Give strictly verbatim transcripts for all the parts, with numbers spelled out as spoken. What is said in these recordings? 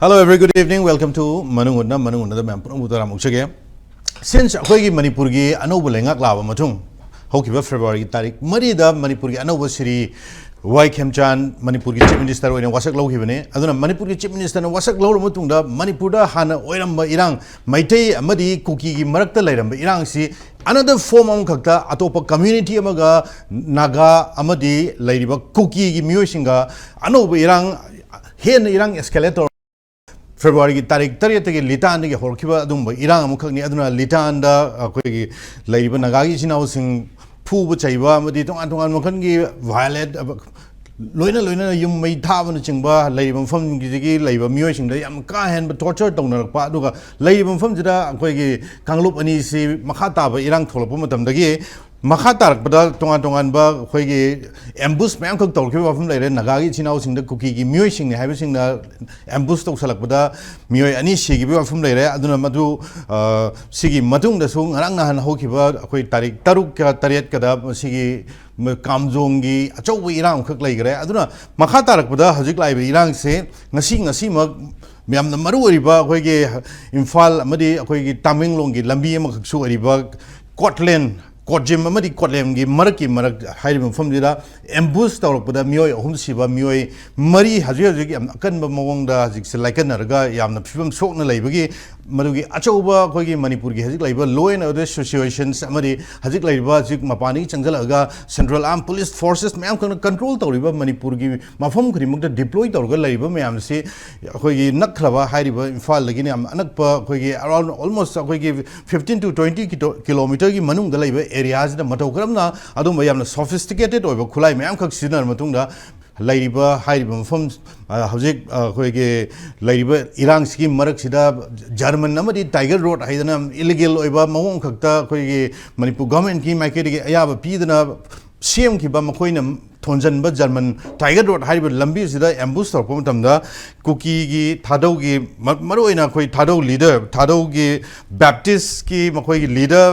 Hello, every good evening. Welcome to ꯃꯅꯨꯡ ꯍꯨꯠꯅ, ꯃꯅꯨꯡ ꯍꯨꯠꯅꯗ ꯃꯌꯥꯝ ꯄꯨꯝꯅꯃꯛꯄꯨ ꯇꯔꯥꯝꯅ ꯑꯣꯛꯆꯒꯦ꯫ Since ꯑꯩꯈꯣꯏꯒꯤ ꯃꯅꯤꯄꯨꯔꯒꯤ ꯑꯅꯧꯕ ꯂꯩꯉꯥꯛ ꯂꯥꯛꯑꯕ ꯃꯇꯨꯡ, ꯍꯧꯈꯤꯕ February ꯒꯤ ꯇꯥꯔꯤꯛ ꯃꯔꯤꯗ ꯃꯅꯤꯄꯨꯔꯒꯤ ꯑꯅꯧꯕ ꯁ꯭ꯔꯤ ꯋꯥꯏ ꯈꯦꯝꯆꯥꯟ ꯃꯅꯤꯄꯨꯔꯒꯤ Chief Minister ꯑꯣꯏꯅ ꯋꯥꯁꯛ ꯂꯧꯈꯤꯕꯅꯤ꯫ ꯑꯗꯨꯅ ꯃꯅꯤꯄꯨꯔꯒꯤ Chief Minister ꯅ ꯋꯥꯁꯛ ꯂꯧꯔꯕ ꯃꯇꯨꯡꯗ ꯃꯅꯤꯄꯨꯔꯗ ꯍꯥꯟꯅ ꯑꯣꯏꯔꯝꯕ ꯏꯔꯥꯡ, ꯃꯩꯇꯩ ꯑꯃꯗꯤ ꯀꯨꯀꯤꯒꯤ ꯃꯔꯛꯇ ꯂꯩꯔꯝꯕ ꯏꯔꯥꯡꯁꯤ another form ꯑꯃꯈꯛꯇ ꯑꯇꯣꯞꯄ community ꯑꯃꯒ, ꯅꯥꯒꯥ ꯑꯃꯗꯤ ꯂꯩꯔꯤꯕ ꯀꯨꯀꯤꯒꯤ ꯃꯤꯑꯣꯏꯁꯤꯡꯒ ꯑꯅꯧꯕ ꯏꯔꯥꯡ, ꯍꯦꯟꯅ ꯏꯔꯥꯡ escalate ꯇꯧꯔ February ꯒꯤ ꯇꯥꯔꯤꯛ ꯇꯔꯦꯠꯇꯒꯤ ꯂꯤꯇꯥꯟꯗꯒꯤ ꯍꯧꯔꯛꯈꯤꯕ ꯑꯗꯨꯒꯨꯝꯕ ꯏꯔꯥꯡ ꯑꯃꯈꯛꯅꯤ꯫ ꯑꯗꯨꯅ ꯂꯤꯇꯥꯟꯗ ꯑꯩꯈꯣꯏꯒꯤ ꯂꯩꯔꯤꯕ ꯅꯥꯒꯥꯒꯤ ꯏꯆꯤꯟ ꯏꯅꯥꯎꯁꯤꯡ ꯐꯨꯕ ꯆꯩꯕ ꯑꯃꯗꯤ ꯇꯣꯉꯥꯟ ꯇꯣꯉꯥꯟꯕ ꯃꯈꯜꯒꯤ violent, ꯂꯣꯏꯅ ꯂꯣꯏꯅꯅ ꯌꯨꯝ ꯃꯩ ꯊꯥꯕꯅꯆꯤꯡꯕ, ꯂꯩꯔꯤꯕ ꯃꯐꯝꯒꯤꯗꯒꯤ ꯂꯩꯕ ꯃꯤꯑꯣꯏꯁꯤꯡꯗ ꯌꯥꯝ ꯀꯥ ꯍꯦꯟꯕ torture ꯇꯧꯅꯔꯛꯄ, ꯑꯗꯨꯒ ꯂꯩꯔꯤꯕ ꯃꯐꯝꯁꯤꯗ ꯑꯩꯈꯣꯏꯒꯤ ꯀꯥꯡꯂꯨꯞ ꯑꯅꯤꯁꯤ ꯃꯈꯥ ꯇꯥꯕ ꯏꯔꯥꯡ ꯊꯣꯛꯂꯛꯄ ꯃꯇꯝꯗꯒꯤ ꯃꯈꯥ ꯇꯥꯔꯛꯄꯗ ꯇꯣꯉꯥꯟ ꯇꯣꯉꯥꯟꯕ ꯑꯩꯈꯣꯏꯒꯤ ambush ꯃꯌꯥꯝꯈꯛ ꯇꯧꯔꯛꯈꯤꯕ ꯋꯥꯐꯝ ꯂꯩꯔꯦ꯫ ꯅꯥꯒꯥꯒꯤ ꯏꯆꯤꯟ ꯏꯅꯥꯎꯁꯤꯡꯗ ꯀꯨꯀꯤꯒꯤ ꯃꯤꯑꯣꯏꯁꯤꯡꯅꯤ ꯍꯥꯏꯕꯁꯤꯡꯅ ambush ꯇꯧꯁꯜꯂꯛꯄꯗ ꯃꯤꯑꯣꯏ ꯑꯅꯤ ꯁꯤꯈꯤꯕꯒꯤ ꯋꯥꯐꯝ ꯂꯩꯔꯦ꯫ ꯑꯗꯨꯅ ꯃꯗꯨ, ꯑ, ꯁꯤꯒꯤ ꯃꯇꯨꯡꯗꯁꯨ ꯉꯔꯥꯡ ꯅꯍꯥꯟ ꯍꯧꯈꯤꯕ ꯑꯩꯈꯣꯏ ꯇꯥꯔꯤꯛ ꯇꯔꯨꯛꯀ ꯇꯔꯦꯠꯀꯗ ꯃꯁꯤꯒꯤ ꯀꯥꯝꯖꯣꯡꯒꯤ ꯑꯆꯧꯕ ꯏꯔꯥꯡ ꯑꯃꯈꯛ ꯂꯩꯈ꯭ꯔꯦ꯫ ꯑꯗꯨꯅ ꯃꯈꯥ ꯇꯥꯔꯛꯄꯗ ꯍꯧꯖꯤꯛ ꯂꯥꯛꯏꯕ ꯏꯔꯥꯡꯁꯦ ꯉꯁꯤ, ꯉꯁꯤꯃꯛ ꯌꯥꯝꯅ ꯃꯔꯨ ꯑꯣꯏꯔꯤꯕ ꯑꯩꯈꯣꯏꯒꯤ ꯏꯝꯐꯥꯜ ꯑꯃꯗꯤ ꯑꯩꯈꯣꯏꯒꯤ ꯇꯥꯃꯦꯡꯂꯣꯡꯒꯤ ꯂꯝꯕꯤ ꯑꯃꯈꯛꯁꯨ ꯑꯣꯏꯔꯤꯕ ꯀꯣꯠꯂꯦꯟ, ꯀꯣꯠꯖꯤꯝ ꯑꯃꯗꯤ ꯀꯣꯠꯂꯦꯝꯒꯤ ꯃꯔꯛꯀꯤ ꯃꯔꯛ ꯍꯥꯏꯔꯤꯕ ꯃꯐꯝꯁꯤꯗ ambush ꯇꯧꯔꯛꯄꯗ ꯃꯤꯑꯣꯏ ꯑꯍꯨꯝ ꯁꯤꯕ, ꯃꯤꯑꯣꯏ ꯃꯔꯤ ꯍꯧꯖꯤꯛ ꯍꯧꯖꯤꯛ ꯌꯥꯝ ꯑꯀꯟꯕ ꯃꯑꯣꯡꯗ ꯍꯧꯖꯤꯛꯁꯦ ꯂꯥꯏꯀꯠꯅꯔꯒ ꯌꯥꯝꯅ ꯐꯤꯕꯝ ꯁꯣꯛꯅ ꯂꯩꯕꯒꯤ, ꯃꯗꯨꯒꯤ ꯑꯆꯧꯕ ꯑꯩꯈꯣꯏꯒꯤ ꯃꯅꯤꯄꯨꯔꯒꯤ ꯍꯧꯖꯤꯛ ꯂꯩꯔꯤꯕ law and order situations ꯑꯃꯗꯤ ꯍꯧꯖꯤꯛ ꯂꯩꯔꯤꯕ ꯍꯧꯖꯤꯛ ꯃꯄꯥꯟꯗꯒꯤ ꯆꯪꯁꯤꯜꯂꯛꯑꯒ central armed police forces ꯃꯌꯥꯝ ꯈꯛꯅ control ꯇꯧꯔꯤꯕ ꯃꯅꯤꯄꯨꯔꯒꯤ ꯃꯐꯝ ꯈꯨꯗꯤꯡꯃꯛꯇ deploy ꯇꯧꯔꯒ ꯂꯩꯔꯤꯕ ꯃꯌꯥꯝꯁꯤ ꯑꯩꯈꯣꯏꯒꯤ ꯅꯛꯈ꯭ꯔꯕ ꯍꯥꯏꯔꯤꯕ ꯏꯝꯐꯥꯜꯗꯒꯤꯅ ꯌꯥꯝ ꯑꯅꯛꯄ ꯑꯩꯈꯣꯏꯒꯤ around almost ꯑꯩꯈꯣꯏꯒꯤ fifteen to twenty kilometer ꯒꯤ ꯃꯅꯨꯡꯗ ꯂꯩꯕ area ꯁꯤꯗ ꯃꯇꯧ ꯀꯔꯝꯅ ꯑꯗꯨꯝꯕ ꯌꯥꯝꯅ sophisticated ꯑꯣꯏꯕ ꯈꯨꯠꯂꯥꯏ ꯃꯌꯥꯝꯈꯛ ꯁꯤꯖꯤꯟꯅꯔꯕ ꯃꯇꯨꯡꯗ ꯂꯩꯔꯤꯕ ꯍꯥꯏꯔꯤꯕ ꯃꯐꯝ, ꯑ, ꯍꯧꯖꯤꯛ, ꯑ, ꯑꯩꯈꯣꯏꯒꯤ ꯂꯩꯔꯤꯕ ꯏꯔꯥꯡꯁꯤꯒꯤ ꯃꯔꯛꯁꯤꯗ ꯖꯔꯃꯟ ꯑꯃꯗꯤ ꯇꯥꯏꯒꯔ ꯔꯣꯗ ꯍꯥꯏꯗꯅ illegal ꯑꯣꯏꯕ ꯃꯑꯣꯡ ꯈꯛꯇ ꯑꯩꯈꯣꯏꯒꯤ ꯃꯅꯤꯄꯨꯔ government ꯀꯤ ꯃꯥꯏꯀꯩꯗꯒꯤ ꯑꯌꯥꯕ ꯄꯤꯗꯅ ꯁꯦꯝꯈꯤꯕ, ꯃꯈꯣꯏꯅ ꯊꯣꯟꯖꯟꯕ ꯖꯔꯃꯟ ꯇꯥꯏꯒꯔ ꯔꯣꯗ ꯍꯥꯏꯔꯤꯕ ꯂꯝꯕꯤꯁꯤꯗ ambush ꯇꯧꯔꯛꯄ ꯃꯇꯝꯗ ꯀꯨꯀꯤꯒꯤ ꯊꯥꯗꯧꯒꯤ ꯃ-, ꯃꯔꯨꯑꯣꯏꯅ ꯑꯩꯈꯣꯏ ꯊꯥꯗꯧ leader, ꯊꯥꯗꯧꯒꯤ Baptist ꯀꯤ ꯃꯈꯣꯏꯒꯤ leader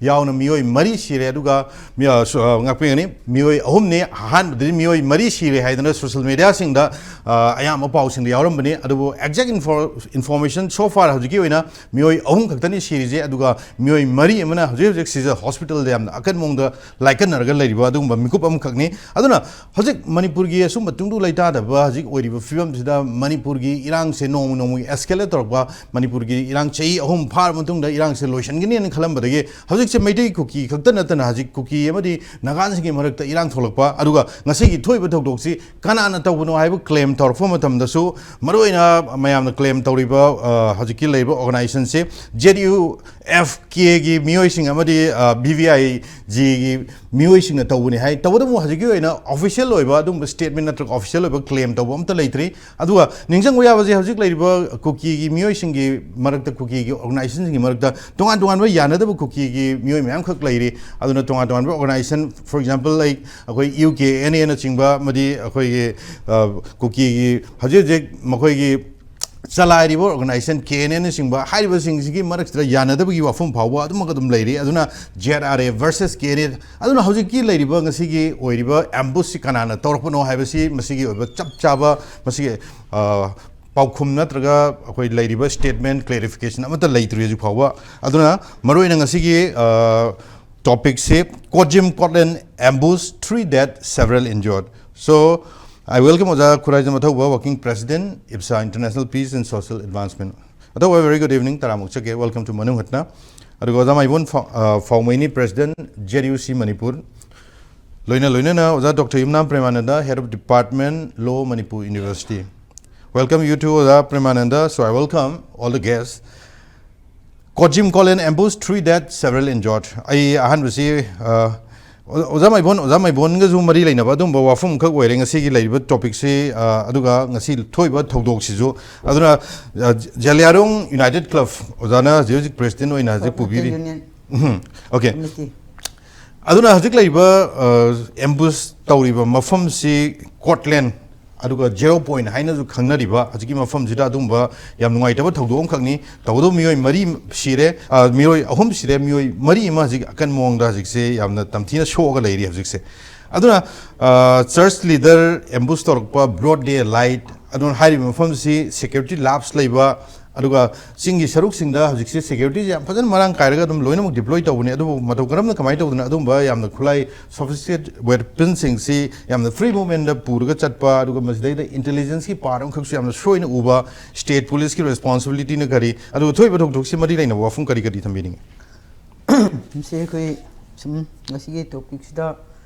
ꯌꯥꯎꯅ ꯃꯤꯑꯣꯏ ꯃꯔꯤ ꯁꯤꯔꯦ꯫ ꯑꯗꯨꯒ ꯃꯤ-, ꯑ, ꯁꯨ-, ꯑ, ꯉꯥꯛꯄꯤꯒꯅꯤ, ꯃꯤꯑꯣꯏ ꯑꯍꯨꯝꯅꯤ꯫ ꯑꯍꯥꯟꯕꯗꯗꯤ ꯃꯤꯑꯣꯏ ꯃꯔꯤ ꯁꯤꯔꯦ ꯍꯥꯏꯗꯅ ꯁꯣꯁꯤꯌꯦꯜ ꯃꯦꯗꯤꯌꯥꯁꯤꯡꯗ, ꯑ, ꯑꯌꯥꯝꯕ ꯄꯥꯎꯁꯤꯡꯗ ꯌꯥꯎꯔꯝꯕꯅꯤ꯫ ꯑꯗꯨꯕꯨ ꯑꯦꯛꯖꯦꯛ ꯏꯟꯐꯣꯔ-, ꯏꯟꯐꯣꯔꯃꯦꯁꯟ so far ꯍꯧꯖꯤꯛꯀꯤ ꯑꯣꯏꯅ ꯃꯤꯑꯣꯏ ꯑꯍꯨꯝ ꯈꯛꯇꯅꯤ ꯁꯤꯔꯤꯁꯦ꯫ ꯑꯗꯨꯒ ꯃꯤꯑꯣꯏ ꯃꯔꯤ ꯑꯃꯅ ꯍꯧꯖꯤꯛ ꯍꯧꯖꯤꯛ ꯁꯤꯖ ꯍꯣꯁꯄꯤꯇꯥꯜꯗ ꯌꯥꯝꯅ ꯑꯀꯟꯕ ꯃꯑꯣꯡꯗ ꯂꯥꯏꯀꯠꯅꯔꯒ ꯂꯩꯔꯤꯕ ꯑꯗꯨꯒꯨꯝꯕ ꯃꯤꯀꯨꯞ ꯑꯃꯈꯛꯅꯤ꯫ ꯑꯗꯨꯅ ꯍꯧꯖꯤꯛ ꯃꯅꯤꯄꯨꯔꯒꯤ ꯑꯁꯨꯝꯕ ꯇꯨꯡꯗꯨ ꯂꯩꯇꯥꯗꯕ ꯍꯧꯖꯤꯛ ꯑꯣꯏꯔꯤꯕ ꯐꯤꯕꯝꯁꯤꯗ ꯃꯅꯤꯄꯨꯔꯒꯤ ꯏꯔꯥꯡꯁꯦ ꯅꯣꯡꯃ ꯅꯣꯡꯃꯒꯤ ꯑꯦꯁꯀꯦꯂꯦꯠ ꯇꯧꯔꯛꯄ, ꯃꯅꯤꯄꯨꯔꯒꯤ ꯏꯔꯥꯡ ꯆꯍꯤ ꯑꯍꯨꯝ ꯐꯥꯔꯕ ꯃꯇꯨꯡꯗ ꯏꯔꯥꯡꯁꯦ ꯂꯣꯏꯁꯤꯟꯒꯅꯤꯅ ꯈꯜꯂꯝꯕꯗꯒꯤ ꯍꯧꯖꯤꯛꯁꯦ ꯃꯩꯇꯩ ꯀꯨꯀꯤ ꯈꯛꯇ ꯅꯠꯇꯅ ꯍꯧꯖꯤꯛ ꯀꯨꯀꯤ ꯑꯃꯗꯤ ꯅꯥꯒꯥꯁꯤꯡꯒꯤ ꯃꯔꯛꯇ ꯏꯔꯥꯡ ꯊꯣꯛꯂꯛꯄ, ꯑꯗꯨꯒ ꯉꯁꯤꯒꯤ ꯊꯣꯛꯏꯕ ꯊꯧꯗꯣꯛꯁꯤ ꯀꯅꯥꯅ ꯇꯧꯕꯅꯣ ꯍꯥꯏꯕ ꯀ꯭ꯂꯦꯝ ꯇꯧꯔꯛꯄ ꯃꯇꯝꯗꯁꯨ, ꯃꯔꯨꯑꯣꯏꯅ ꯃꯌꯥꯝꯅ ꯀ꯭ꯂꯦꯝ ꯇꯧꯔꯤꯕ, ꯑ, ꯍꯧꯖꯤꯛꯀꯤ ꯂꯩꯔꯤꯕ ꯑꯣꯔꯒꯅꯥꯏꯖꯦꯁꯟꯁꯤ ꯖꯦ ꯌꯨ ꯑꯦꯐ ꯀꯦꯒꯤ ꯃꯤꯑꯣꯏꯁꯤꯡ ꯑꯃꯗꯤ, ꯑ, ꯚꯤ ꯚꯤ ꯑꯥꯏ ꯖꯤꯒꯤ ꯃꯤꯑꯣꯏꯁꯤꯡꯅ ꯇꯧꯕꯅꯤ ꯍꯥꯏ꯫ ꯇꯧꯕꯇꯕꯨ ꯍꯧꯖꯤꯛꯀꯤ ꯑꯣꯏꯅ ꯑꯣꯐꯤꯁꯤꯌꯦꯜ ꯑꯣꯏꯕ ꯑꯗꯨꯒꯨꯝꯕ ꯁ꯭ꯇꯦꯠꯃꯦꯟ ꯅꯠꯇ꯭ꯔꯒ ꯑꯣꯐꯤꯁꯤꯌꯦꯜ ꯑꯣꯏꯕ ꯀ꯭ꯂꯦꯝ ꯇꯧꯕ ꯑꯝꯇ ꯂꯩꯇ꯭ꯔꯤ꯫ ꯑꯗꯨꯒ ꯅꯤꯡꯁꯤꯡꯕ ꯌꯥꯕꯁꯦ, ꯍꯧꯖꯤꯛ ꯂꯩꯔꯤꯕ ꯀꯨꯀꯤꯒꯤ ꯃꯤꯑꯣꯏꯁꯤꯡꯒꯤ ꯃꯔꯛꯇ, ꯀꯨꯀꯤꯒꯤ ꯑꯣꯔꯒꯅꯥꯏꯖꯦꯁꯟꯁꯤꯡꯒꯤ ꯃꯔꯛꯇ ꯇꯣꯉꯥꯟ ꯇꯣꯉꯥꯟꯕ ꯌꯥꯅꯗꯕ ꯀꯨꯀꯤꯒꯤ ꯃꯤꯑꯣꯏ ꯃꯌꯥꯝꯈꯛ ꯂꯩꯔꯤ꯫ ꯑꯗꯨꯅ ꯇꯣꯉꯥꯟ ꯇꯣꯉꯥꯟꯕ ꯑꯣꯔꯒꯅꯥꯏꯖꯦꯁꯟ, for example, like ꯑꯩꯈꯣꯏ ꯌꯨ ꯀꯦ ꯑꯦꯟ ꯑꯦꯅꯆꯤꯡꯕ ꯑꯃꯗꯤ ꯑꯩꯈꯣꯏꯒꯤ, ꯑ, ꯀꯨꯀꯤꯒꯤ ꯍꯧꯖꯤꯛ ꯍꯧꯖꯤꯛ ꯃꯈꯣꯏꯒꯤ ꯆꯂꯥꯏꯔꯤꯕ ꯑꯣꯔꯒꯅꯥꯏꯖꯦꯁꯟ ꯀꯦ ꯑꯦꯟ ꯑꯦꯅꯆꯤꯡꯕ ꯍꯥꯏꯔꯤꯕꯁꯤꯡꯁꯤꯒꯤ ꯃꯔꯛꯁꯤꯗ ꯌꯥꯅꯗꯕꯒꯤ ꯋꯥꯐꯝ ꯐꯥꯎꯕ ꯑꯗꯨꯃꯛ ꯑꯗꯨꯝ ꯂꯩꯔꯤ꯫ ꯑꯗꯨꯅ J R A versus K N ꯑꯦ, ꯑꯗꯨꯅ ꯍꯧꯖꯤꯛꯀꯤ ꯂꯩꯔꯤꯕ ꯉꯁꯤꯒꯤ ꯑꯣꯏꯔꯤꯕ ꯑꯦꯝꯕꯨꯁꯁꯤ ꯀꯅꯥꯅ ꯇꯧꯔꯛꯄꯅꯣ ꯍꯥꯏꯕꯁꯤ ꯃꯁꯤꯒꯤ ꯑꯣꯏꯕ ꯆꯞ ꯆꯥꯕ ꯃꯁꯤꯒꯤ, ꯑ, ꯄꯥꯎꯈꯨꯝ ꯅꯠꯇ꯭ꯔꯒ ꯑꯩꯈꯣꯏ ꯂꯩꯔꯤꯕ ꯁ꯭ꯇꯦꯠꯃꯦꯟ, ꯀ꯭ꯂꯦꯔꯤꯐꯤꯀꯦꯁꯟ ꯑꯃꯠꯇ ꯂꯩꯇ꯭ꯔꯤ ꯍꯧꯖꯤꯛ ꯐꯥꯎꯕ꯫ ꯑꯗꯨꯅ ꯃꯔꯨꯑꯣꯏꯅ ꯉꯁꯤꯒꯤ, ꯑ, ꯇꯣꯄꯤꯛꯁꯤ ꯀꯣꯖꯤꯝ Kotlen ambush, three dead, several injured꯫ So, I welcome ꯑꯣꯖꯥ Khuraijam ꯑꯊꯧꯕ, working president, IPSA, International Peace and Social Advancement꯫ ꯑꯊꯧꯕ, very good evening, ꯇꯔꯥꯃꯨꯛ ꯆꯠꯀꯦ, welcome to ꯃꯅꯨꯡ ꯍꯠꯅ꯫ ꯑꯗꯨꯒ ꯑꯣꯖꯥ ꯃꯥꯏꯕꯣꯟ ꯐꯥꯎ-, ꯑ, ꯐꯥꯎꯃꯩꯅꯤ, president, ꯖꯦ ꯌꯨ ꯁꯤ ꯃꯅꯤꯄꯨꯔ꯫ ꯂꯣꯏꯅ ꯂꯣꯏꯅꯅ ꯑꯣꯖꯥ doctor Yumnam Premananda, head of department, law, Manipur University꯫ Welcome you too, ꯑꯣꯖꯥ Premananda. So I welcome all the guests꯫ ꯀꯣꯖꯤꯝ Kotlen ambush, three dead, several injured꯫ ꯑꯩ ꯑꯍꯥꯟꯕꯁꯤ, ꯑ, ꯑꯣ-, ꯑꯣꯖꯥ ꯃꯥꯏꯕꯣꯟ, ꯑꯣꯖꯥ ꯃꯥꯏꯕꯣꯟꯒꯁꯨ ꯃꯔꯤ ꯂꯩꯅꯕ ꯑꯗꯨꯝꯕ ꯋꯥꯐꯝ ꯈꯛ ꯑꯣꯏꯔꯦ ꯉꯁꯤꯒꯤ ꯂꯩꯔꯤꯕ ꯇꯣꯄꯤꯛꯁꯤ, ꯑ, ꯑꯗꯨꯒ ꯉꯁꯤ ꯊꯣꯛꯏꯕ ꯊꯧꯗꯣꯛꯁꯤꯁꯨ꯫ ꯑꯗꯨꯅ, ꯑ, ꯖ-, ꯖꯂꯤꯌꯥꯡꯔꯣꯡ ꯌꯨꯅꯥꯏꯇꯦꯗ ꯀ꯭ꯂꯕ, ꯑꯣꯖꯥꯅ ꯍꯧꯖꯤꯛ ꯍꯧꯖꯤꯛ ꯄ꯭ꯔꯦꯁꯤꯗꯦꯟ ꯑꯣꯏꯅ ꯍꯧꯖꯤꯛ ꯄꯨꯕꯤꯔꯤ꯫ ꯌꯨꯅꯤꯌꯟ ꯎꯝ, okay꯫ ꯀꯃꯤꯇꯤ꯫ ꯑꯗꯨꯅ ꯍꯧꯖꯤꯛ ꯂꯩꯔꯤꯕ, ꯑ, ꯑꯦꯝꯕꯨꯁ ꯇꯧꯔꯤꯕ ꯃꯐꯝꯁꯤ ꯀꯣꯠꯂꯦꯟ ꯑꯗꯨꯒ ꯖꯦꯔꯣ ꯄꯣꯏꯟꯠ ꯍꯥꯏꯅꯁꯨ ꯈꯪꯅꯔꯤꯕ ꯍꯧꯖꯤꯛꯀꯤ ꯃꯐꯝꯁꯤꯗ ꯑꯗꯨꯒꯨꯝꯕ ꯌꯥꯝ ꯅꯨꯡꯉꯥꯏꯇꯕ ꯊꯧꯗꯣꯛ ꯑꯃꯈꯛꯅꯤ꯫ ꯇꯧꯕꯇꯕꯨ ꯃꯤꯑꯣꯏ ꯃꯔꯤ ꯁꯤꯔꯦ, ꯑ, ꯃꯤꯑꯣꯏ ꯑꯍꯨꯝ ꯁꯤꯔꯦ, ꯃꯤꯑꯣꯏ ꯃꯔꯤ ꯑꯃ ꯍꯧꯖꯤꯛ ꯑꯀꯟꯕ ꯃꯑꯣꯡꯗ ꯍꯧꯖꯤꯛꯁꯦ ꯌꯥꯝꯅ ꯇꯝꯊꯤꯅ ꯁꯣꯛꯑꯒ ꯂꯩꯔꯤ ꯍꯧꯖꯤꯛꯁꯦ꯫ ꯑꯗꯨꯅ, ꯑ, ꯆꯔꯆ ꯂꯤꯗꯔ ꯑꯦꯝꯕꯨꯁ ꯇꯧꯔꯛꯄ, ꯕ꯭ꯔꯣꯗ ꯗꯦ ꯂꯥꯏꯠ, ꯑꯗꯨꯅ ꯍꯥꯏꯔꯤꯕ ꯃꯐꯝꯁꯤ ꯁꯦꯀ꯭ꯌꯨꯔꯤꯇꯤ ꯂꯥꯞꯁ ꯂꯩꯕ, ꯑꯗꯨꯒ ꯆꯤꯡꯒꯤ ꯁꯔꯨꯛꯁꯤꯡꯗ ꯍꯧꯖꯤꯛꯁꯦ ꯁꯦꯀ꯭ꯌꯨꯔꯤꯇꯤꯁꯦ ꯌꯥꯝ ꯐꯖꯅ ꯃꯔꯥꯡ ꯀꯥꯏꯔꯒ ꯑꯗꯨꯝ ꯂꯣꯏꯅꯃꯛ ꯗꯤꯄ꯭ꯂꯣꯏ ꯇꯧꯕꯅꯤ꯫ ꯑꯗꯨꯕꯨ ꯃꯇꯧ ꯀꯔꯝꯅ, ꯀꯃꯥꯏꯅ ꯇꯧꯗꯅ ꯑꯗꯨꯝꯕ ꯌꯥꯝꯅ ꯈꯨꯠꯂꯥꯏ, ꯁꯣꯐꯤꯁꯇꯤꯀꯦꯇꯦꯗ ꯋꯦꯄꯟꯁꯤꯡꯁꯤ ꯌꯥꯝꯅ ꯐ꯭ꯔꯤ ꯃꯨꯚꯃꯦꯟꯗ ꯄꯨꯔꯒ ꯆꯠꯄ, ꯑꯗꯨꯒ ꯃꯁꯤꯗꯩꯗ ꯏꯟꯇꯦꯂꯤꯖꯦꯟꯁꯀꯤ ꯄꯥꯔꯠ ꯑꯃꯈꯛꯁꯨ ꯌꯥꯝꯅ ꯁꯣꯏꯅ ꯎꯕ, ꯁ꯭ꯇꯦꯠ ꯄꯨꯂꯤꯁꯀꯤ ꯔꯦꯁꯄꯣꯟꯁꯤꯕꯤꯂꯤꯇꯤꯅ ꯀꯔꯤ, ꯑꯗꯨꯒ ꯊꯣꯛꯏꯕ ꯊꯧꯗꯣꯛꯁꯤ ꯃꯔꯤ ꯂꯩꯅꯕ ꯋꯥꯐꯝ ꯀꯔꯤ ꯀꯔꯤ ꯊꯝꯕꯤꯅꯤꯡꯉꯤ? ꯃꯁꯤ ꯑꯩꯈꯣꯏ ꯁꯨꯝ ꯉꯁꯤꯒꯤ ꯇꯣꯄꯤꯛꯁꯤꯗ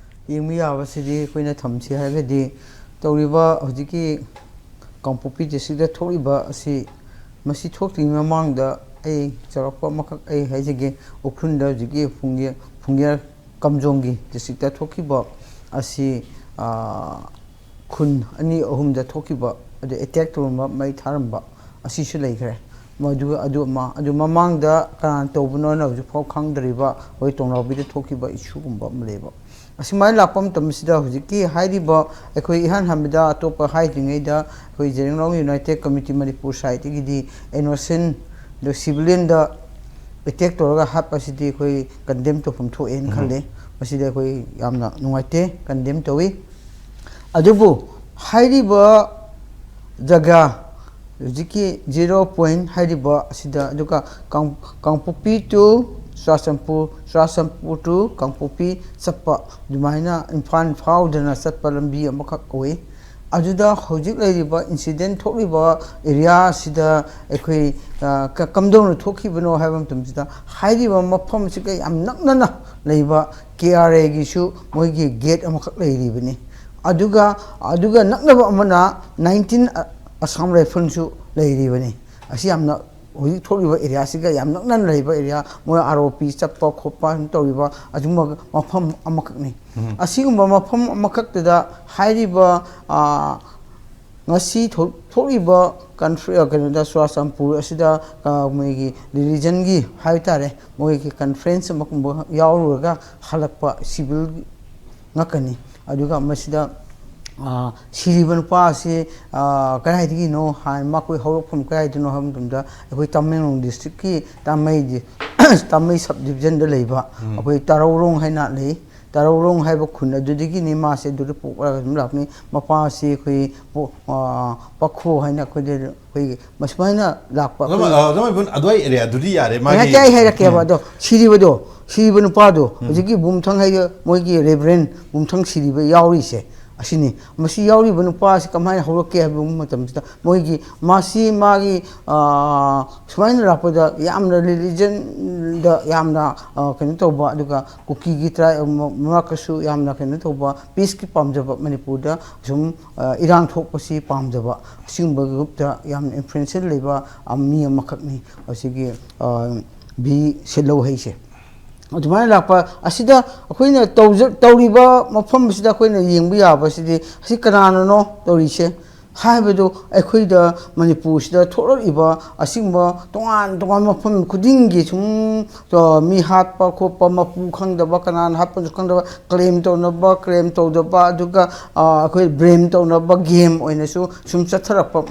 ꯌꯦꯡꯕ ꯌꯥꯕꯁꯤꯗꯤ ꯑꯩꯈꯣꯏꯅ ꯊꯝꯁꯤ ꯍꯥꯏꯔꯒꯗꯤ, ꯇꯧꯔꯤꯕ ꯍꯧꯖꯤꯛꯀꯤ ꯀꯥꯡꯄꯣꯛꯄꯤ ꯗꯤꯁꯇ꯭ꯔꯤꯛꯇ ꯊꯣꯛꯂꯤꯕ ꯑꯁꯤ, ꯃꯁꯤ ꯊꯣꯛꯇ꯭ꯔꯤꯉꯩ ꯃꯃꯥꯡꯗ ꯑꯩ ꯆꯥꯎꯔꯥꯛꯄ ꯑꯃꯈꯛ ꯑꯩ ꯍꯥꯏꯖꯒꯦ꯫ ꯎꯈ꯭ꯔꯨꯜꯗ ꯍꯧꯖꯤꯛꯀꯤ ꯐꯨꯡꯒꯦ-, ꯐꯨꯡꯒꯦꯔ ꯀꯝꯖꯣꯡꯒꯤ ꯗꯤꯁꯇ꯭ꯔꯤꯛꯇ ꯊꯣꯛꯈꯤꯕ ꯑꯁꯤ, ꯑ, ꯈꯨꯟ ꯑꯅꯤ ꯑꯍꯨꯝꯗ ꯊꯣꯛꯈꯤꯕ, ꯑꯗꯨ ꯑꯦꯇꯦꯛ ꯇꯧꯔꯝꯕ, ꯃꯩ ꯊꯥꯔꯝꯕ, ꯑꯁꯤꯁꯨ ꯂꯩꯈ꯭ꯔꯦ꯫ ꯃꯗꯨ, ꯑꯗꯨ ꯑꯃ, ꯑꯗꯨ ꯃꯃꯥꯡꯗ ꯀꯅꯥꯅ ꯇꯧꯕꯅꯣꯅ ꯍꯧꯖꯤꯛꯐꯥꯎ ꯈꯪꯗ꯭ꯔꯤꯕ ꯑꯩꯈꯣꯏ ꯇꯣꯡꯂꯥꯎꯕꯤꯗ ꯊꯣꯛꯈꯤꯕ ꯏꯁꯨꯒꯨꯝꯕ ꯑꯃ ꯂꯩꯕ꯫ ꯑꯁꯨꯃꯥꯏꯅ ꯂꯥꯛꯄ ꯃꯇꯝꯁꯤꯗ ꯍꯧꯖꯤꯛꯀꯤ ꯍꯥꯏꯔꯤꯕ, ꯑꯩꯈꯣꯏ ꯏꯍꯥꯟ ꯍꯥꯟꯕꯗ ꯑꯇꯣꯞꯄ ꯍꯥꯏꯗ꯭ꯔꯤꯉꯩꯗ ꯑꯩꯈꯣꯏ ꯖꯦꯔꯤꯡꯂꯣꯡ ꯌꯨꯅꯥꯏꯇꯦꯗ ꯀꯃꯤꯇꯤ ꯃꯅꯤꯄꯨꯔ ꯁꯥꯏꯠꯇꯒꯤꯗꯤ ꯏꯅꯣꯁꯦꯟ, ꯑꯗꯣ ꯁꯤꯚꯤꯂꯤꯌꯟꯗ ꯑꯦꯇꯦꯛ ꯇꯧꯔꯒ ꯍꯥꯠꯄꯁꯤꯗꯤ ꯑꯩꯈꯣꯏ ꯀꯟꯗꯦꯝ ꯇꯧꯐꯝ ꯊꯣꯛꯑꯦꯅ ꯈꯜꯂꯦ꯫ ꯃꯁꯤꯗ ꯑꯩꯈꯣꯏ ꯌꯥꯝꯅ ꯅꯨꯡꯉꯥꯏꯇꯦ, ꯀꯟꯗꯦꯝ ꯇꯧꯏ꯫ ꯑꯗꯨꯕꯨ ꯍꯥꯏꯔꯤꯕ ꯖꯒꯥ, ꯍꯧꯖꯤꯛꯀꯤ ꯖꯤꯔꯣ ꯄꯣꯏꯟꯠ ꯍꯥꯏꯔꯤꯕ ꯑꯁꯤꯗ, ꯑꯗꯨꯒ ꯀꯥꯡ-, ꯀꯥꯡꯄꯣꯛꯄꯤ to ꯆꯨꯔꯥꯆꯥꯟꯄꯨꯔ, ꯆꯨꯔꯥꯆꯥꯟꯄꯨꯔ to ꯀꯥꯡꯄꯣꯛꯄꯤ ꯆꯠꯄ, ꯑꯗꯨꯃꯥꯏꯅ ꯏꯝꯐꯥꯜ ꯐꯥꯎꯗꯅ ꯆꯠꯄ ꯂꯝꯕꯤ ꯑꯃꯈꯛ ꯑꯣꯏ꯫ ꯑꯗꯨꯗ ꯍꯧꯖꯤꯛ ꯂꯩꯔꯤꯕ ꯏꯟꯁꯤꯗꯦꯟ ꯊꯣꯛꯂꯤꯕ ꯑꯦꯔꯤꯌꯥ ꯑꯁꯤꯗ ꯑꯩꯈꯣꯏ, ꯑ, ꯀ-, ꯀꯝꯗꯧꯅ ꯊꯣꯛꯈꯤꯕꯅꯣ ꯍꯥꯏꯕ ꯃꯇꯝꯁꯤꯗ, ꯍꯥꯏꯔꯤꯕ ꯃꯐꯝ ꯑꯁꯤꯒ ꯌꯥꯝ ꯅꯛꯅꯅ ꯂꯩꯕ ꯀꯦ ꯑꯥꯔ ꯑꯦꯒꯤꯁꯨ ꯃꯣꯏꯒꯤ ꯒꯦꯠ ꯑꯃꯈꯛ ꯂꯩꯔꯤꯕꯅꯤ꯫ ꯑꯗꯨꯒ, ꯑꯗꯨꯒ ꯅꯛꯅꯕ ꯑꯃꯅ ꯅꯥꯏꯟꯇꯤꯟ ꯑ-, ꯑꯁꯥꯝ ꯔꯥꯏꯐꯜꯁꯨ ꯂꯩꯔꯤꯕꯅꯤ꯫ ꯑꯁꯤ ꯌꯥꯝꯅ ꯍꯧꯖꯤꯛ ꯊꯣꯛꯂꯤꯕ ꯑꯦꯔꯤꯌꯥꯁꯤꯒ ꯌꯥꯝ ꯅꯛꯅꯅ ꯂꯩꯕ ꯑꯦꯔꯤꯌꯥ, ꯃꯣꯏ ꯑꯥꯔ ꯑꯣ ꯄꯤ ꯆꯠꯄ ꯈꯣꯠꯄ ꯑꯗꯨꯝ ꯇꯧꯔꯤꯕ ꯑꯗꯨꯒꯨꯝꯕ ꯃꯐꯝ ꯑꯃꯈꯛꯅꯤ꯫ ꯑꯁꯤꯒꯨꯝꯕ ꯃꯐꯝ ꯑꯃꯈꯛꯇꯗ ꯍꯥꯏꯔꯤꯕ, ꯑ, ꯉꯁꯤ ꯊꯣꯛ-, ꯊꯣꯛꯂꯤꯕ ꯀꯟꯐ꯭ꯔ-, ꯑ, ꯀꯩꯅꯣꯗ, ꯆꯨꯔꯥꯆꯥꯟꯄꯨꯔ ꯑꯁꯤꯗ, ꯑ, ꯃꯣꯏꯒꯤ ꯔꯤꯂꯤꯖꯟꯒꯤ ꯍꯥꯏ ꯇꯥꯔꯦ, ꯃꯣꯏꯒꯤ ꯀꯟꯐ꯭ꯔꯦꯟꯁ ꯑꯃꯒꯨꯝꯕ ꯌꯥꯎꯔꯨꯔꯒ ꯍꯜꯂꯛꯄ ꯁꯤꯚꯤꯜ ꯉꯥꯛꯀꯅꯤ꯫ ꯑꯗꯨꯒ ꯃꯁꯤꯗ ꯑꯥ, ꯁꯤꯔꯤꯕ ꯅꯨꯄꯥ ꯑꯁꯤ, ꯑꯥ, ꯀꯗꯥꯏꯗꯒꯤꯅꯣ ꯍꯥꯏ, ꯃꯈꯣꯏ ꯍꯧꯔꯛꯐꯝ ꯀꯗꯥꯏꯗꯅꯣ ꯍꯥꯏꯕ ꯃꯇꯝꯗ, ꯑꯩꯈꯣꯏ ꯇꯃꯦꯡꯂꯣꯡ ꯗꯤꯁꯇ꯭ꯔꯤꯛꯀꯤ ꯇꯥꯃꯩ ꯗꯤ-, ꯇꯥꯃꯩ ꯁꯕ ꯗꯤꯕꯤꯖꯟꯗ ꯂꯩꯕ, ꯎꯝ꯫ ꯑꯩꯈꯣꯏ ꯇꯔꯧꯔꯣꯡ ꯍꯥꯏꯅ ꯂꯩ꯫ ꯇꯔꯧꯔꯣꯡ ꯍꯥꯏꯕ ꯈꯨꯟ ꯑꯗꯨꯗꯒꯤꯅꯤ꯫ ꯃꯥꯁꯦ ꯑꯗꯨꯗ ꯄꯣꯛꯂꯒ ꯑꯗꯨꯝ ꯂꯥꯛꯄꯅꯤ꯫ ꯃꯄꯥ ꯑꯁꯤ ꯑꯩꯈꯣꯏ ꯄꯣ-, ꯑꯥ, ꯄꯥꯈꯣ ꯍꯥꯏꯅ ꯑꯩꯈꯣꯏꯗ, ꯑꯩꯈꯣꯏꯒꯤ ꯃꯁꯨꯃꯥꯏꯅ ꯂꯥꯛꯄ ꯑꯗꯨꯝ, ꯑꯩꯈꯣꯏ ꯑ, ꯑꯗꯨꯝ ꯏꯕꯨꯡ ꯑꯗꯨꯋꯥꯏ ꯑꯦꯔꯤꯌꯥꯗꯨꯗꯤ ꯌꯥꯔꯦ, ꯃꯥꯒꯤ ꯅꯠꯇꯦ, ꯑꯩ ꯍꯥꯏꯔꯛꯀꯦꯕ꯫ ꯎꯝ꯫ ꯑꯗꯣ ꯁꯤꯔꯤꯕꯗꯣ, ꯁꯤꯔꯤꯕ ꯅꯨꯄꯥꯗꯣ, ꯎꯝ꯫ ꯍꯧꯖꯤꯛꯀꯤ ꯕꯨꯝꯊꯪ ꯍꯥꯏꯗꯣ, ꯃꯣꯏꯒꯤ ꯔꯦꯚꯔꯦꯟ ꯕꯨꯝꯊꯪ ꯁꯤꯔꯤꯕ ꯌꯥꯎꯔꯤꯁꯦ ꯑꯁꯤꯅꯤ꯫ ꯃꯁꯤ ꯌꯥꯎꯔꯤꯕ ꯅꯨꯄꯥ ꯑꯁꯤ ꯀꯃꯥꯏꯅ ꯍꯧꯔꯛꯀꯦ ꯍꯥꯏꯕ ꯃꯇꯝꯁꯤꯗ, ꯃꯣꯏꯒꯤ, ꯃꯁꯤ ꯃꯥꯒꯤ, ꯑꯥ, ꯁꯨꯃꯥꯏꯅ ꯂꯥꯛꯄꯗ ꯌꯥꯝꯅ ꯔꯤꯂꯤꯖꯟꯗ ꯌꯥꯝꯅ, ꯑꯥ, ꯀꯩꯅꯣ ꯇꯧꯕ, ꯑꯗꯨꯒ ꯀꯨꯀꯤꯒꯤ ꯇ꯭ꯔꯥꯏ-, ꯃ-, ꯃꯔꯛꯇꯁꯨ ꯌꯥꯝꯅ ꯀꯩꯅꯣ ꯇꯧꯕ, ꯄꯤꯁꯀꯤ ꯄꯥꯝꯖꯕ, ꯃꯅꯤꯄꯨꯔꯗ ꯁꯨꯝ, ꯑꯥ, ꯏꯔꯥꯡ ꯊꯣꯛꯄꯁꯤ ꯄꯥꯝꯖꯕ, ꯑꯁꯤꯒꯨꯝꯕ ꯒ꯭ꯔꯨꯞꯇ ꯌꯥꯝꯅ ꯏꯟꯐ꯭ꯂꯨꯌꯦꯟꯁꯦꯜ ꯂꯩꯕ, ꯑꯥ, ꯃꯤ ꯑꯃꯈꯛꯅꯤ꯫ ꯑꯁꯤꯒꯤ, ꯑꯥ, ꯚꯤ ꯁꯤꯠꯂꯧ ꯍꯩꯁꯦ꯫ ꯑꯗꯨꯃꯥꯏꯅ ꯂꯥꯛꯄ ꯑꯁꯤꯗ ꯑꯩꯈꯣꯏꯅ ꯇꯧꯖ-, ꯇꯧꯔꯤꯕ ꯃꯐꯝ ꯑꯁꯤꯗ ꯑꯩꯈꯣꯏꯅ ꯌꯦꯡꯕ ꯌꯥꯕꯁꯤꯗꯤ, ꯑꯁꯤ ꯀꯅꯥꯅꯅꯣ ꯇꯧꯔꯤꯁꯦ ꯍꯥꯏꯕꯗꯨ, ꯑꯩꯈꯣꯏꯗ ꯃꯅꯤꯄꯨꯔꯁꯤꯗ ꯊꯣꯛꯂꯛꯏꯕ ꯑꯁꯤꯒꯨꯝꯕ ꯇꯣꯉꯥꯟ ꯇꯣꯉꯥꯟꯕ ꯃꯐꯝ ꯈꯨꯗꯤꯡꯒꯤ ꯁꯨꯝ, ꯑ, ꯃꯤ ꯍꯥꯠꯄ ꯈꯣꯠꯄ, ꯃꯄꯨ ꯈꯪꯗꯕ, ꯀꯅꯥꯅ ꯍꯥꯠꯄꯅꯣ ꯈꯪꯗꯕ, ꯀ꯭ꯂꯦꯝ ꯇꯧꯅꯕ, ꯀ꯭ꯂꯦꯝ ꯇꯧꯗꯕ, ꯑꯗꯨꯒ, ꯑ, ꯑꯩꯈꯣꯏ ꯕ꯭ꯂꯦꯝ ꯇꯧꯅꯕ ꯒꯦꯝ ꯑꯣꯏꯅꯁꯨ ꯁꯨꯝ ꯆꯠꯊꯔꯛꯄ,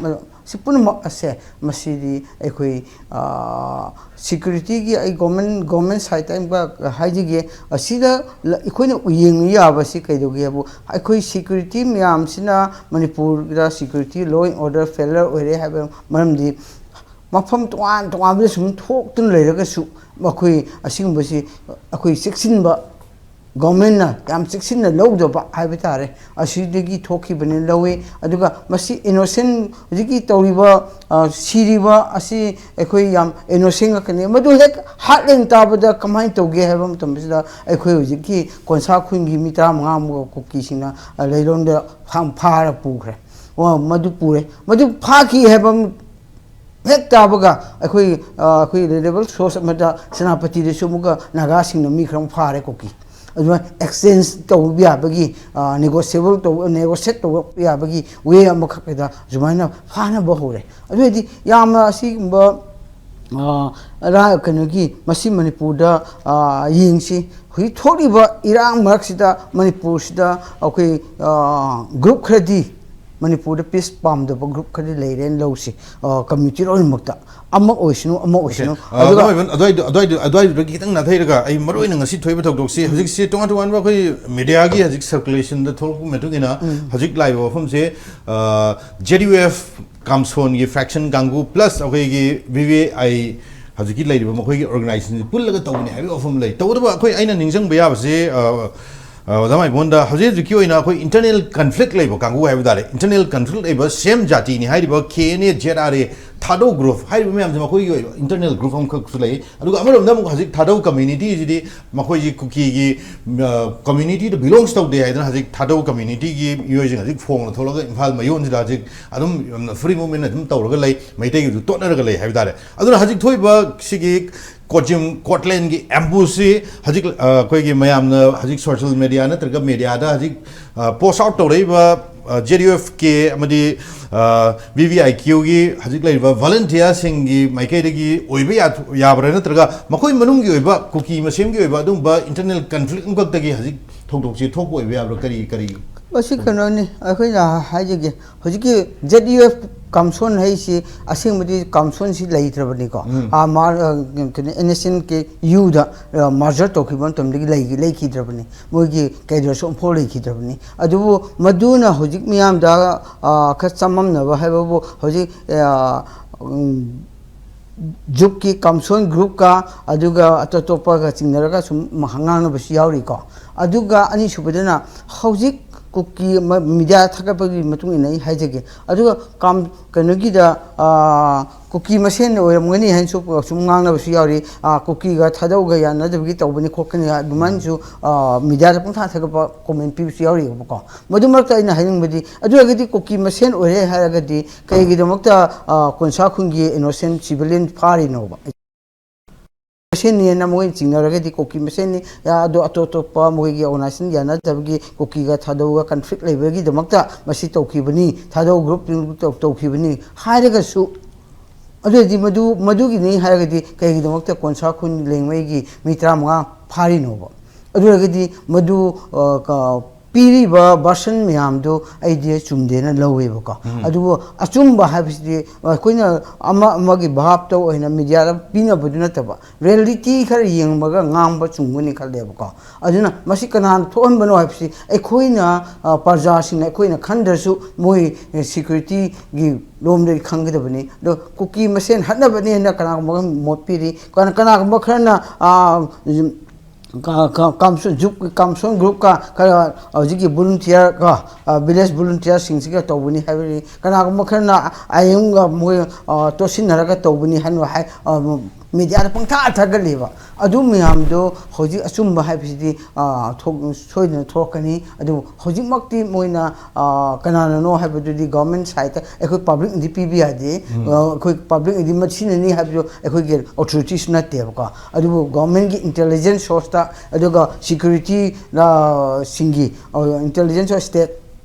ꯁꯤ ꯄꯨꯝꯅꯃꯛ ꯑꯁꯦ, ꯃꯁꯤꯗꯤ ꯑꯩꯈꯣꯏ, ꯑ, ꯁꯤꯀ꯭ꯌꯨꯔꯤꯇꯤꯒꯤ, ꯑꯩ ꯒꯣꯔꯃꯦꯟ, ꯒꯣꯔꯃꯦꯟ ꯁꯥꯏꯠꯇ ꯑꯃꯨꯛꯀ ꯍꯥꯏꯖꯒꯦ, ꯑꯁꯤꯗ ꯂ-, ꯑꯩꯈꯣꯏꯅ ꯌꯦꯡꯕ ꯌꯥꯕꯁꯤ ꯀꯩꯗꯧꯒꯦ ꯍꯥꯏꯕꯨ, ꯑꯩꯈꯣꯏ ꯁꯤꯀ꯭ꯌꯨꯔꯤꯇꯤ ꯃꯌꯥꯝꯁꯤꯅ ꯃꯅꯤꯄꯨꯔꯗ security, law and order failure ꯑꯣꯏꯔꯦ ꯍꯥꯏꯕ ꯃꯔꯝꯗꯤ, ꯃꯐꯝ ꯇꯣꯉꯥꯟ ꯇꯣꯉꯥꯟꯕꯗ ꯁꯨꯝ ꯊꯣꯛꯇꯨꯅ ꯂꯩꯔꯒꯁꯨ, ꯃꯈꯣꯏ ꯑꯁꯤꯒꯨꯝꯕꯁꯤ ꯑꯩꯈꯣꯏ ꯆꯦꯛꯁꯤꯟꯕ, ꯒꯣꯔꯃꯦꯟꯅ ꯌꯥꯝ ꯆꯦꯛꯁꯤꯟꯅ ꯂꯧꯗꯕ ꯍꯥꯏꯕ ꯇꯥꯔꯦ, ꯑꯁꯤꯗꯒꯤ ꯊꯣꯛꯈꯤꯕꯅꯤ ꯂꯧꯏ꯫ ꯑꯗꯨꯒ ꯃꯁꯤ ꯏꯅꯣꯁꯦꯟ, ꯍꯧꯖꯤꯛꯀꯤ ꯇꯧꯔꯤꯕ, ꯑ, ꯁꯤꯔꯤꯕ ꯑꯁꯤ ꯑꯩꯈꯣꯏ ꯌꯥꯝ ꯏꯅꯣꯁꯦꯟ ꯉꯥꯛꯇꯅꯤ꯫ ꯃꯗꯨ ꯍꯦꯛ ꯍꯥꯠꯂꯦꯅ ꯇꯥꯕꯗ ꯀꯃꯥꯏꯅ ꯇꯧꯒꯦ ꯍꯥꯏꯕ ꯃꯇꯝꯁꯤꯗ, ꯑꯩꯈꯣꯏ ꯍꯧꯖꯤꯛꯀꯤ ꯀꯣꯟꯁꯥ ꯈꯨꯟꯒꯤ ꯃꯤ ꯇꯔꯥꯃꯉꯥꯃꯨꯛ ꯀꯨꯀꯤꯁꯤꯡꯅ, ꯑ, ꯂꯩꯔꯣꯟꯗ ꯐꯥ-, ꯐꯥꯔ ꯄꯨꯈ꯭ꯔꯦ꯫ ꯑꯣ, ꯃꯗꯨ ꯄꯨꯔꯦ꯫ ꯃꯗꯨ ꯐꯥꯈꯤ ꯍꯥꯏꯕ ꯍꯦꯛ ꯇꯥꯕꯒ ꯑꯩꯈꯣꯏ, ꯑ, ꯑꯩꯈꯣꯏ ꯔꯤꯂꯦꯕꯜ ꯁꯣꯔꯁ ꯑꯃꯗ ꯁꯦꯅꯥꯄꯇꯤꯗꯁꯨ ꯑꯃꯨꯛꯀ ꯅꯥꯒꯥꯁꯤꯡꯅ ꯃꯤ ꯈꯔ ꯑꯃ ꯐꯥꯔꯦ ꯀꯨꯀꯤ꯫ ꯑꯗꯨꯃꯥꯏꯅ ꯑꯦꯛꯁꯆꯦꯟꯖ ꯇꯧꯕ ꯌꯥꯕꯒꯤ, ꯑ, ꯅꯦꯒꯣꯁꯤꯌꯦꯕꯜ ꯇꯧꯕ, ꯅꯦꯒꯣꯁꯤꯌꯦꯠ ꯇꯧꯕ ꯌꯥꯕꯒꯤ ꯋꯦ ꯑꯃꯈꯛꯇꯗ ꯁꯨꯃꯥꯏꯅ ꯐꯥꯅꯕ ꯍꯧꯔꯦ꯫ ꯑꯗꯨ ꯑꯣꯏꯔꯗꯤ ꯌꯥꯝꯅ ꯑꯁꯤꯒꯨꯝꯕ ꯑ, ꯔꯥ-, ꯀꯩꯅꯣꯒꯤ, ꯃꯁꯤ ꯃꯅꯤꯄꯨꯔꯗ, ꯑ, ꯌꯦꯡꯁꯤ꯫ ꯍꯧꯖꯤꯛ ꯊꯣꯛꯂꯤꯕ ꯏꯔꯥꯡ ꯃꯔꯛꯁꯤꯗ ꯃꯅꯤꯄꯨꯔꯁꯤꯗ ꯑꯩꯈꯣꯏ, ꯑ, ꯒ꯭ꯔꯨꯞ ꯈꯔꯗꯤ ꯃꯅꯤꯄꯨꯔꯗ ꯄꯤꯁ ꯄꯥꯝꯗꯕ ꯒ꯭ꯔꯨꯞ ꯈꯔꯗꯤ ꯂꯩꯔꯦꯅ ꯂꯧꯁꯤ, ꯑ, ꯀꯝꯃ꯭ꯌꯨꯅꯤꯇꯤ ꯂꯣꯏꯅꯃꯛꯇ꯫ ꯑꯃ ꯑꯣꯏꯁꯅꯨ, ꯑꯃ ꯑꯣꯏꯁꯅꯨ꯫ ꯑ, ꯑꯗꯨꯒ ꯀꯃꯥꯏꯕ-, ꯑꯗꯨꯋꯥꯏꯗꯨ-, ꯑꯗꯨꯋꯥꯏꯗꯨ-, ꯑꯗꯨꯋꯥꯏꯗꯨꯗꯒꯤ ꯈꯤꯇꯪ ꯅꯥꯊꯩꯔꯒ ꯑꯩ ꯃꯔꯨ ꯑꯣꯏꯅ ꯉꯁꯤ ꯊꯣꯛꯏꯕ ꯊꯧꯗꯣꯛꯁꯤ ꯍꯧꯖꯤꯛꯁꯤ ꯇꯣꯉꯥꯟ ꯇꯣꯉꯥꯟꯕ ꯑꯩꯈꯣꯏ ꯃꯦꯗꯤꯌꯥꯒꯤ ꯍꯧꯖꯤꯛ ꯁꯔꯀꯨꯂꯦꯁꯟꯗ ꯊꯣꯛꯂꯛꯄ ꯃꯇꯨꯡ ꯏꯟꯅ ꯍꯧꯖꯤꯛ ꯂꯥꯛꯏꯕ ꯋꯥꯐꯝꯁꯦ, ꯑ, ꯖꯦ ꯗꯤ ꯌꯨ ꯑꯦꯐ ꯀꯥꯝꯁꯣꯟꯒꯤ ꯐ꯭ꯔꯦꯛꯁꯟ ꯀꯥꯡꯕꯨ ꯄ꯭ꯂꯁ ꯑꯩꯈꯣꯏꯒꯤ ꯚꯤ ꯚꯤ ꯑꯥꯏ ꯍꯧꯖꯤꯛꯀꯤ ꯂꯩꯔꯤꯕ ꯃꯈꯣꯏꯒꯤ ꯑꯣꯔꯒꯅꯥꯏꯖꯦꯁꯟꯁꯤ ꯄꯨꯜꯂꯒ ꯇꯧꯕꯅꯤ ꯍꯥꯏꯕꯒꯤ ꯋꯥꯐꯝ ꯂꯩ꯫ ꯇꯧꯕꯇꯕꯨ ꯑꯩꯈꯣꯏ, ꯑꯩꯅ ꯅꯤꯡꯁꯤꯡꯕ ꯌꯥꯕꯁꯤ, ꯑ, ꯑ, ꯑꯣꯖꯥ ꯃꯥꯏꯕꯣꯟꯗ ꯍꯧꯖꯤꯛ ꯍꯧꯖꯤꯛꯀꯤ ꯑꯣꯏꯅ ꯑꯩꯈꯣꯏ ꯏꯟꯇꯔꯅꯦꯜ ꯀꯟꯐ꯭ꯂꯤꯛ ꯂꯩꯕ ꯀꯥꯡꯕꯨ ꯍꯥꯏꯕ ꯇꯥꯔꯦ, ꯏꯟꯇꯔꯅꯦꯜ ꯀꯟꯐ꯭ꯂꯤꯛ ꯂꯩꯕ ꯁꯦꯝ ꯖꯥꯇꯤꯅꯤ ꯍꯥꯏꯔꯤꯕ K N A, Z R A, ꯊꯥꯗꯧ ꯒ꯭ꯔꯨꯞ ꯍꯥꯏꯔꯤꯕ ꯃꯌꯥꯝꯁꯦ ꯃꯈꯣꯏꯒꯤ ꯑꯣꯏꯕ ꯏꯟꯇꯔꯅꯦꯜ ꯒ꯭ꯔꯨꯞ ꯑꯃꯈꯛꯁꯨ ꯂꯩ꯫ ꯑꯗꯨꯒ ꯑꯃꯔꯣꯝꯗ ꯑꯃꯨꯛ ꯍꯧꯖꯤꯛ ꯊꯥꯗꯧ ꯀꯝꯃ꯭ꯌꯨꯅꯤꯇꯤꯁꯤꯗꯤ ꯃꯈꯣꯏꯁꯤ ꯀꯨꯀꯤꯒꯤ, ꯑ, ꯀꯝꯃ꯭ꯌꯨꯅꯤꯇꯤꯗ ꯕꯤꯂꯣꯡꯁ ꯇꯧꯗꯦ ꯍꯥꯏꯗꯅ ꯍꯧꯖꯤꯛ ꯊꯥꯗꯧ ꯀꯝꯃ꯭ꯌꯨꯅꯤꯇꯤꯒꯤ ꯃꯤꯑꯣꯏꯁꯤꯡ ꯍꯧꯖꯤꯛ ꯐꯣꯡꯅ ꯊꯣꯛꯂꯒ ꯏꯝꯐꯥꯜ ꯃꯌꯣꯟꯁꯤꯗ ꯍꯧꯖꯤꯛ ꯑꯗꯨꯝ ꯌꯥꯝꯅ ꯐ꯭ꯔꯤ ꯃꯨꯚꯃꯦꯟ ꯑꯗꯨꯝ ꯇꯧꯔꯒ ꯂꯩ, ꯃꯩꯇꯩꯒꯤꯁꯨ ꯇꯣꯠꯅꯔꯒ ꯂꯩ ꯍꯥꯏꯕ ꯇꯥꯔꯦ꯫ ꯑꯗꯨꯅ ꯍꯧꯖꯤꯛ ꯊꯣꯛꯏꯕ ꯁꯤꯒꯤ ꯀꯣꯆꯤꯝ ꯀꯣꯠꯂꯦꯟꯒꯤ ꯑꯦꯝꯕꯨꯁꯁꯤ ꯍꯧꯖꯤꯛ, ꯑ, ꯑꯩꯈꯣꯏꯒꯤ ꯃꯌꯥꯝꯅ ꯍꯧꯖꯤꯛ ꯁꯣꯁꯤꯌꯦꯜ ꯃꯦꯗꯤꯌꯥ ꯅꯠꯇ꯭ꯔꯒ ꯃꯦꯗꯤꯌꯥꯗ ꯍꯧꯖꯤꯛ, ꯑ, ꯄꯣꯁ ꯑꯥꯎꯠ ꯇꯧꯔꯛꯏꯕ, ꯑ, ꯖꯦ ꯗꯤ ꯌꯨ ꯑꯦꯐ ꯀꯦ ꯑꯃꯗꯤ, ꯑ, ꯚꯤ ꯚꯤ ꯑꯥꯏ ꯀ꯭ꯌꯨꯒꯤ ꯍꯧꯖꯤꯛ ꯂꯩꯔꯤꯕ ꯚꯣꯂꯨꯟꯇꯤꯌꯔꯁꯤꯡꯒꯤ ꯃꯥꯏꯀꯩꯗꯒꯤ ꯑꯣꯏꯕ ꯌꯥ-, ꯌꯥꯕ꯭ꯔꯥ, ꯅꯠꯇ꯭ꯔꯒ ꯃꯈꯣꯏ ꯃꯅꯨꯡꯒꯤ ꯑꯣꯏꯕ ꯀꯨꯀꯤ ꯃꯁꯦꯟꯒꯤ ꯑꯣꯏꯕ ꯑꯗꯨꯒꯨꯝꯕ ꯏꯟꯇꯔꯅꯦꯜ ꯀꯟꯐ꯭ꯂꯤꯛ ꯑꯃꯈꯛꯇꯒꯤ ꯍꯧꯖꯤꯛ ꯊꯧꯗꯣꯛꯁꯤ ꯊꯣꯛꯄ ꯑꯣꯏꯕ ꯌꯥꯕ꯭ꯔꯥ? ꯀꯔꯤ, ꯀꯔꯤ? ꯃꯁꯤ ꯀꯩꯅꯣꯅꯤ, ꯑꯩꯈꯣꯏꯅ ꯍꯥꯏꯖꯒꯦ, ꯍꯧꯖꯤꯛꯀꯤ ꯖꯦꯠ ꯌꯨ ꯑꯦꯐ ꯀꯥꯝꯁꯣꯟ ꯍꯥꯏꯁꯤ ꯑꯁꯦꯡꯕꯗꯤ ꯀꯥꯝꯁꯣꯟꯁꯤ ꯂꯩꯇ꯭ꯔꯕꯅꯤꯀꯣ꯫ ꯎꯝ꯫ ꯑꯥ, ꯃꯥ-, ꯑ, ꯀꯩꯅꯣ, ꯑꯦꯟ ꯑꯦꯁ ꯑꯦꯟ ꯀꯦ ꯌꯨꯗ, ꯑ, ꯃꯥꯔꯖꯔ ꯇꯧꯈꯤꯕ ꯃꯇꯝꯗꯒꯤ ꯂꯩꯈꯤ-, ꯂꯩꯈꯤꯗ꯭ꯔꯕꯅꯤ꯫ ꯃꯣꯏꯒꯤ ꯀꯦꯗꯔꯁꯨ ꯑꯃꯐꯥꯎ ꯂꯩꯈꯤꯗ꯭ꯔꯕꯅꯤ꯫ ꯑꯗꯨꯕꯨ ꯃꯗꯨꯅ ꯍꯧꯖꯤꯛ ꯃꯤꯌꯥꯝꯗ, ꯑ, ꯈꯔ ꯆꯃꯝꯅꯕ ꯍꯥꯏꯕꯕꯨ ꯍꯧꯖꯤꯛ, ꯑ, ꯎꯝ, ꯖꯨꯛꯀꯤ ꯀꯥꯝꯁꯣꯟ ꯒ꯭ꯔꯨꯞꯀ ꯑꯗꯨꯒ ꯑꯇꯣꯞ ꯑꯇꯣꯞꯄꯒ ꯆꯤꯡꯅꯔꯒ ꯁꯨꯝ ꯉꯥꯡꯅꯕꯁꯨ ꯌꯥꯎꯔꯤꯀꯣ꯫ ꯑꯗꯨꯒ ꯑꯅꯤꯁꯨꯕꯗꯅ ꯍꯧꯖꯤꯛ ꯀꯨꯀꯤ ꯃ-, ꯃꯤꯗꯤꯌꯥ ꯊꯥꯒꯠꯄꯒꯤ ꯃꯇꯨꯡ ꯏꯟꯅ ꯑꯩ ꯍꯥꯏꯖꯒꯦ꯫ ꯑꯗꯨꯒ ꯀꯥꯝ-, ꯀꯩꯅꯣꯒꯤꯗ, ꯑꯥ, ꯀꯨꯀꯤ ꯃꯁꯦꯟ ꯑꯣꯏꯔꯝꯒꯅꯤ ꯍꯥꯏꯅꯁꯨ ꯁꯨꯝ ꯉꯥꯡꯅꯕꯁꯨ ꯌꯥꯎꯔꯤ꯫ ꯑꯥ, ꯀꯨꯀꯤꯒ ꯊꯥꯗꯧꯒ ꯌꯥꯅꯗꯕꯒꯤ ꯇꯧꯕꯅꯤ ꯈꯣꯠꯀꯅꯤ ꯑꯗꯨꯃꯥꯏꯅꯁꯨ, ꯑꯥ, ꯃꯤꯗꯤꯌꯥꯗ ꯄꯪꯊꯥ ꯊꯥꯒꯠꯄ ꯀꯣꯃꯦꯟ ꯄꯤꯕꯁꯨ ꯌꯥꯎꯔꯤꯑꯕꯀꯣ꯫ ꯃꯗꯨ ꯃꯔꯛꯇ ꯑꯩꯅ ꯍꯥꯏꯅꯤꯡꯕꯗꯤ, ꯑꯗꯨ ꯑꯣꯏꯔꯒꯗꯤ ꯀꯨꯀꯤ ꯃꯁꯦꯟ ꯑꯣꯏꯔꯦ ꯍꯥꯏꯔꯒꯗꯤ ꯀꯩꯒꯤꯗꯃꯛꯇ, ꯑ, ꯀꯣꯟꯁꯥ ꯈꯨꯟꯒꯤ ꯏꯅꯣꯁꯦꯟ ꯁꯤꯚꯤꯂꯤꯌꯟ ꯐꯥꯔꯤꯅꯣꯕ? ꯃꯁꯦꯟꯅꯤꯅ ꯃꯣꯏꯅ ꯆꯤꯡꯅꯔꯒꯗꯤ ꯀꯨꯀꯤ ꯃꯁꯦꯟꯅꯤ, ꯑ, ꯑꯗꯣ ꯑꯇꯣꯞ ꯑꯇꯣꯞꯄ ꯃꯣꯏꯒꯤ ꯑꯣꯔꯒꯅꯥꯏꯖꯦꯁꯟ ꯌꯥꯅꯗꯕꯒꯤ ꯀꯨꯀꯤꯒ ꯊꯥꯗꯧꯒ ꯀꯟꯐ꯭ꯂꯤꯛ ꯂꯩꯕꯒꯤꯗꯃꯛꯇ ꯃꯁꯤ ꯇꯧꯈꯤꯕꯅꯤ, ꯊꯥꯗꯧ ꯒ꯭ꯔꯨꯞ ꯇꯧ-, ꯇꯧꯈꯤꯕꯅꯤ ꯍꯥꯏꯔꯒꯁꯨ ꯑꯗꯨ ꯑꯣꯏꯔꯗꯤ ꯃꯗꯨ, ꯃꯗꯨꯒꯤꯅꯤ ꯍꯥꯏꯔꯒꯗꯤ ꯀꯩꯒꯤꯗꯃꯛꯇ ꯀꯣꯟꯁꯥ ꯈꯨꯟ ꯂꯦꯡꯃꯩꯒꯤ ꯃꯤ ꯇꯔꯥꯃꯉꯥ ꯐꯥꯔꯤꯅꯣꯕ? ꯑꯗꯨ ꯑꯣꯏꯔꯒꯗꯤ ꯃꯗꯨ, ꯑ, ꯀ-, ꯄꯤꯔꯤꯕ version ꯃꯌꯥꯝꯗꯨ ꯑꯩꯗꯤ ꯆꯨꯝꯗꯦꯅ ꯂꯧꯋꯦꯕꯀꯣ꯫ ꯎꯝ꯫ ꯑꯗꯨꯕꯨ ꯑꯆꯨꯝꯕ ꯍꯥꯏꯕꯁꯤꯗꯤ ꯑꯩꯈꯣꯏꯅ ꯑꯃ ꯑꯃꯒꯤ ꯚꯥꯞꯇ ꯑꯣꯏꯅ ꯃꯤꯗꯤꯌꯥꯗ ꯄꯤꯅꯕꯗꯨ ꯅꯠꯇꯕ, reality ꯈꯔ ꯌꯦꯡꯕꯒ ꯉꯥꯡꯕ ꯆꯨꯝꯒꯅꯤ ꯈꯜꯂꯦꯕꯀꯣ꯫ ꯑꯗꯨꯅ ꯃꯁꯤ ꯀꯅꯥꯅ ꯊꯣꯛꯍꯟꯕꯅꯣ ꯍꯥꯏꯕꯁꯤ ꯑꯩꯈꯣꯏꯅ, ꯑ, ꯄ꯭ꯔꯖꯥꯁꯤꯡꯅ ꯑꯩꯈꯣꯏꯅ ꯈꯟꯗ꯭ꯔꯁꯨ ꯃꯣꯏ, ꯑ, security ꯒꯤ ꯂꯣꯝꯗꯒꯤ ꯈꯪꯒꯗꯕꯅꯤ꯫ ꯑꯗꯣ ꯀꯨꯀꯤ ꯃꯁꯦꯟ ꯍꯠꯅꯕꯅꯦꯅ ꯀꯅꯥꯒꯨꯝꯕ ꯃꯣꯠ ꯄꯤꯔꯤ꯫ ꯀꯅꯥ-, ꯀꯅꯥꯒꯨꯝꯕ ꯈꯔꯅ, ꯑ, ꯀ-, ꯀ-, ꯀꯥꯝꯁꯣꯟ, ꯖꯨꯞ, ꯀꯥꯝꯁꯣꯟ group ꯀ, ꯈꯔ ꯍꯧꯖꯤꯛꯀꯤ volunteer ꯀ, ꯑ, village volunteer ꯁꯤꯡꯁꯤꯒ ꯇꯧꯕꯅꯤ ꯍꯥꯏꯕꯅꯤ꯫ ꯀꯅꯥꯒꯨꯝꯕ ꯈꯔꯅ ꯑꯥꯏ ꯑꯦꯝꯒ ꯃꯣꯏ, ꯑ, ꯇꯣꯠꯁꯤꯟꯅꯔꯒ ꯇꯧꯕꯅꯤ ꯍꯥꯏꯅ ꯍꯥꯏ, ꯑ, ꯃꯤꯗꯤꯌꯥꯗ ꯄꯪꯊꯥ ꯊꯥꯒꯠꯂꯤꯕ꯫ ꯑꯗꯨ ꯃꯌꯥꯝꯗꯣ ꯍꯧꯖꯤꯛ ꯑꯆꯨꯝꯕ ꯍꯥꯏꯕꯁꯤꯗꯤ, ꯑ, ꯊꯣꯛ-, ꯁꯣꯏꯗꯅ ꯊꯣꯛꯂꯛꯀꯅꯤ꯫ ꯑꯗꯨꯕꯨ ꯍꯧꯖꯤꯛꯃꯛꯇꯤ ꯃꯣꯏꯅ, ꯑ, ꯀꯅꯥꯅꯅꯣ ꯍꯥꯏꯕꯗꯨꯗꯤ government side ꯇ ꯑꯩꯈꯣꯏ public ꯅꯗꯤ ꯄꯤꯕ ꯌꯥꯗꯦ꯫ ꯎꯝ꯫ ꯑ, ꯑꯩꯈꯣꯏ public ꯅꯗꯤ ꯃꯁꯤꯅꯅꯤ ꯍꯥꯏꯕꯗꯨ ꯑꯩꯈꯣꯏꯒꯤ authorities ꯅꯠꯇꯦꯕꯀꯣ꯫ ꯑꯗꯨꯕꯨ government ꯀꯤ intelligence source ꯇ, ꯑꯗꯨꯒ security, ꯑ, ꯁꯤꯡꯒꯤ, ꯑ, intelligence state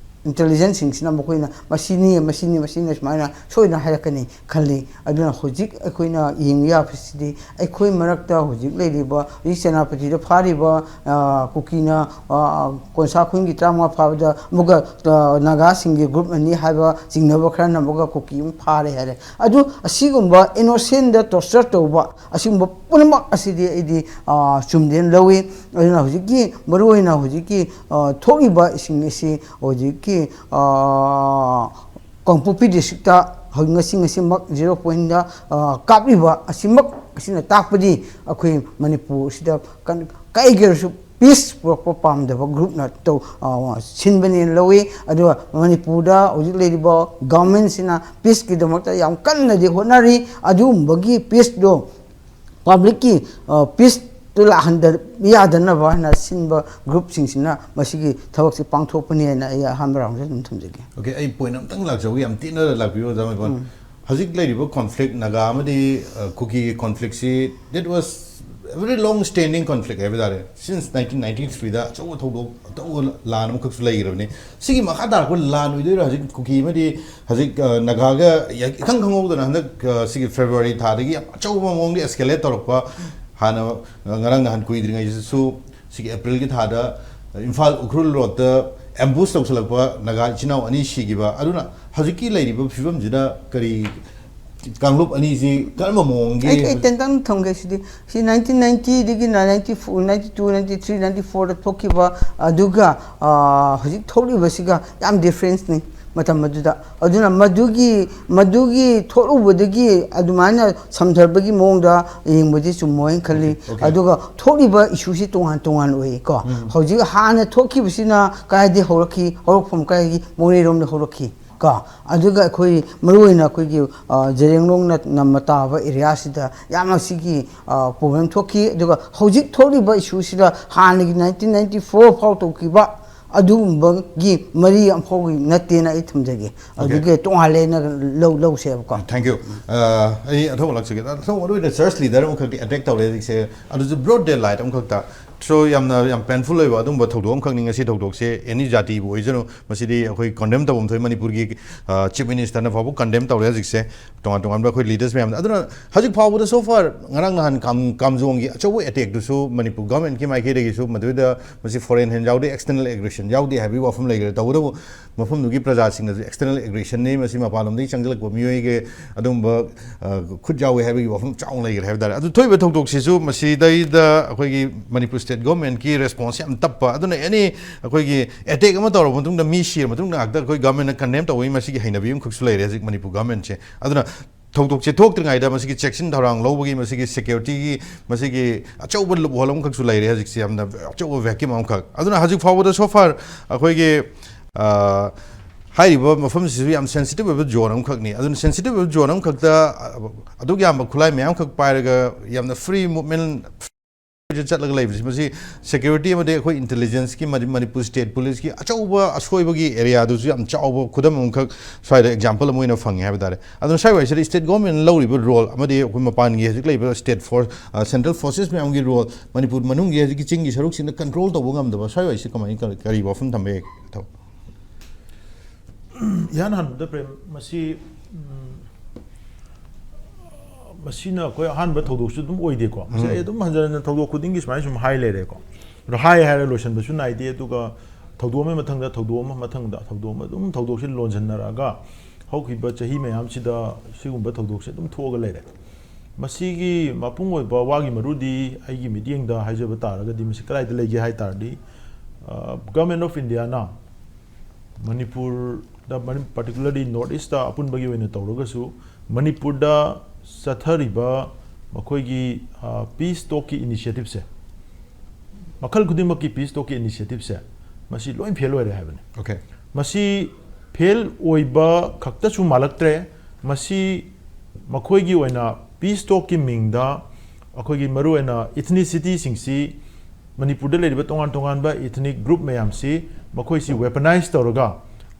intelligence ꯁꯤꯡꯁꯤꯅ ꯃꯈꯣꯏꯅ ꯃꯁꯤꯅꯤ, ꯃꯁꯤꯅꯤ, ꯃꯁꯤꯅꯤ ꯁꯨꯃꯥꯏꯅ ꯁꯣꯏꯗꯅ ꯍꯥꯏꯔꯛꯀꯅꯤ ꯈꯜꯂꯤ꯫ ꯑꯗꯨꯅ ꯍꯧꯖꯤꯛ ꯑꯩꯈꯣꯏꯅ ꯌꯦꯡꯕ ꯌꯥꯕꯁꯤꯗꯤ ꯑꯩꯈꯣꯏ ꯃꯔꯛꯇ ꯍꯧꯖꯤꯛ ꯂꯩꯔꯤꯕ ꯍꯧꯖꯤꯛ ꯁꯦꯅꯥꯄꯇꯤꯗ ꯐꯥꯔꯤꯕ, ꯑ, ꯀꯨꯀꯤꯅ, ꯑ, ꯀꯣꯟꯁꯥ ꯈꯨꯟꯒꯤ ꯇꯔꯥꯃꯉꯥ ꯐꯥꯕꯗ ꯑꯃꯨꯛꯀ, ꯑ, ꯅꯥꯒꯥꯁꯤꯡꯒꯤ group ꯅꯅꯤ ꯍꯥꯏꯕ ꯆꯤꯡꯅꯕ ꯈꯔꯅ ꯑꯃꯨꯛꯀ ꯀꯨꯀꯤ ꯑꯃꯨꯛ ꯐꯥꯔꯦ ꯍꯥꯏꯔꯦ꯫ ꯑꯗꯨ ꯑꯁꯤꯒꯨꯝꯕ innocent ꯗ torture ꯇꯧꯕ ꯑꯁꯤꯒꯨꯝꯕ ꯄꯨꯝꯅꯃꯛ ꯑꯁꯤꯗꯤ ꯑꯩꯗꯤ, ꯑ, ꯆꯨꯝꯗꯦꯅ ꯂꯧꯏ꯫ ꯑꯗꯨꯅ ꯍꯧꯖꯤꯛꯀꯤ ꯃꯔꯨꯑꯣꯏꯅ ꯍꯧꯖꯤꯛꯀꯤ, ꯑ, ꯊꯣꯛꯂꯤꯕꯁꯤꯡ ꯑꯁꯤ ꯍꯧꯖꯤꯛꯀꯤ, ꯑ, ꯀꯥꯡꯄꯣꯛꯄꯤ district ꯇ ꯍꯧꯖꯤꯛ ꯉꯁꯤ, ꯉꯁꯤꯃꯛ zero point ꯗ, ꯑ, ꯀꯥꯞꯂꯤꯕ ꯑꯁꯤꯃꯛ ꯑꯁꯤꯅ ꯇꯥꯛꯄꯗꯤ ꯑꯩꯈꯣꯏ ꯃꯅꯤꯄꯨꯔ ꯑꯁꯤꯗ ꯀꯟ-, ꯀꯩꯒꯤ ꯑꯣꯏꯔꯁꯨ peace ꯄꯨꯔꯛꯄ ꯄꯥꯝꯗꯕ group ꯅ ꯇꯧ-, ꯑ, ꯁꯤꯟꯕꯅꯦꯅ ꯂꯧꯏ꯫ ꯑꯗꯨꯒ ꯃꯅꯤꯄꯨꯔꯗ ꯍꯧꯖꯤꯛ ꯂꯩꯔꯤꯕ government ꯁꯤꯅ peace ꯀꯤꯗꯃꯛꯇ ꯌꯥꯝ ꯀꯟꯅꯗꯤ ꯍꯣꯠꯅꯔꯤ꯫ ꯑꯗꯨꯒꯨꯝꯕꯒꯤ peace ꯇꯣ public ꯀꯤ, ꯑ, peace ꯇꯨ ꯂꯥꯛꯍꯟꯗ-, ꯌꯥꯗꯅꯕ ꯍꯥꯏꯅ ꯁꯤꯟꯕ group ꯁꯤꯡꯁꯤꯅ ꯃꯁꯤꯒꯤ ꯊꯕꯛꯁꯤ ꯄꯥꯡꯊꯣꯛꯄꯅꯤ ꯍꯥꯏꯅ ꯑꯩ ꯑꯍꯥꯟꯕ round ꯁꯤꯗ ꯑꯗꯨꯝ ꯊꯝꯖꯒꯦ꯫ Okay, ꯑꯩ point ꯑꯝꯇꯪ ꯂꯥꯛꯆꯧꯒꯦ, ꯌꯥꯝ ꯇꯦꯟꯅ ꯂꯥꯛꯄꯤꯌꯨ, ꯑꯣꯖꯥ ꯃꯩꯄꯥꯟ꯫ ꯎꯝ꯫ ꯍꯧꯖꯤꯛ ꯂꯩꯔꯤꯕ conflict, ꯅꯥꯒꯥ ꯑꯃꯗꯤ, ꯑ, ꯀꯨꯀꯤꯒꯤ conflict ꯁꯤ, that was, Very long standing conflict ꯍꯥꯏꯕ ꯇꯥꯔꯦ꯫ Since nineteen ninety-three ꯗ ꯑꯆꯧꯕ ꯊꯧꯗꯣꯛ, ꯑꯆꯧꯕ ꯂꯥꯟ ꯑꯃꯈꯛꯁꯨ ꯂꯩꯈ꯭ꯔꯕꯅꯤ꯫ ꯁꯤꯒꯤ ꯃꯈꯥ ꯇꯥꯔꯛꯄ ꯂꯥꯟ ꯑꯣꯏꯗꯣꯏꯔꯥ? ꯍꯧꯖꯤꯛ ꯀꯨꯀꯤ ꯑꯃꯗꯤ ꯍꯧꯖꯤꯛ, ꯑ, ꯅꯥꯒꯥꯒ ꯏꯈꯪ ꯈꯪꯍꯧꯗꯅ ꯍꯟꯗꯛ, ꯑ, ꯁꯤꯒꯤ February ꯊꯥꯗꯒꯤ ꯌꯥꯝ ꯑꯆꯧꯕ ꯃꯑꯣꯡꯗ escalate ꯇꯧꯔꯛꯄ, ꯍꯥꯟꯅ, ꯑ, ꯉꯔꯥꯡ ꯅꯍꯥꯟ ꯀꯨꯏꯗ꯭ꯔꯤꯉꯩꯗꯁꯨ ꯁꯤꯒꯤ April ꯒꯤ ꯊꯥꯗ ꯏꯝꯐꯥꯜ ꯎꯈ꯭ꯔꯨꯜ ꯔꯣꯗꯇ ambush ꯇꯧꯁꯜꯂꯛꯄ, ꯅꯥꯒꯥ ꯏꯆꯤꯟ ꯏꯅꯥꯎ ꯑꯅꯤ ꯁꯤꯈꯤꯕ꯫ ꯑꯗꯨꯅ ꯍꯧꯖꯤꯛꯀꯤ ꯂꯩꯔꯤꯕ ꯐꯤꯕꯝꯁꯤꯗ ꯀꯔꯤ, ꯀꯥꯡꯂꯨꯞ ꯑꯅꯤꯁꯤ ꯀꯔꯝꯕ ꯃꯑꯣꯡꯒꯤ ꯑꯩ, ꯑꯩ ꯍꯧꯖꯤꯛ ꯇꯦꯟꯇꯪ ꯊꯝꯒꯦ ꯁꯤꯗꯤ꯫ ꯁꯤ nineteen ninety ꯗꯒꯤꯅ ninety four, ninety two, ninety three, ninety four ꯗ ꯊꯣꯛꯈꯤꯕ, ꯑꯗꯨꯒ, ꯑ, ꯍꯧꯖꯤꯛ ꯊꯣꯛꯂꯤꯕꯁꯤꯒ ꯌꯥꯝ difference ꯅꯤ ꯃꯇꯝ ꯑꯗꯨꯗ꯫ ꯑꯗꯨꯅ ꯃꯗꯨꯒꯤ, ꯃꯗꯨꯒꯤ ꯊꯣꯛꯂꯨꯕꯗꯒꯤ ꯑꯗꯨꯃꯥꯏꯅ ꯁꯝꯊꯔꯛꯄꯒꯤ ꯃꯑꯣꯡꯗ ꯌꯦꯡꯕꯗꯤ ꯆꯨꯝꯃꯣꯏꯅ ꯈꯜꯂꯤ꯫ Okay, okay. ꯑꯗꯨꯒ ꯊꯣꯛꯂꯤꯕ issue ꯁꯤ ꯇꯣꯉꯥꯟ ꯇꯣꯉꯥꯟ ꯑꯣꯏ ꯀꯣ꯫ ꯎꯝ. ꯍꯧꯖꯤꯛ ꯍꯥꯟꯅ ꯊꯣꯛꯈꯤꯕꯁꯤꯅ ꯀꯗꯥꯏꯗꯒꯤ ꯍꯧꯔꯛꯈꯤ, ꯍꯧꯔꯛꯐꯝ ꯀꯗꯥꯏꯗꯒꯤ, ꯃꯣꯔꯦꯔꯣꯝꯗ ꯍꯧꯔꯛꯈꯤ ꯀꯣ꯫ ꯑꯗꯨꯒ ꯑꯩꯈꯣꯏ ꯃꯔꯨꯑꯣꯏꯅ ꯑꯩꯈꯣꯏꯒꯤ, ꯑ, ꯖꯦꯔꯦꯡꯂꯣꯡꯅ ꯅꯝꯃ ꯇꯥꯕ area ꯁꯤꯗ ꯌꯥꯝꯅ ꯁꯤꯒꯤ, ꯑ, problem ꯊꯣꯛꯈꯤ꯫ ꯑꯗꯨꯒ ꯍꯧꯖꯤꯛ ꯊꯣꯛꯂꯤꯕ issue ꯁꯤꯗ ꯍꯥꯟꯅꯒꯤ nineteen ninety four ꯐꯥꯎ ꯇꯧꯈꯤꯕ ꯑꯗꯨꯒꯨꯝꯕꯒꯤ ꯃꯔꯤ ꯑꯃꯐꯥꯎ ꯅꯠꯇꯦꯅ ꯑꯩ ꯊꯝꯖꯒꯦ꯫ Okay. ꯑꯗꯨꯒꯤ ꯇꯣꯉꯥꯜꯂꯦꯅ ꯂꯧ-, ꯂꯧꯁꯦꯕꯀꯣ꯫ Thank you. ꯑ, ꯑꯩ ꯑꯊꯧꯕ ꯂꯥꯛꯆꯒꯦ꯫ ꯑꯊꯧꯕ ꯃꯔꯨꯑꯣꯏꯅ church leader ꯑꯃꯈꯛꯀꯤ attack ꯇꯧꯔꯦ ꯍꯧꯖꯤꯛꯁꯦ꯫ ꯑꯗꯨꯁꯨ broad daylight ꯑꯃꯈꯛꯇ꯫ So, ꯌꯥꯝꯅ, ꯌꯥꯝ painful ꯑꯣꯏꯕ ꯑꯗꯨꯝꯕ ꯊꯧꯗꯣꯛ ꯑꯃꯈꯛꯅꯤ ꯉꯁꯤ ꯊꯧꯗꯣꯛꯁꯦ꯫ Any ꯖꯥꯇꯤꯕꯨ ꯑꯣꯏꯖꯅꯨ, ꯃꯁꯤꯗꯤ ꯑꯩꯈꯣꯏ condemn ꯇꯧꯐꯝ ꯊꯣꯛꯏ꯫ ꯃꯅꯤꯄꯨꯔꯒꯤ, ꯑ, Chief Minister ꯅ ꯐꯥꯎꯕ condemn ꯇꯧꯔꯦ ꯍꯧꯖꯤꯛꯁꯦ, ꯇꯣꯉꯥꯟ ꯇꯣꯉꯥꯟꯕ ꯑꯩꯈꯣꯏ leaders ꯃꯌꯥꯝꯅ꯫ ꯑꯗꯨꯅ ꯍꯧꯖꯤꯛ ꯐꯥꯎꯕꯗ so far ꯉꯔꯥꯡ ꯅꯍꯥꯟ ꯀꯥꯝ-, ꯀꯥꯝꯖꯣꯡꯒꯤ ꯑꯆꯧꯕ attack ꯇꯨꯁꯨ ꯃꯅꯤꯄꯨꯔ government ꯀꯤ ꯃꯥꯏꯀꯩꯗꯒꯤꯁꯨ ꯃꯗꯨꯗ ꯃꯁꯤ foreign hand ꯌꯥꯎꯗꯦ, external aggression ꯌꯥꯎꯗꯦ ꯍꯥꯏꯕꯒꯤ ꯋꯥꯐꯝ ꯂꯩꯈ꯭ꯔꯦ꯫ ꯇꯧꯕꯇꯕꯨ ꯃꯐꯝꯗꯨꯒꯤ ꯄ꯭ꯔꯖꯥꯁꯤꯡꯅꯁꯨ external aggression ꯅꯤ, ꯃꯁꯤ ꯃꯄꯥꯟꯂꯣꯝꯗꯒꯤ ꯆꯪꯁꯤꯜꯂꯛꯄ ꯃꯤꯑꯣꯏꯒꯤ ꯑꯗꯨꯒꯨꯝꯕ, ꯑ, ꯈꯨꯠ ꯌꯥꯎꯏ ꯍꯥꯏꯕꯒꯤ ꯋꯥꯐꯝ ꯆꯥꯎꯅ ꯂꯩꯈ꯭ꯔꯦ ꯍꯥꯏꯕ ꯇꯥꯔꯦ꯫ ꯑꯗꯨ ꯊꯣꯛꯏꯕ ꯊꯧꯗꯣꯛꯁꯤꯁꯨ ꯃꯁꯤꯗꯩꯗ ꯑꯩꯈꯣꯏꯒꯤ ꯃꯅꯤꯄꯨꯔ state government ꯀꯤ response ꯌꯥꯝ ꯇꯞꯄ꯫ ꯑꯗꯨꯅ any ꯑꯩꯈꯣꯏꯒꯤ attack ꯑꯃ ꯇꯧꯔꯕ ꯃꯇꯨꯡꯗ ꯃꯤ ꯁꯤꯔꯕ ꯃꯇꯨꯡꯗ ꯉꯥꯛꯇ ꯑꯩꯈꯣꯏ government ꯅ condemn ꯇꯧꯕꯒꯤ ꯃꯁꯤꯒꯤ ꯍꯩꯅꯕꯤ ꯑꯃꯈꯛꯁꯨ ꯂꯩꯔꯦ ꯍꯧꯖꯤꯛ ꯃꯅꯤꯄꯨꯔ government ꯁꯦ꯫ ꯑꯗꯨꯅ ꯊꯧꯗꯣꯛꯁꯦ ꯊꯣꯛꯇ꯭ꯔꯤꯉꯩꯗ ꯃꯁꯤꯒꯤ ꯆꯦꯛꯁꯤꯟ ꯊꯧꯔꯥꯡ ꯂꯧꯕꯒꯤ, ꯃꯁꯤꯒꯤ security ꯒꯤ, ꯃꯁꯤꯒꯤ ꯑꯆꯧꯕ loophole ꯑꯃꯈꯛꯁꯨ ꯂꯩꯔꯦ ꯍꯧꯖꯤꯛꯁꯦ, ꯌꯥꯝꯅ ꯑꯆꯧꯕ vacuum ꯑꯃꯈꯛ꯫ ꯑꯗꯨꯅ ꯍꯧꯖꯤꯛ ꯐꯥꯎꯕꯗ so far ꯑꯩꯈꯣꯏꯒꯤ, ꯑ, ꯍꯥꯏꯔꯤꯕ ꯃꯐꯝꯁꯤꯁꯨ ꯌꯥꯝ sensitive ꯑꯣꯏꯕ zone ꯑꯃꯈꯛꯅꯤ꯫ ꯑꯗꯨꯅ sensitive ꯑꯣꯏꯕ zone ꯑꯃꯈꯛꯇ, ꯑ, ꯑꯗꯨꯛ ꯌꯥꯝꯕ ꯈꯨꯠꯂꯥꯏ ꯃꯌꯥꯝꯈꯛ ꯄꯥꯏꯔꯒ ꯌꯥꯝꯅ free movement ꯆꯠꯂꯒ ꯂꯩꯕꯁꯤ, ꯃꯁꯤ ꯁꯦꯀ꯭ꯌꯨꯔꯤꯇꯤ ꯑꯃꯗꯤ ꯑꯩꯈꯣꯏ ꯏꯟꯇꯦꯂꯤꯖꯦꯟꯁꯀꯤ, ꯃꯅꯤ-, ꯃꯅꯤꯄꯨꯔ ꯁ꯭ꯇꯦꯠ ꯄꯨꯂꯤꯁꯀꯤ ꯑꯆꯧꯕ ꯑꯁꯣꯏꯕꯒꯤ ꯑꯦꯔꯤꯌꯥꯗꯨꯁꯨ ꯌꯥꯝ ꯆꯥꯎꯕ ꯈꯨꯗꯝ ꯑꯃꯈꯛ ꯁ꯭ꯋꯥꯏꯗ ꯑꯦꯛꯖꯥꯝꯄꯜ ꯑꯃ ꯑꯣꯏꯅ ꯐꯪꯉꯦ ꯍꯥꯏꯕ ꯇꯥꯔꯦ꯫ ꯑꯗꯨꯅ ꯁ꯭ꯋꯥꯏ ꯋꯥꯏꯁꯤꯗ ꯁ꯭ꯇꯦꯠ ꯒꯣꯔꯃꯦꯟꯅ ꯂꯧꯔꯤꯕ ꯔꯣꯜ ꯑꯃꯗꯤ ꯑꯩꯈꯣꯏ ꯃꯄꯥꯟꯒꯤ ꯍꯧꯖꯤꯛ ꯂꯩꯔꯤꯕ ꯁ꯭ꯇꯦꯠ ꯐꯣꯔꯁ, ꯑ, ꯁꯦꯟꯇ꯭ꯔꯦꯜ ꯐꯣꯔꯁꯦꯁ ꯃꯌꯥꯝꯒꯤ ꯔꯣꯜ, ꯃꯅꯤꯄꯨꯔ ꯃꯅꯨꯡꯒꯤ ꯍꯧꯖꯤꯛꯀꯤ ꯆꯤꯡꯒꯤ ꯁꯔꯨꯛꯁꯤꯡꯗ ꯀꯟꯇ꯭ꯔꯣꯜ ꯇꯧꯕ ꯉꯝꯗꯕ, ꯁ꯭ꯋꯥꯏ ꯋꯥꯏꯁꯤ ꯀꯃꯥꯏꯅ, ꯀꯔꯤ, ꯀꯔꯤ ꯋꯥꯐꯝ ꯊꯝꯕ ꯌꯥꯏ? ꯊꯝ- ꯏꯍꯥꯟ ꯍꯥꯟꯕꯗ ꯄ꯭ꯔꯦꯝ, ꯃꯁꯤ, ꯎꯝ, ꯃꯁꯤꯅ ꯑꯩꯈꯣꯏ ꯑꯍꯥꯟꯕ ꯊꯧꯗꯣꯛꯁꯨ ꯑꯗꯨꯝ ꯑꯣꯏꯗꯦꯀꯣ꯫ ꯃꯁꯤ ꯎꯝ꯫ ꯑꯩ ꯑꯗꯨꯝ ꯍꯟꯖꯟ ꯍꯟꯖꯟ ꯊꯧꯗꯣꯛ ꯈꯨꯗꯤꯡꯒꯤ ꯁꯨꯃꯥꯏꯅ ꯁꯨꯝ ꯍꯥꯏ ꯂꯩꯔꯦꯀꯣ꯫ ꯑꯗꯣ ꯍꯥꯏ ꯍꯥꯏꯔ ꯂꯣꯏꯁꯟꯕꯁꯨ ꯅꯥꯏꯗꯦ, ꯑꯗꯨꯒ ꯊꯧꯗꯣꯛ ꯑꯃꯒꯤ ꯃꯊꯪꯗ ꯊꯧꯗꯣꯛ ꯑꯃ, ꯃꯊꯪꯗ ꯊꯧꯗꯣꯛ ꯑꯃ, ꯑꯗꯨꯝ ꯊꯧꯗꯣꯛꯁꯤ ꯂꯣꯟꯁꯤꯟꯅꯔꯛꯑꯒ ꯍꯧꯈꯤꯕ ꯆꯍꯤ ꯃꯌꯥꯝꯁꯤꯗ ꯁꯤꯒꯨꯝꯕ ꯊꯧꯗꯣꯛꯁꯦ ꯑꯗꯨꯝ ꯊꯣꯛꯑꯒ ꯂꯩꯔꯦ꯫ ꯃꯁꯤꯒꯤ ꯃꯄꯨꯡ ꯑꯣꯏꯕ ꯋꯥꯒꯤ ꯃꯔꯨꯗꯤ ꯑꯩꯒꯤ ꯃꯤꯠꯌꯦꯡꯗ ꯍꯥꯏꯖꯕ ꯇꯥꯔꯒꯗꯤ ꯃꯁꯤ ꯀꯗꯥꯏꯗ ꯂꯩꯒꯦ ꯍꯥꯏ ꯇꯥꯔꯗꯤ, ꯑ, Government of Indiaꯅ ꯃꯅꯤꯄꯨꯔꯗ, ꯃꯅꯤ-, particularly North Eastꯇ ꯑꯄꯨꯟꯕꯒꯤ ꯑꯣꯏꯅ ꯇꯧꯔꯒꯁꯨ, ꯃꯅꯤꯄꯨꯔꯗ ꯆꯠꯊꯔꯤꯕ ꯃꯈꯣꯏꯒꯤ, ꯑ, peace talkꯀꯤ initiativeꯁꯦ, ꯃꯈꯜ ꯈꯨꯗꯤꯡꯃꯛꯀꯤ peace talkꯀꯤ initiativeꯁꯦ, ꯃꯁꯤ ꯂꯣꯏ ꯐꯦꯜ ꯑꯣꯏꯔꯦ ꯍꯥꯏꯕꯅꯤ꯫ Okay. ꯃꯁꯤ ꯐꯦꯜ ꯑꯣꯏꯕ ꯈꯛꯇꯁꯨ ꯃꯥꯜꯂꯛꯇ꯭ꯔꯦ, ꯃꯁꯤ ꯃꯈꯣꯏꯒꯤ ꯑꯣꯏꯅ peace talkꯀꯤ ꯃꯤꯡꯗ ꯑꯩꯈꯣꯏꯒꯤ ꯃꯔꯨꯑꯣꯏꯅ ethnicityꯁꯤꯡꯁꯤ, ꯃꯅꯤꯄꯨꯔꯗ ꯂꯩꯔꯤꯕ ꯇꯣꯉꯥꯟ ꯇꯣꯉꯥꯟꯕ ethnic group ꯃꯌꯥꯝꯁꯤ, ꯃꯈꯣꯏꯁꯤ weaponize ꯇꯧꯔꯒ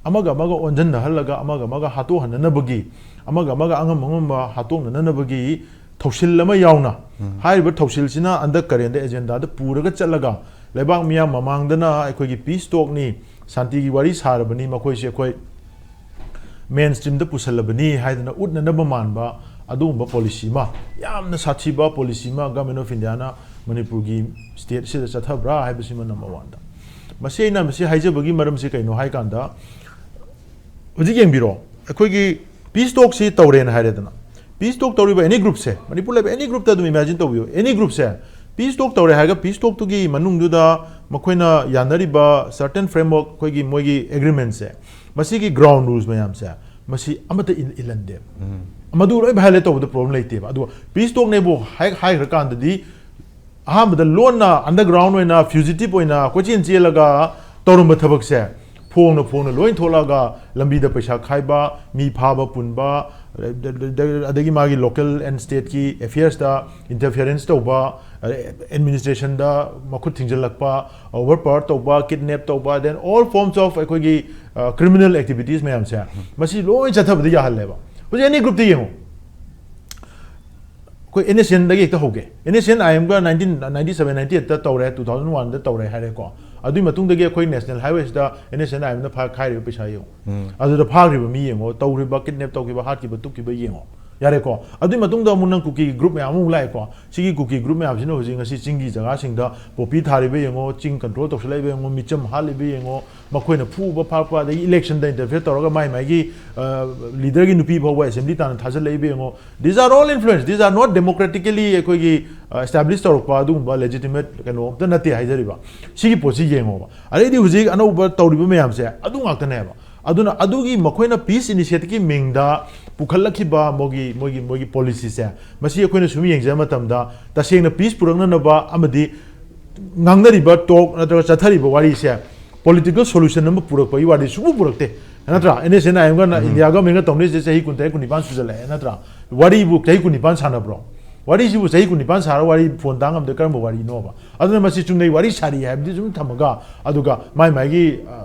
ꯑꯃꯒ ꯑꯃꯒ ꯑꯣꯟꯁꯤꯟꯅꯍꯜꯂꯒ ꯑꯃꯒ ꯑꯃꯒ ꯍꯥꯠꯇꯣꯛꯍꯟꯅꯅꯕꯒꯤ, ꯑꯃꯒ ꯑꯃꯒ ꯑꯉꯝ ꯑꯉꯝꯕ ꯍꯥꯠꯇꯣꯛꯅꯅꯕꯒꯤ ꯊꯧꯁꯤꯜ ꯑꯃ ꯌꯥꯎꯅ, ꯍꯥꯏꯔꯤꯕ ꯊꯧꯁꯤꯜꯁꯤꯅ ꯍꯟꯗꯛ ꯀꯔꯦꯟꯗ agendaꯗ ꯄꯨꯔꯒ ꯆꯠꯂꯒ ꯂꯩꯕꯥꯛ ꯃꯤꯌꯥꯝ ꯃꯃꯥꯡꯗꯅ ꯑꯩꯈꯣꯏꯒꯤ peace talkꯅꯤ, ꯁꯥꯟꯇꯤꯒꯤ ꯋꯥꯔꯤ ꯁꯥꯔꯕꯅꯤ, ꯃꯈꯣꯏꯁꯦ ꯑꯩꯈꯣꯏ mainstreamꯗ ꯄꯨꯁꯜꯂꯕꯅꯤ ꯍꯥꯏꯗꯅ ꯎꯠꯅꯅꯕ ꯃꯥꯟꯕ ꯑꯗꯨꯒꯨꯝꯕ policy ꯑꯃ, ꯌꯥꯝꯅ ꯁꯥꯊꯤꯕ policy ꯑꯃ Government of Indiaꯅ ꯃꯅꯤꯄꯨꯔꯒꯤ stateꯁꯤꯗ ꯆꯠꯊꯕ꯭ꯔꯥ ꯍꯥꯏꯕꯁꯤꯃ number oneꯗ꯫ ꯃꯁꯤ ꯑꯩꯅ ꯃꯁꯤ ꯍꯥꯏꯖꯕꯒꯤ ꯃꯔꯝꯁꯤ ꯀꯩꯅꯣ ꯍꯥꯏ ꯀꯥꯟꯗ, ꯍꯧꯖꯤꯛ ꯌꯦꯡꯕꯤꯔꯣ, ꯑꯩꯈꯣꯏꯒꯤ peace talkꯁꯤ ꯇꯧꯔꯦꯅ ꯍꯥꯏꯔꯦꯗꯅ, peace talk ꯇꯧꯔꯤꯕ any groupꯁꯦ, ꯃꯅꯤꯄꯨꯔ ꯂꯩꯕ any groupꯇ ꯑꯗꯨꯝ imagine ꯇꯧꯕꯤꯌꯨ, any groupꯁꯦ peace talk ꯇꯧꯔꯦ ꯍꯥꯏꯔꯒ peace talkꯇꯨꯒꯤ ꯃꯅꯨꯡꯗꯨꯗ ꯃꯈꯣꯏꯅ ꯌꯥꯅꯔꯤꯕ certain framework, ꯑꯩꯈꯣꯏꯒꯤ ꯃꯣꯏꯒꯤ agreementꯁꯦ, ꯃꯁꯤꯒꯤ ground rules ꯃꯌꯥꯝꯁꯦ, ꯃꯁꯤ ꯑꯃꯠꯇ ꯏꯜ-, ꯏꯜꯍꯟꯗꯦꯕ꯫ ꯃꯗꯨ ꯂꯣꯏ violate ꯇꯧꯕꯗ problem ꯂꯩꯇꯦꯕ꯫ ꯑꯗꯨꯒ peace talkꯅꯦꯕꯨ ꯍꯥꯏ-, ꯍꯥꯏꯈ꯭ꯔꯀꯥꯟꯗꯗꯤ ꯑꯍꯥꯟꯕꯗ ꯂꯣꯟꯅ underground ꯑꯣꯏꯅ fugitive ꯑꯣꯏꯅ ꯀꯣꯏꯆꯦꯟ ꯆꯦꯜꯂꯒ ꯇꯧꯔꯝꯕ ꯊꯕꯛꯁꯦ ꯐꯣꯡꯅ ꯐꯣꯡꯅ ꯂꯣꯏ ꯊꯣꯛꯂꯛꯑꯒ ꯂꯝꯕꯤꯗ ꯄꯩꯁꯥ ꯈꯥꯏꯕ, ꯃꯤ ꯐꯥꯕ ꯄꯨꯟꯕ, ꯑꯗꯒꯤ ꯃꯥꯒꯤ local and stateꯀꯤ affairsꯇ interference ꯇꯧꯕ, administrationꯗ ꯃꯈꯨꯠ ꯊꯤꯡꯖꯤꯜꯂꯛꯄ, over power ꯇꯧꯕ, kidnap ꯇꯧꯕ, then all forms of ꯑꯩꯈꯣꯏꯒꯤ criminal activities ꯃꯌꯥꯝꯁꯦ, ꯃꯁꯤ ꯂꯣꯏ ꯆꯠꯊꯕꯗ ꯌꯥꯍꯜꯂꯦꯕ꯫ ꯍꯧꯖꯤꯛ any groupꯇ ꯌꯦꯡꯉꯨ, ꯑꯩꯈꯣꯏ NSCNꯗꯒꯤ ꯍꯦꯛꯇ ꯍꯧꯒꯦ꯫ NSCN-IMꯒ nineteen ninety seven ninety eightꯇ ꯇꯧꯔꯦ, two thousand oneꯗ ꯇꯧꯔꯦ ꯍꯥꯏꯔꯦꯀꯣ꯫ ꯑꯗꯨꯒꯤ ꯃꯇꯨꯡꯗꯒꯤ ꯑꯩꯈꯣꯏ National Highwayꯁꯤꯗ NSCN-IMꯅ ꯐꯥ-, ꯈꯥꯏꯔꯤꯕ ꯄꯩꯁꯥ ꯌꯦꯡꯉꯨ꯫ ꯑꯗꯨꯗ ꯐꯥꯈ꯭ꯔꯤꯕ ꯃꯤ ꯌꯦꯡꯉꯣ, ꯇꯧꯈ꯭ꯔꯤꯕ, kidnap ꯇꯧꯈꯤꯕ, ꯍꯥꯠꯈꯤꯕ, ꯇꯨꯞꯈꯤꯕ ꯌꯦꯡꯉꯣ꯫ ꯌꯥꯔꯦꯀꯣ? ꯑꯗꯨꯒꯤ ꯃꯇꯨꯡꯗ ꯑꯃꯨꯛ ꯅꯪ ꯀꯨꯀꯤ group ꯃꯌꯥꯝ ꯑꯃꯨꯛ ꯂꯥꯛꯑꯦꯀꯣ꯫ ꯁꯤꯒꯤ ꯀꯨꯀꯤ group ꯃꯌꯥꯝꯁꯤꯅ ꯍꯧꯖꯤꯛ ꯉꯁꯤ ꯆꯤꯡꯒꯤ ꯖꯒꯥꯁꯤꯡꯗ poppy ꯊꯥꯔꯤꯕ ꯌꯦꯡꯉꯣ, ꯆꯤꯡ control ꯇꯧꯁꯜꯂꯛꯏꯕ ꯌꯦꯡꯉꯣ, ꯃꯤꯆꯝ ꯍꯥꯠꯂꯤꯕ ꯌꯦꯡꯉꯣ, ꯃꯈꯣꯏꯅ ꯐꯨꯕ ꯐꯥꯔꯛꯄ, ꯑꯗꯒꯤ electionꯗ interfere ꯇꯧꯔꯒ ꯃꯥꯏ ꯃꯥꯏꯒꯤ leaderꯒꯤ ꯅꯨꯄꯤ ꯐꯥꯎꯕ assembly ꯇꯥꯟꯅ ꯊꯥꯖꯤꯜꯂꯛꯏꯕ ꯌꯦꯡꯉꯣ꯫ These are all influence, these are not democratically ꯑꯩꯈꯣꯏꯒꯤ establish ꯇꯧꯔꯛꯄ ꯑꯗꯨꯒꯨꯝꯕ legitimate ꯀꯩꯅꯣ ꯑꯝꯇ ꯅꯠꯇꯦ ꯍꯥꯏꯖꯔꯤꯕ꯫ ꯁꯤꯒꯤ ꯄꯣꯠꯁꯤ ꯌꯦꯡꯉꯣꯕ꯫ ꯑꯗꯩꯗꯤ ꯍꯧꯖꯤꯛ ꯑꯅꯧꯕ ꯇꯧꯔꯤꯕ ꯃꯌꯥꯝꯁꯦ ꯑꯗꯨ ꯉꯥꯛꯇꯅꯦꯕ꯫ ꯑꯗꯨꯅ ꯑꯗꯨꯒꯤ ꯃꯈꯣꯏꯅ peace initiativeꯀꯤ ꯃꯤꯡꯗ ꯄꯨꯈꯠꯂꯛꯈꯤꯕ ꯃꯣꯏꯒꯤ, ꯃꯣꯏꯒꯤ, ꯃꯣꯏꯒꯤ policyꯁꯦ, ꯃꯁꯤ ꯑꯩꯈꯣꯏꯅ ꯁꯨꯝ ꯌꯦꯡꯖꯕ ꯃꯇꯝꯗ ꯇꯁꯦꯡꯅ peace ꯄꯨꯔꯛꯅꯅꯕ ꯑꯃꯗꯤ ꯉꯥꯡꯅꯔꯤꯕ talk ꯅꯠꯇ꯭ꯔꯒ ꯆꯠꯊꯔꯤꯕ ꯋꯥꯔꯤꯁꯦ political solution ꯑꯃ ꯄꯨꯔꯛꯄꯒꯤ ꯋꯥꯔꯤ ꯁꯨꯡꯄꯨ ꯄꯨꯔꯛꯇꯦ, ꯅꯠꯇ꯭ꯔꯥ? NSCN-IMꯒ India governmentꯒ ꯇꯧꯅꯔꯤꯁꯦ ꯆꯍꯤ ꯀꯨꯟꯇꯔꯦꯠ ꯀꯨꯟꯅꯤꯄꯥꯟ ꯁꯨꯖꯜꯂꯛꯑꯦ, ꯅꯠꯇ꯭ꯔꯥ? ꯋꯥꯔꯤꯕꯨ ꯆꯍꯤ ꯀꯨꯟꯅꯤꯄꯥꯟ ꯁꯥꯟꯅꯕ꯭ꯔꯣ? ꯋꯥꯔꯤꯁꯤꯕꯨ ꯆꯍꯤ ꯀꯨꯟꯅꯤꯄꯥꯟ ꯁꯥꯔ ꯋꯥꯔꯤ phone ꯇꯥ ꯉꯝꯗꯦ, ꯀꯔꯝꯕ ꯋꯥꯔꯤꯅꯣꯕ? ꯑꯗꯨꯅ ꯃꯁꯤ ꯆꯨꯝꯅꯩ ꯋꯥꯔꯤ ꯁꯥꯔꯤ ꯍꯥꯏꯕꯗꯤ ꯁꯨꯝ ꯊꯝꯃꯒ, ꯑꯗꯨꯒ ꯃꯥꯏ ꯃꯥꯏꯒꯤ, ꯑ,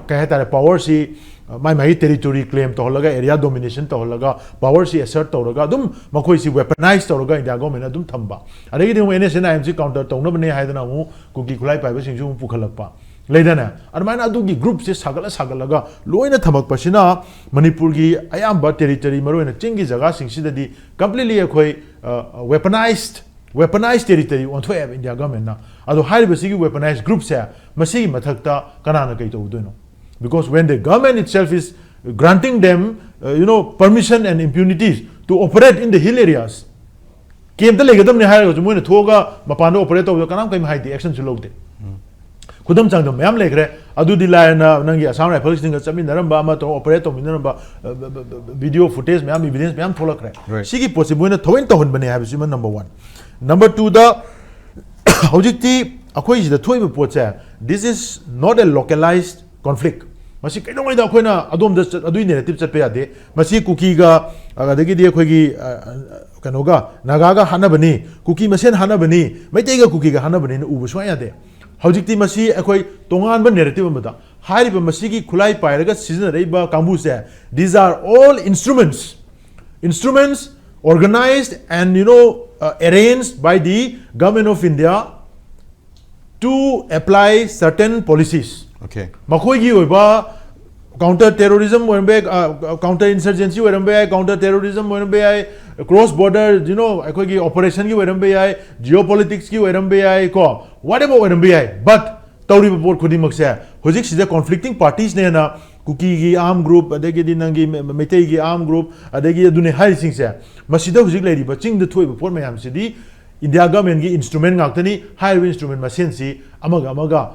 ꯀꯩ ꯍꯥꯏꯇꯥꯔꯦ, powerꯁꯤ, ꯑ, ꯃꯥꯏ ꯃꯥꯏꯒꯤ territory claim ꯇꯧꯍꯜꯂꯒ, area domination ꯇꯧꯍꯜꯂꯒ, powerꯁꯤ assert ꯇꯧꯔꯒ ꯑꯗꯨꯝ ꯃꯈꯣꯏꯁꯤ weaponize ꯇꯧꯔꯒ India governmentꯅ ꯑꯗꯨꯝ ꯊꯝꯕ꯫ ꯑꯗꯒꯤꯗꯤ ꯑꯃꯨꯛ NSCN-IMꯁꯤ counter ꯇꯧꯅꯕꯅꯦ ꯍꯥꯏꯗꯅ ꯑꯃꯨꯛ ꯀꯨꯀꯤ ꯈꯨꯠꯂꯥꯏ ꯄꯥꯏꯕꯁꯤꯡꯁꯨ ꯑꯃꯨꯛ ꯄꯨꯈꯠꯂꯛꯄ꯫ ꯂꯩꯗꯅ? ꯑꯗꯨꯃꯥꯏꯅ ꯑꯗꯨꯒꯤ groupꯁꯦ ꯁꯥꯒꯠꯂ ꯁꯥꯒꯠꯂꯒ ꯂꯣꯏꯅ ꯊꯝꯃꯛꯄꯁꯤꯅ ꯃꯅꯤꯄꯨꯔꯒꯤ ꯑꯌꯥꯝꯕ territory, ꯃꯔꯨꯑꯣꯏꯅ ꯆꯤꯡꯒꯤ ꯖꯒꯥꯁꯤꯡꯁꯤꯗꯗꯤ completely ꯑꯩꯈꯣꯏ, ꯑ, weaponized, weaponized territory ꯑꯣꯟꯊꯣꯛꯑꯦꯕ India governmentꯅ꯫ ꯑꯗꯣ ꯍꯥꯏꯔꯤꯕꯁꯤꯒꯤ weaponized groupꯁꯦ, ꯃꯁꯤꯒꯤ ꯃꯊꯛꯇ ꯀꯅꯥꯅ ꯀꯩ ꯇꯧꯗꯣꯏꯅꯣ? Because when the government itself is granting them, uh, you know, permission and impunities to operate in the hill areas, campꯇ ꯂꯩꯒꯗꯕꯅꯤ ꯍꯥꯏꯔꯒꯁꯨ ꯃꯣꯏꯅ ꯊꯣꯛꯑꯒ ꯃꯄꯥꯟꯗ operate ꯇꯧꯕꯗ ꯀꯅꯥꯝ ꯀꯔꯤꯝ ꯍꯥꯏꯗꯦ, actionꯁꯨ ꯂꯧꯗꯦ꯫ ꯈꯨꯗꯝ ꯆꯥꯡꯗꯝ ꯃꯌꯥꯝ ꯂꯩꯈ꯭ꯔꯦ꯫ ꯑꯗꯨꯗꯤ ꯂꯥꯏꯔꯅ ꯅꯪꯒꯤ Assam Riflesꯁꯤꯡꯒ ꯆꯠꯃꯤꯟꯅꯔꯝꯕ, ꯑꯃ ꯇꯧꯔ operate ꯇꯧꯃꯤꯟꯅꯔꯝꯕ, ꯑ, ꯕ-, ꯕ-, ꯕ-, video footage ꯃꯌꯥꯝ, evidence ꯃꯌꯥꯝ ꯊꯣꯛꯂꯛꯈ꯭ꯔꯦ꯫ Right. ꯁꯤꯒꯤ ꯄꯣꯠꯁꯤ ꯃꯣꯏꯅ ꯊꯑꯣꯏꯅ ꯇꯧꯍꯟꯕꯅꯦ ꯍꯥꯏꯕꯁꯤꯃ number one꯫ Number twoꯗ, ꯍꯧꯖꯤꯛꯇꯤ ꯑꯩꯈꯣꯏ ꯁꯤꯗ ꯊꯣꯛꯏꯕ ꯄꯣꯠꯁꯦ, this is not a localized conflict꯫ ꯃꯁꯤ ꯀꯩꯗꯧꯉꯩꯗ ꯑꯩꯈꯣꯏꯅ ꯑꯗꯣꯝꯗ ꯆꯠ-, ꯑꯗꯨꯒꯤ narrative ꯆꯠꯄ ꯌꯥꯗꯦ꯫ ꯃꯁꯤ ꯀꯨꯀꯤꯒ, ꯑꯗꯒꯤꯗꯤ ꯑꯩꯈꯣꯏꯒꯤ, ꯑ, ꯀꯩꯅꯣꯒ, ꯅꯥꯒꯥꯒ ꯍꯥꯠꯅꯕꯅꯤ, ꯀꯨꯀꯤ ꯃꯁꯦꯟ ꯍꯥꯠꯅꯕꯅꯤ, ꯃꯩꯇꯩꯒ ꯀꯨꯀꯤꯒ ꯍꯥꯠꯅꯕꯅꯤꯅ ꯎꯕ ꯁꯨꯡꯌꯥ ꯌꯥꯗꯦ꯫ ꯍꯧꯖꯤꯛꯇꯤ ꯃꯁꯤ ꯑꯩꯈꯣꯏ ꯇꯣꯉꯥꯟꯕ narrative ꯑꯃꯗ ꯍꯥꯏꯔꯤꯕ ꯃꯁꯤꯒꯤ ꯈꯨꯠꯂꯥꯏ ꯄꯥꯏꯔꯒ ꯁꯤꯖꯤꯟꯅꯔꯛꯏꯕ ꯀꯥꯡꯕꯨꯁꯦ, these are all instruments, instruments organized and, you know, uh, arranged by the Government of India to apply certain policies. Okay. ꯃꯈꯣꯏꯒꯤ ꯑꯣꯏꯕ counter terrorism ꯑꯣꯏꯔꯝꯕ ꯌꯥꯏ, counter insurgency ꯑꯣꯏꯔꯝꯕ ꯌꯥꯏ, counter terrorism ꯑꯣꯏꯔꯝꯕ ꯌꯥꯏ, cross border, you know, ꯑꯩꯈꯣꯏꯒꯤ operationꯒꯤ ꯑꯣꯏꯔꯝꯕ ꯌꯥꯏ, geopoliticsꯀꯤ ꯑꯣꯏꯔꯝꯕ ꯌꯥꯏ, ꯀꯣ, whatever ꯑꯣꯏꯔꯝꯕ ꯌꯥꯏ, but ꯇꯧꯔꯤꯕ ꯄꯣꯠ ꯈꯨꯗꯤꯡꯃꯛꯁꯦ ꯍꯧꯖꯤꯛꯁꯤꯗ conflicting partiesꯅꯦꯅ ꯀꯨꯀꯤꯒꯤ armed group, ꯑꯗꯒꯤꯗꯤ ꯅꯪꯒꯤ ꯃ-, ꯃꯩꯇꯩꯒꯤ armed group, ꯑꯗꯒꯤ ꯑꯗꯨꯅꯦ ꯍꯥꯏꯔꯤꯁꯤꯡꯁꯦ, ꯃꯁꯤꯗ ꯍꯧꯖꯤꯛ ꯂꯩꯔꯤꯕ ꯆꯤꯡꯗ ꯊꯣꯛꯏꯕ ꯄꯣꯠ ꯃꯌꯥꯝꯁꯤꯗꯤ India governmentꯀꯤ instrument ꯉꯥꯛꯇꯅꯤ꯫ ꯍꯥꯏꯔꯤꯕ instrument ꯃꯁꯦꯟꯁꯤ ꯑꯃꯒ ꯑꯃꯒ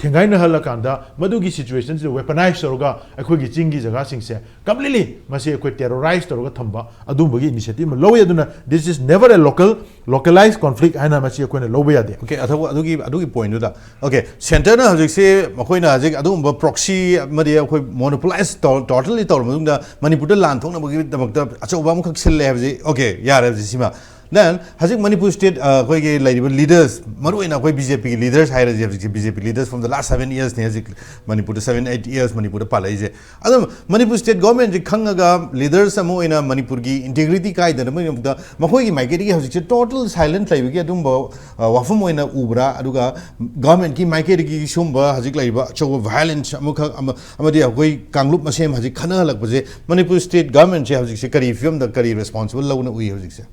ꯊꯦꯡꯒꯥꯏꯅꯍꯜꯂꯀꯥꯟꯗ ꯃꯗꯨꯒꯤ situationꯁꯤꯗ weaponize ꯇꯧꯔꯒ ꯑꯩꯈꯣꯏꯒꯤ ꯆꯤꯡꯒꯤ ꯖꯒꯥꯁꯤꯡꯁꯦ completely ꯃꯁꯤ ꯑꯩꯈꯣꯏ terrorize ꯇꯧꯔꯒ ꯊꯝꯕ ꯑꯗꯨꯝꯕꯒꯤ initiative ꯑꯃ ꯂꯧꯋꯤ꯫ ꯑꯗꯨꯅ this is never a local, localized conflict ꯍꯥꯏꯅ ꯃꯁꯤ ꯑꯩꯈꯣꯏꯅ ꯂꯧꯕ ꯌꯥꯗꯦ꯫ Okay, ꯑꯊꯧꯕ ꯑꯗꯨꯒꯤ, ꯑꯗꯨꯒꯤ pointꯗꯨꯗ, okay, centreꯅ ꯍꯧꯖꯤꯛꯁꯦ ꯃꯈꯣꯏꯅ ꯍꯧꯖꯤꯛ ꯑꯗꯨꯒꯨꯝꯕ proxy ꯑꯃꯗꯤ ꯑꯩꯈꯣꯏ monopolize ꯇꯧ-, totally ꯇꯧꯔꯕ ꯃꯇꯨꯡꯗ ꯃꯅꯤꯄꯨꯔꯗ ꯂꯥꯟ ꯊꯣꯛꯅꯕꯒꯤꯗꯃꯛꯇ ꯑꯆꯧꯕ ꯑꯃꯈꯛ ꯁꯤꯜꯂꯦ ꯍꯥꯏꯕꯁꯤ, okay, ꯌꯥꯔꯦ ꯍꯧꯖꯤꯛ ꯁꯤꯃ꯫ Then ꯍꯧꯖꯤꯛ ꯃꯅꯤꯄꯨꯔ state, ꯑ, ꯑꯩꯈꯣꯏꯒꯤ ꯂꯩꯔꯤꯕ leaders, ꯃꯔꯨꯑꯣꯏꯅ ꯑꯩꯈꯣꯏ BJPꯒꯤ leaders ꯍꯥꯏꯔꯁꯤ, ꯍꯧꯖꯤꯛꯁꯦ BJP leaders from the last seven yearsꯅꯤ ꯍꯧꯖꯤꯛ ꯃꯅꯤꯄꯨꯔꯗ, seven, eight years ꯃꯅꯤꯄꯨꯔꯗ ꯄꯥꯜꯂꯛꯏꯁꯦ꯫ ꯑꯗꯨꯝ ꯃꯅꯤꯄꯨꯔ state governmentꯁꯤ ꯈꯪꯉꯒ leaders ꯑꯃ ꯑꯣꯏꯅ ꯃꯅꯤꯄꯨꯔꯒꯤ integrityꯀꯥꯏꯗꯅꯕꯒꯤꯗꯃꯛꯇ ꯃꯈꯣꯏꯒꯤ ꯃꯥꯏꯀꯩꯗꯒꯤ ꯍꯧꯖꯤꯛꯁꯦ total silent ꯂꯩꯕꯒꯤ ꯑꯗꯨꯝꯕ, ꯑ, ꯋꯥꯐꯝ ꯑꯣꯏꯅ ꯎꯕ꯭ꯔꯥ? ꯑꯗꯨꯒ governmentꯀꯤ ꯃꯥꯏꯀꯩꯗꯒꯤ ꯁꯤꯒꯨꯝꯕ ꯍꯧꯖꯤꯛ ꯂꯩꯔꯤꯕ ꯑꯆꯧꯕ violence ꯑꯃꯈꯛ ꯑꯃ, ꯑꯃꯗꯤ ꯑꯩꯈꯣꯏ ꯀꯥꯡꯂꯨꯞ ꯃꯁꯦꯟ ꯍꯧꯖꯤꯛ ꯈꯠꯅꯍꯜꯂꯛꯄꯁꯦ ꯃꯅꯤꯄꯨꯔ state governmentꯁꯦ ꯍꯧꯖꯤꯛꯁꯦ ꯀꯔꯤ ꯐꯤꯕꯝꯗ, ꯀꯔꯤ responsible ꯂꯧꯅ ꯎꯏ ꯍꯧꯖꯤꯛꯁꯦ?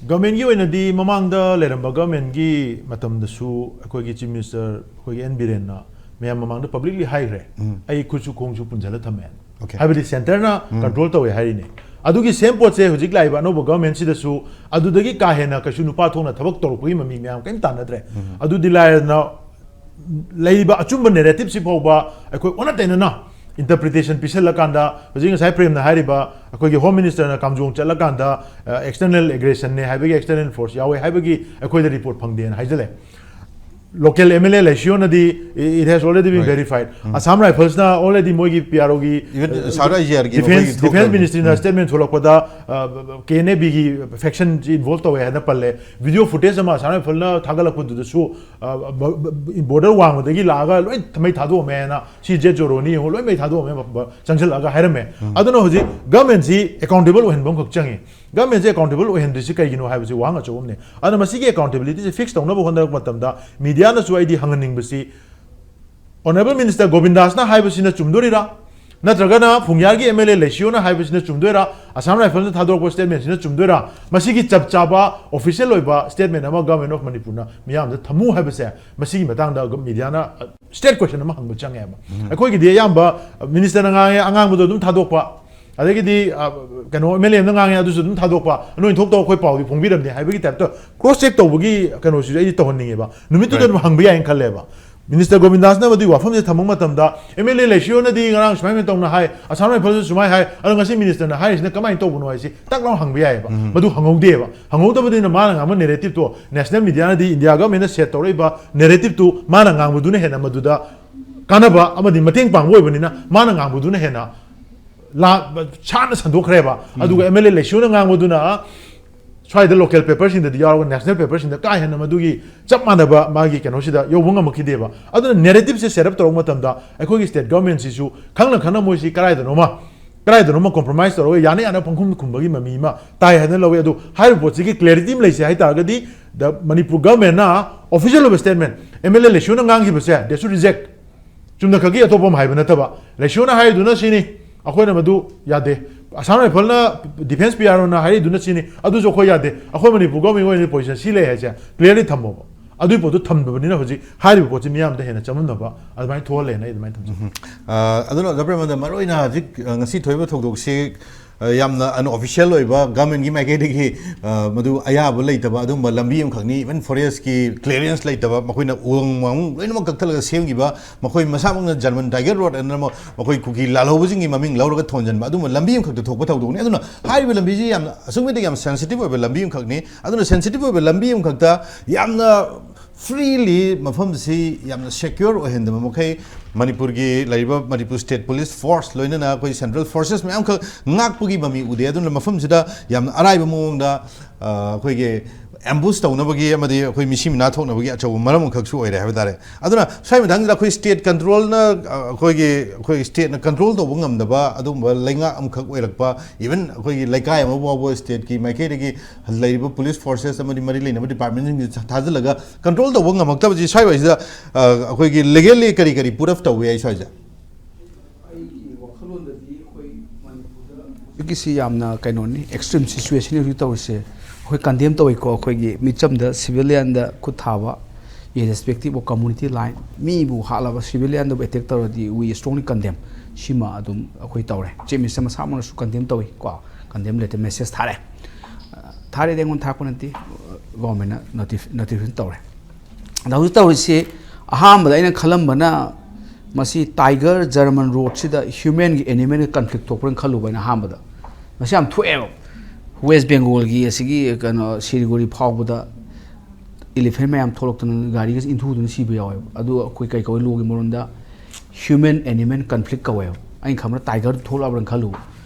Governmentꯀꯤ ꯑꯣꯏꯅꯗꯤ ꯃꯃꯥꯡꯗ ꯂꯩꯔꯝꯕ governmentꯀꯤ ꯃꯇꯝꯗꯁꯨ ꯑꯩꯈꯣꯏꯒꯤ Chief Minister ꯑꯩꯈꯣꯏꯒꯤ N ꯕꯤꯔꯦꯟꯅ ꯃꯌꯥꯝ ꯃꯃꯥꯡꯗ publicly ꯍꯥꯏꯈ꯭ꯔꯦ, "ꯑꯩ ꯈꯨꯠꯁꯨ ꯈꯣꯡꯁꯨ ꯄꯨꯟꯁꯤꯜꯂ ꯊꯝꯃꯦ" Okay. ꯍꯥꯏꯕꯗꯤ centreꯅ control ꯇꯧꯋꯦ ꯍꯥꯏꯔꯤꯅꯦ꯫ ꯑꯗꯨꯒꯤ same ꯄꯣꯠꯁꯦ ꯍꯧꯖꯤꯛ ꯂꯥꯛꯏꯕ ꯑꯅꯧꯕ governmentꯁꯤꯗꯁꯨ ꯑꯗꯨꯗꯒꯤ ꯀꯥ ꯍꯦꯟꯅ ꯀꯩꯁꯨ ꯅꯨꯄꯥ ꯊꯣꯛꯅ ꯊꯕꯛ ꯇꯧꯔꯛꯄꯒꯤ ꯃꯃꯤ ꯃꯌꯥꯝ ꯀꯔꯤꯝ ꯇꯥꯟꯅꯗ꯭ꯔꯦ꯫ ꯑꯗꯨꯗꯤ ꯂꯥꯏꯔꯗꯅ ꯂꯩꯔꯤꯕ ꯑꯆꯨꯝꯕ narrativeꯁꯤ ꯐꯥꯎꯕ ꯑꯩꯈꯣꯏ ꯑꯣꯟꯅ ꯇꯩꯅꯅ interpretation ꯄꯤꯁꯜꯂꯀꯥꯟꯗ, ꯍꯧꯖꯤꯛ ꯉꯁꯥꯏ ꯄ꯭ꯔꯦꯝꯅ ꯍꯥꯏꯔꯤꯕ, ꯑꯩꯈꯣꯏꯒꯤ Home Ministerꯅ ꯀꯥꯝꯖꯣꯡ ꯆꯠꯂꯀꯥꯟꯗ, ꯑ, external aggressionnꯦ ꯍꯥꯏꯕꯒꯤ, external force ꯌꯥꯎꯋꯦ ꯍꯥꯏꯕꯒꯤ ꯑꯩꯈꯣꯏꯗ report ꯐꯪꯗꯦꯅ ꯍꯥꯏꯖꯜꯂꯦ꯫ Local M L A ꯂꯩꯁꯤꯌꯣꯅꯗꯤ, it has already been Right. verified. Assam Riflesꯅ already ꯃꯣꯏꯒꯤ P R Oꯒꯤ Even South Asiaꯒꯤ defense ꯃꯈꯣꯏꯒꯤ defense ꯊꯣꯛꯈ꯭ꯔꯕꯅꯤ. ministryꯅ statement ꯊꯣꯛꯂꯛꯄꯗ, KNABꯒꯤ factionꯁꯤ involve ꯇꯧꯋꯦ ꯍꯥꯏꯅ ꯄꯜꯂꯦ. Video footage ꯑꯃ Assam Riflesꯅ ꯊꯥꯒꯠꯂꯛꯄꯗꯨꯗꯁꯨ border ꯋꯥꯡꯃꯗꯒꯤ ꯂꯥꯛꯑꯒ ꯂꯣꯏ ꯃꯩ ꯊꯥꯗꯣꯛꯑꯝꯃꯦ ꯍꯥꯏꯅ, ꯁꯤ ꯖꯦꯠ ꯖꯣꯔꯣꯅꯤ ꯌꯦꯡꯉꯣ, ꯂꯣꯏ ꯃꯩ ꯊꯥꯗꯣꯛꯑꯝꯃꯦ ꯆꯪꯁꯤꯜꯂꯛꯑꯒ ꯍꯥꯏꯔꯝꯃꯦ. ꯑꯗꯨꯅ ꯍꯧꯖꯤꯛ governmentꯁꯤ accountable ꯑꯣꯏꯍꯟꯕ ꯑꯃꯈꯛ ꯆꯪꯉꯤ. Governmentꯁꯦ accountable ꯑꯣꯏꯍꯟꯗ꯭ꯔꯤꯁꯤ ꯀꯩꯒꯤꯅꯣ ꯍꯥꯏꯕꯁꯤ ꯋꯥꯍꯪ ꯑꯆꯧꯕ ꯑꯃꯅꯤ. ꯑꯗꯨꯅ ꯃꯁꯤꯒꯤ accountabilityꯁꯦ fix ꯇꯧꯅꯕ ꯍꯣꯠꯅꯔꯛꯄ ꯃꯇꯝꯗ mediaꯅꯁꯨ ꯑꯩꯗꯤ ꯍꯪꯍꯟꯅꯤꯡꯕꯁꯤ, Honourable Minister ꯒꯣꯕꯤꯟꯗꯥꯁꯅ ꯍꯥꯏꯕꯁꯤꯅ ꯆꯨꯝꯗꯣꯔꯤꯔꯥ, ꯅꯠꯇ꯭ꯔꯒꯅ ꯐꯨꯡꯌꯥꯔꯒꯤ M L A ꯂꯩꯁꯤꯌꯣꯅ ꯍꯥꯏꯕꯁꯤꯅ ꯆꯨꯝꯗꯣꯏꯔꯥ, Assam Riflesꯅ ꯊꯥꯗꯣꯔꯛꯄ statementꯁꯤꯅ ꯆꯨꯝꯗꯣꯏꯔꯥ, ꯃꯁꯤꯒꯤ ꯆꯞ ꯆꯥꯕ official ꯑꯣꯏꯕ statement ꯑꯃ Government of Manipurꯅ ꯃꯤꯌꯥꯝꯗ ꯊꯝꯃꯨ ꯍꯥꯏꯕꯁꯦ, ꯃꯁꯤꯒꯤ ꯃꯇꯥꯡꯗ mediaꯅ straight question ꯑꯃ ꯍꯪꯕ ꯆꯪꯉꯦꯕ꯫ ꯑꯩꯈꯣꯏꯒꯤꯗꯤ ꯑꯌꯥꯝꯕ ministerꯅ ꯉꯥꯡꯉꯦ, ꯑꯉꯥꯡꯕꯗꯣ ꯑꯗꯨꯝ ꯊꯥꯗꯣꯛꯄ, ꯑꯗꯒꯤꯗꯤ ꯀꯩꯅꯣ MLA ꯑꯃꯅ ꯉꯥꯡꯉꯦ, ꯑꯗꯨꯁꯨ ꯑꯗꯨꯝ ꯊꯥꯗꯣꯛꯄ, ꯅꯣꯏ ꯊꯣꯛꯇꯧ ꯑꯩꯈꯣꯏ ꯄꯥꯎꯗꯤ ꯐꯣꯡꯕꯤꯔꯝꯗꯦ ꯍꯥꯏꯕꯒꯤ typeꯇ cross check ꯇꯧꯕꯒꯤ ꯀꯩꯅꯣꯁꯤꯁꯨ ꯑꯩꯗꯤ ꯇꯧꯍꯟꯅꯤꯡꯉꯦꯕ꯫ ꯅꯨꯃꯤꯠꯇꯨꯗ ꯑꯗꯨꯝ ꯍꯪꯕ ꯌꯥꯏꯅ ꯈꯜꯂꯦꯕ꯫ Minister ꯒꯣꯕꯤꯟꯗꯥꯁꯅ ꯃꯗꯨꯒꯤ ꯋꯥꯐꯝꯁꯦ ꯊꯝꯕ ꯃꯇꯝꯗ, MLA ꯂꯩꯁꯤꯌꯣꯅꯗꯤ ꯉꯔꯥꯡ ꯁꯨꯃꯥꯏꯅ ꯇꯧꯅ ꯍꯥꯏ, Assam Riflesꯅ ꯁꯨꯃꯥꯏꯅ ꯍꯥꯏ, ꯑꯗꯣ ꯉꯁꯤ ministerꯅ ꯍꯥꯏꯔꯤꯁꯤꯅ ꯀꯃꯥꯏꯅ ꯇꯧꯕꯅꯣ ꯍꯥꯏꯁꯤ ꯇꯛ ꯂꯥꯎꯅ ꯍꯪꯕ ꯌꯥꯏꯑꯕ꯫ ꯃꯗꯨ ꯍꯪꯍꯧꯗꯦꯕ꯫ ꯍꯪꯍꯧꯗꯕꯅꯤꯅ ꯃꯥꯅ ꯉꯥꯡꯕ narrativeꯇꯣ, national mediaꯅꯗꯤ India governmentꯅ set ꯇꯧꯔꯛꯏꯕ narrativeꯇꯨ ꯃꯥꯅ ꯉꯥꯡꯕꯗꯨꯅ ꯍꯦꯟꯅ ꯃꯗꯨꯗ ꯀꯥꯟꯅꯕ ꯑꯃꯗꯤ ꯃꯇꯦꯡ ꯄꯥꯡꯕ ꯑꯣꯏꯕꯅꯤꯅ, ꯃꯥꯅ ꯉꯥꯡꯕꯗꯨꯅ ꯍꯦꯟꯅ ꯁꯥꯡꯅ ꯁꯟꯗꯣꯛꯈ꯭ꯔꯦꯕ꯫ ꯑꯗꯨꯒ MLA ꯂꯩꯁꯤꯌꯣꯅ ꯉꯥꯡꯕꯗꯨꯅ ꯁ꯭ꯋꯥꯏꯗ local paperꯁꯤꯡꯗꯗꯤ ꯌꯥꯎꯔꯒ national paperꯁꯤꯡꯗ ꯀꯥ ꯍꯦꯟꯅ ꯃꯗꯨꯒꯤ ꯆꯞ ꯃꯥꯟꯅꯕ ꯃꯥꯒꯤ ꯀꯩꯅꯣꯁꯤꯗ ꯌꯧꯕ ꯉꯝꯃꯛꯈꯤꯗꯦꯕ꯫ ꯑꯗꯨꯅ narrativeꯁꯦ set up ꯇꯧꯔꯛꯄ ꯃꯇꯝꯗ ꯑꯩꯈꯣꯏꯒꯤ state governmentꯁꯤꯁꯨ ꯈꯪꯅ ꯈꯪꯅ ꯃꯣꯏꯁꯤ ꯀꯗꯥꯏꯗꯅꯣꯃ ꯀꯗꯥꯏꯗꯅꯣꯃ compromise ꯇꯧꯔꯒ ꯌꯥꯅ ꯌꯥꯅ ꯄꯪꯈꯨꯝ ꯈꯨꯝꯕꯒꯤ ꯃꯃꯤ ꯑꯃ ꯇꯥꯏ ꯍꯥꯏꯗꯅ ꯂꯧꯋꯤ꯫ ꯑꯗꯨ ꯍꯥꯏꯔꯤꯕ ꯄꯣꯠꯁꯤꯒꯤ clarity ꯑꯃ ꯂꯩꯁꯦ ꯍꯥꯏ ꯇꯥꯔꯒꯗꯤ, the Manipur governmentꯅ official ꯑꯣꯏꯕ statement, MLA ꯂꯩꯁꯤꯌꯣꯅ ꯉꯥꯡꯈꯤꯕꯁꯦ, they should reject꯫ ꯆꯨꯝꯅ ꯈꯛꯀꯤ ꯑꯇꯣꯞꯄ ꯑꯃ ꯍꯥꯏꯕ ꯅꯠꯇꯕ, ꯂꯩꯁꯤꯌꯣꯅ ꯍꯥꯏꯔꯤꯗꯨꯅ ꯁꯤꯅꯤ, ꯑꯩꯈꯣꯏꯅ ꯃꯗꯨ ꯌꯥꯗꯦ꯫ Assam Riflesꯅ defence PROꯅ ꯍꯥꯏꯔꯤꯗꯨꯅ ꯁꯤꯅꯤ, ꯑꯗꯨꯁꯨ ꯑꯩꯈꯣꯏ ꯌꯥꯗꯦ꯫ ꯑꯩꯈꯣꯏ ꯃꯅꯤꯄꯨꯔ government ꯑꯣꯏꯅ position ꯁꯤ ꯂꯩ ꯍꯥꯏꯁꯦ clearly ꯊꯝꯃꯣꯕ꯫ ꯑꯗꯨꯒꯤ ꯄꯣꯠꯇꯨ ꯊꯝꯗꯕꯅꯤꯅ ꯍꯧꯖꯤꯛ ꯍꯥꯏꯔꯤꯕ ꯄꯣꯠꯁꯤ ꯃꯤꯌꯥꯝꯗ ꯍꯦꯟꯅ ꯆꯃꯝꯅꯕ ꯑꯗꯨꯃꯥꯏꯅ ꯊꯣꯛꯍꯜꯂꯦꯅ ꯑꯩ ꯑꯗꯨꯃꯥꯏꯅ ꯊꯝꯖꯩ꯫ ꯑ, ꯑꯗꯨꯅ ꯗꯥ ꯄ꯭ꯔꯦꯃꯅꯟꯗ, ꯃꯔꯨꯑꯣꯏꯅ ꯍꯧꯖꯤꯛ, ꯑ, ꯉꯁꯤ ꯊꯣꯛꯏꯕ ꯊꯧꯗꯣꯛꯁꯤ, ꯑ, ꯌꯥꯝꯅ unofficial ꯑꯣꯏꯕ, governmentꯀꯤ ꯃꯥꯏꯀꯩꯗꯒꯤ, ꯑ, ꯃꯗꯨ ꯑꯌꯥꯕ ꯂꯩꯇꯕ ꯑꯗꯨꯝꯕ ꯂꯝꯕꯤ ꯑꯃꯈꯛꯅꯤ, even forestꯀꯤ clearance ꯂꯩꯇꯕ, ꯃꯈꯣꯏꯅ ꯎꯃꯪ ꯋꯥꯃꯪ ꯂꯣꯏꯅꯃꯛ ꯀꯛꯊꯠꯂꯒ ꯁꯦꯝꯈꯤꯕ, ꯃꯈꯣꯏ ꯃꯁꯥꯃꯛꯅ German Tiger Road ꯑꯅ ꯑꯃ, ꯃꯈꯣꯏ ꯀꯨꯀꯤ ꯂꯥꯜꯍꯧꯕꯁꯤꯡꯒꯤ ꯃꯃꯤꯡ ꯂꯧꯔꯒ ꯊꯣꯟꯖꯟꯕ, ꯑꯗꯨꯝꯕ ꯂꯝꯕꯤ ꯑꯃꯈꯛꯇ ꯊꯣꯛꯄ ꯊꯧꯗꯣꯛꯅꯤ꯫ ꯑꯗꯨꯅ ꯍꯥꯏꯔꯤꯕ ꯂꯝꯕꯤꯁꯤ ꯌꯥꯝꯅ, ꯑꯁꯨꯛꯀꯤ ꯃꯇꯤꯛ ꯌꯥꯝ sensitive ꯑꯣꯏꯕ ꯂꯝꯕꯤ ꯑꯃꯈꯛꯅꯤ꯫ ꯑꯗꯨꯅ sensitive ꯑꯣꯏꯕ ꯂꯝꯕꯤ ꯑꯃꯈꯛꯇ ꯌꯥꯝꯅ ꯐ꯭ꯔꯤꯂꯤ ꯃꯐꯝꯁꯤ ꯌꯥꯝꯅ ꯁꯦꯀ꯭ꯌꯣꯔ ꯑꯣꯏꯍꯟꯗꯕ ꯃꯈꯩ ꯃꯅꯤꯄꯨꯔꯒꯤ ꯂꯩꯔꯤꯕ ꯃꯅꯤꯄꯨꯔ ꯁ꯭ꯇꯦꯠ ꯄꯨꯂꯤꯁ ꯐꯣꯔꯁ, ꯂꯣꯏꯅꯅ ꯑꯩꯈꯣꯏ ꯁꯦꯟꯇ꯭ꯔꯦꯜ ꯐꯣꯔꯁꯦꯁ ꯃꯌꯥꯝꯈꯛ ꯉꯥꯛꯄꯒꯤ ꯃꯃꯤ ꯎꯗꯦ꯫ ꯑꯗꯨꯅ ꯃꯐꯝꯁꯤꯗ ꯌꯥꯝꯅ ꯑꯔꯥꯏꯕ ꯃꯑꯣꯡꯗ, ꯑ, ꯑꯩꯈꯣꯏꯒꯤ ꯑꯦꯝꯕꯨꯁ ꯇꯧꯅꯕꯒꯤ ꯑꯃꯗꯤ ꯑꯩꯈꯣꯏ ꯃꯤꯁꯤ ꯃꯤꯅꯥ ꯊꯣꯛꯅꯕꯒꯤ ꯑꯆꯧꯕ ꯃꯔꯝ ꯑꯃꯈꯛꯁꯨ ꯑꯣꯏꯔꯦ ꯍꯥꯏꯕ ꯇꯥꯔꯦ꯫ ꯑꯗꯨꯅ ꯁ꯭ꯋꯥꯏ ꯃꯇꯥꯡꯁꯤꯗ ꯑꯩꯈꯣꯏ ꯁ꯭ꯇꯦꯠ ꯀꯟꯇ꯭ꯔꯣꯜꯅ, ꯑ, ꯑꯩꯈꯣꯏꯒꯤ, ꯑꯩꯈꯣꯏ ꯁ꯭ꯇꯦꯠꯅ ꯀꯟꯇ꯭ꯔꯣꯜ ꯇꯧꯕ ꯉꯝꯗꯕ ꯑꯗꯨꯒꯨꯝꯕ ꯂꯩꯉꯥꯛ ꯑꯃꯈꯛ ꯑꯣꯏꯔꯛꯄ, ꯏꯚꯟ ꯑꯩꯈꯣꯏꯒꯤ ꯂꯩꯀꯥꯏ ꯑꯃ ꯐꯥꯎꯕ ꯁ꯭ꯇꯦꯠꯀꯤ ꯃꯥꯏꯀꯩꯗꯒꯤ ꯂꯩꯔꯤꯕ ꯄꯨꯂꯤꯁ ꯐꯣꯔꯁꯦꯁ ꯑꯃꯗꯤ ꯃꯔꯤ ꯂꯩꯅꯕ ꯗꯤꯄꯥꯔꯠꯃꯦꯟꯁꯤꯡꯁꯤ ꯊꯥꯖꯤꯜꯂꯒ ꯀꯟꯇ꯭ꯔꯣꯜ ꯇꯧꯕ ꯉꯝꯃꯛꯇꯕꯁꯤ ꯁ꯭ꯋꯥꯏꯋꯥꯏꯁꯤꯗ, ꯑ, ꯑꯩꯈꯣꯏꯒꯤ ꯂꯤꯒꯦꯜꯂꯤ ꯀꯔꯤ ꯀꯔꯤ ꯄ꯭ꯔꯨꯐ ꯇꯧꯕ ꯌꯥꯏ ꯁ꯭ꯋꯥꯏꯁꯦ? ꯑꯩꯒꯤ ꯋꯥꯈꯜꯂꯣꯟꯗꯗꯤ ꯑꯩꯈꯣꯏ ꯃꯅꯤꯄꯨꯔꯗ ꯍꯧꯖꯤꯛꯀꯤꯁꯤ ꯌꯥꯝꯅ ꯀꯩꯅꯣꯅꯤ, ꯑꯦꯛꯁꯇ꯭ꯔꯤꯝ ꯁꯤꯆꯨꯋꯦꯁꯟ ꯍꯧꯖꯤꯛ ꯇꯧꯔꯤꯁꯦ꯫ ꯑꯩꯈꯣꯏ ꯀꯟꯗꯦꯝ ꯇꯧꯏꯀꯣ, ꯑꯩꯈꯣꯏꯒꯤ ꯃꯤꯆꯝꯗ, ꯁꯤꯚꯤꯂꯤꯌꯟꯗ ꯈꯨꯠ ꯊꯥꯕ, irrespective of community line, ꯃꯤꯕꯨ ꯍꯥꯠꯂꯕ ꯁꯤꯚꯤꯂꯤꯌꯟꯗꯕꯨ ꯑꯦꯇꯦꯛ ꯇꯧꯔꯗꯤ we strongly condemn꯫ ꯁꯤꯃ ꯑꯗꯨꯝ ꯑꯩꯈꯣꯏ ꯇꯧꯔꯦ꯫ ꯆꯤꯐ ꯃꯤꯅꯤꯁꯇꯔ ꯃꯁꯥꯃꯛꯅꯁꯨ ꯀꯟꯗꯦꯝ ꯇꯧꯏ ꯀꯣ, ꯀꯟꯗꯦꯝ ꯂꯦꯇꯔ ꯃꯦꯁꯦꯖ ꯊꯥꯔꯦ꯫ ꯊꯥꯔꯦꯗꯤ ꯑꯩꯉꯣꯟꯗ ꯊꯥꯔꯛꯄ ꯅꯠꯇꯦ, ꯒꯣꯔꯃꯦꯟꯅ ꯅꯣꯇꯤꯐꯤꯀꯦꯁꯟ ꯇꯧꯔꯦ꯫ ꯑꯗ ꯍꯧꯖꯤꯛ ꯇꯧꯔꯤꯁꯤ, ꯑꯍꯥꯟꯕꯗ ꯑꯩꯅ ꯈꯜꯂꯝꯕꯅ ꯃꯁꯤ ꯇꯥꯏꯒꯔ ꯖꯔꯃꯟ ꯔꯣꯗꯁꯤꯗ ꯍ꯭ꯌꯨꯃꯦꯟꯒꯤ ꯑꯦꯅꯤꯃꯦꯜꯒꯤ ꯀꯟꯐ꯭ꯂꯤꯛ ꯊꯣꯛꯄ꯭ꯔꯅ ꯈꯜꯂꯨꯕ ꯑꯩꯅ ꯑꯍꯥꯟꯕꯗ꯫ ꯃꯁꯤ ꯌꯥꯝ ꯊꯣꯛꯑꯦꯕ꯫ ꯋꯦꯁ ꯕꯦꯡꯒꯣꯜꯒꯤ ꯑꯁꯤꯒꯤ ꯀꯩꯅꯣ ꯁꯤꯂꯤꯒꯨꯔꯤ ꯐꯥꯎꯕꯗ ꯏꯂꯤꯐꯦꯟ ꯃꯌꯥꯝ ꯊꯣꯛꯂꯛꯇꯅ ꯒꯥꯔꯤꯒꯁꯦ ꯏꯟꯊꯨꯗꯨꯅ ꯁꯤꯕ ꯌꯥꯎꯋꯦꯕ꯫ ꯑꯗꯨ ꯑꯩꯈꯣꯏ ꯀꯩ ꯀꯧꯏ ꯂꯣꯒꯤ ꯃꯔꯣꯟꯗ ꯍ꯭ꯌꯨꯃꯦꯟ ꯑꯦꯅꯤꯃꯦꯜ ꯀꯟꯐ꯭ꯂꯤꯛ ꯀꯧꯋꯦꯕ꯫ ꯑꯩꯅ ꯈꯟꯕꯗ ꯇꯥꯏꯒꯔ ꯊꯣꯛꯂꯛꯑꯕ꯭ꯔꯅ ꯈꯜꯂꯨꯕ꯫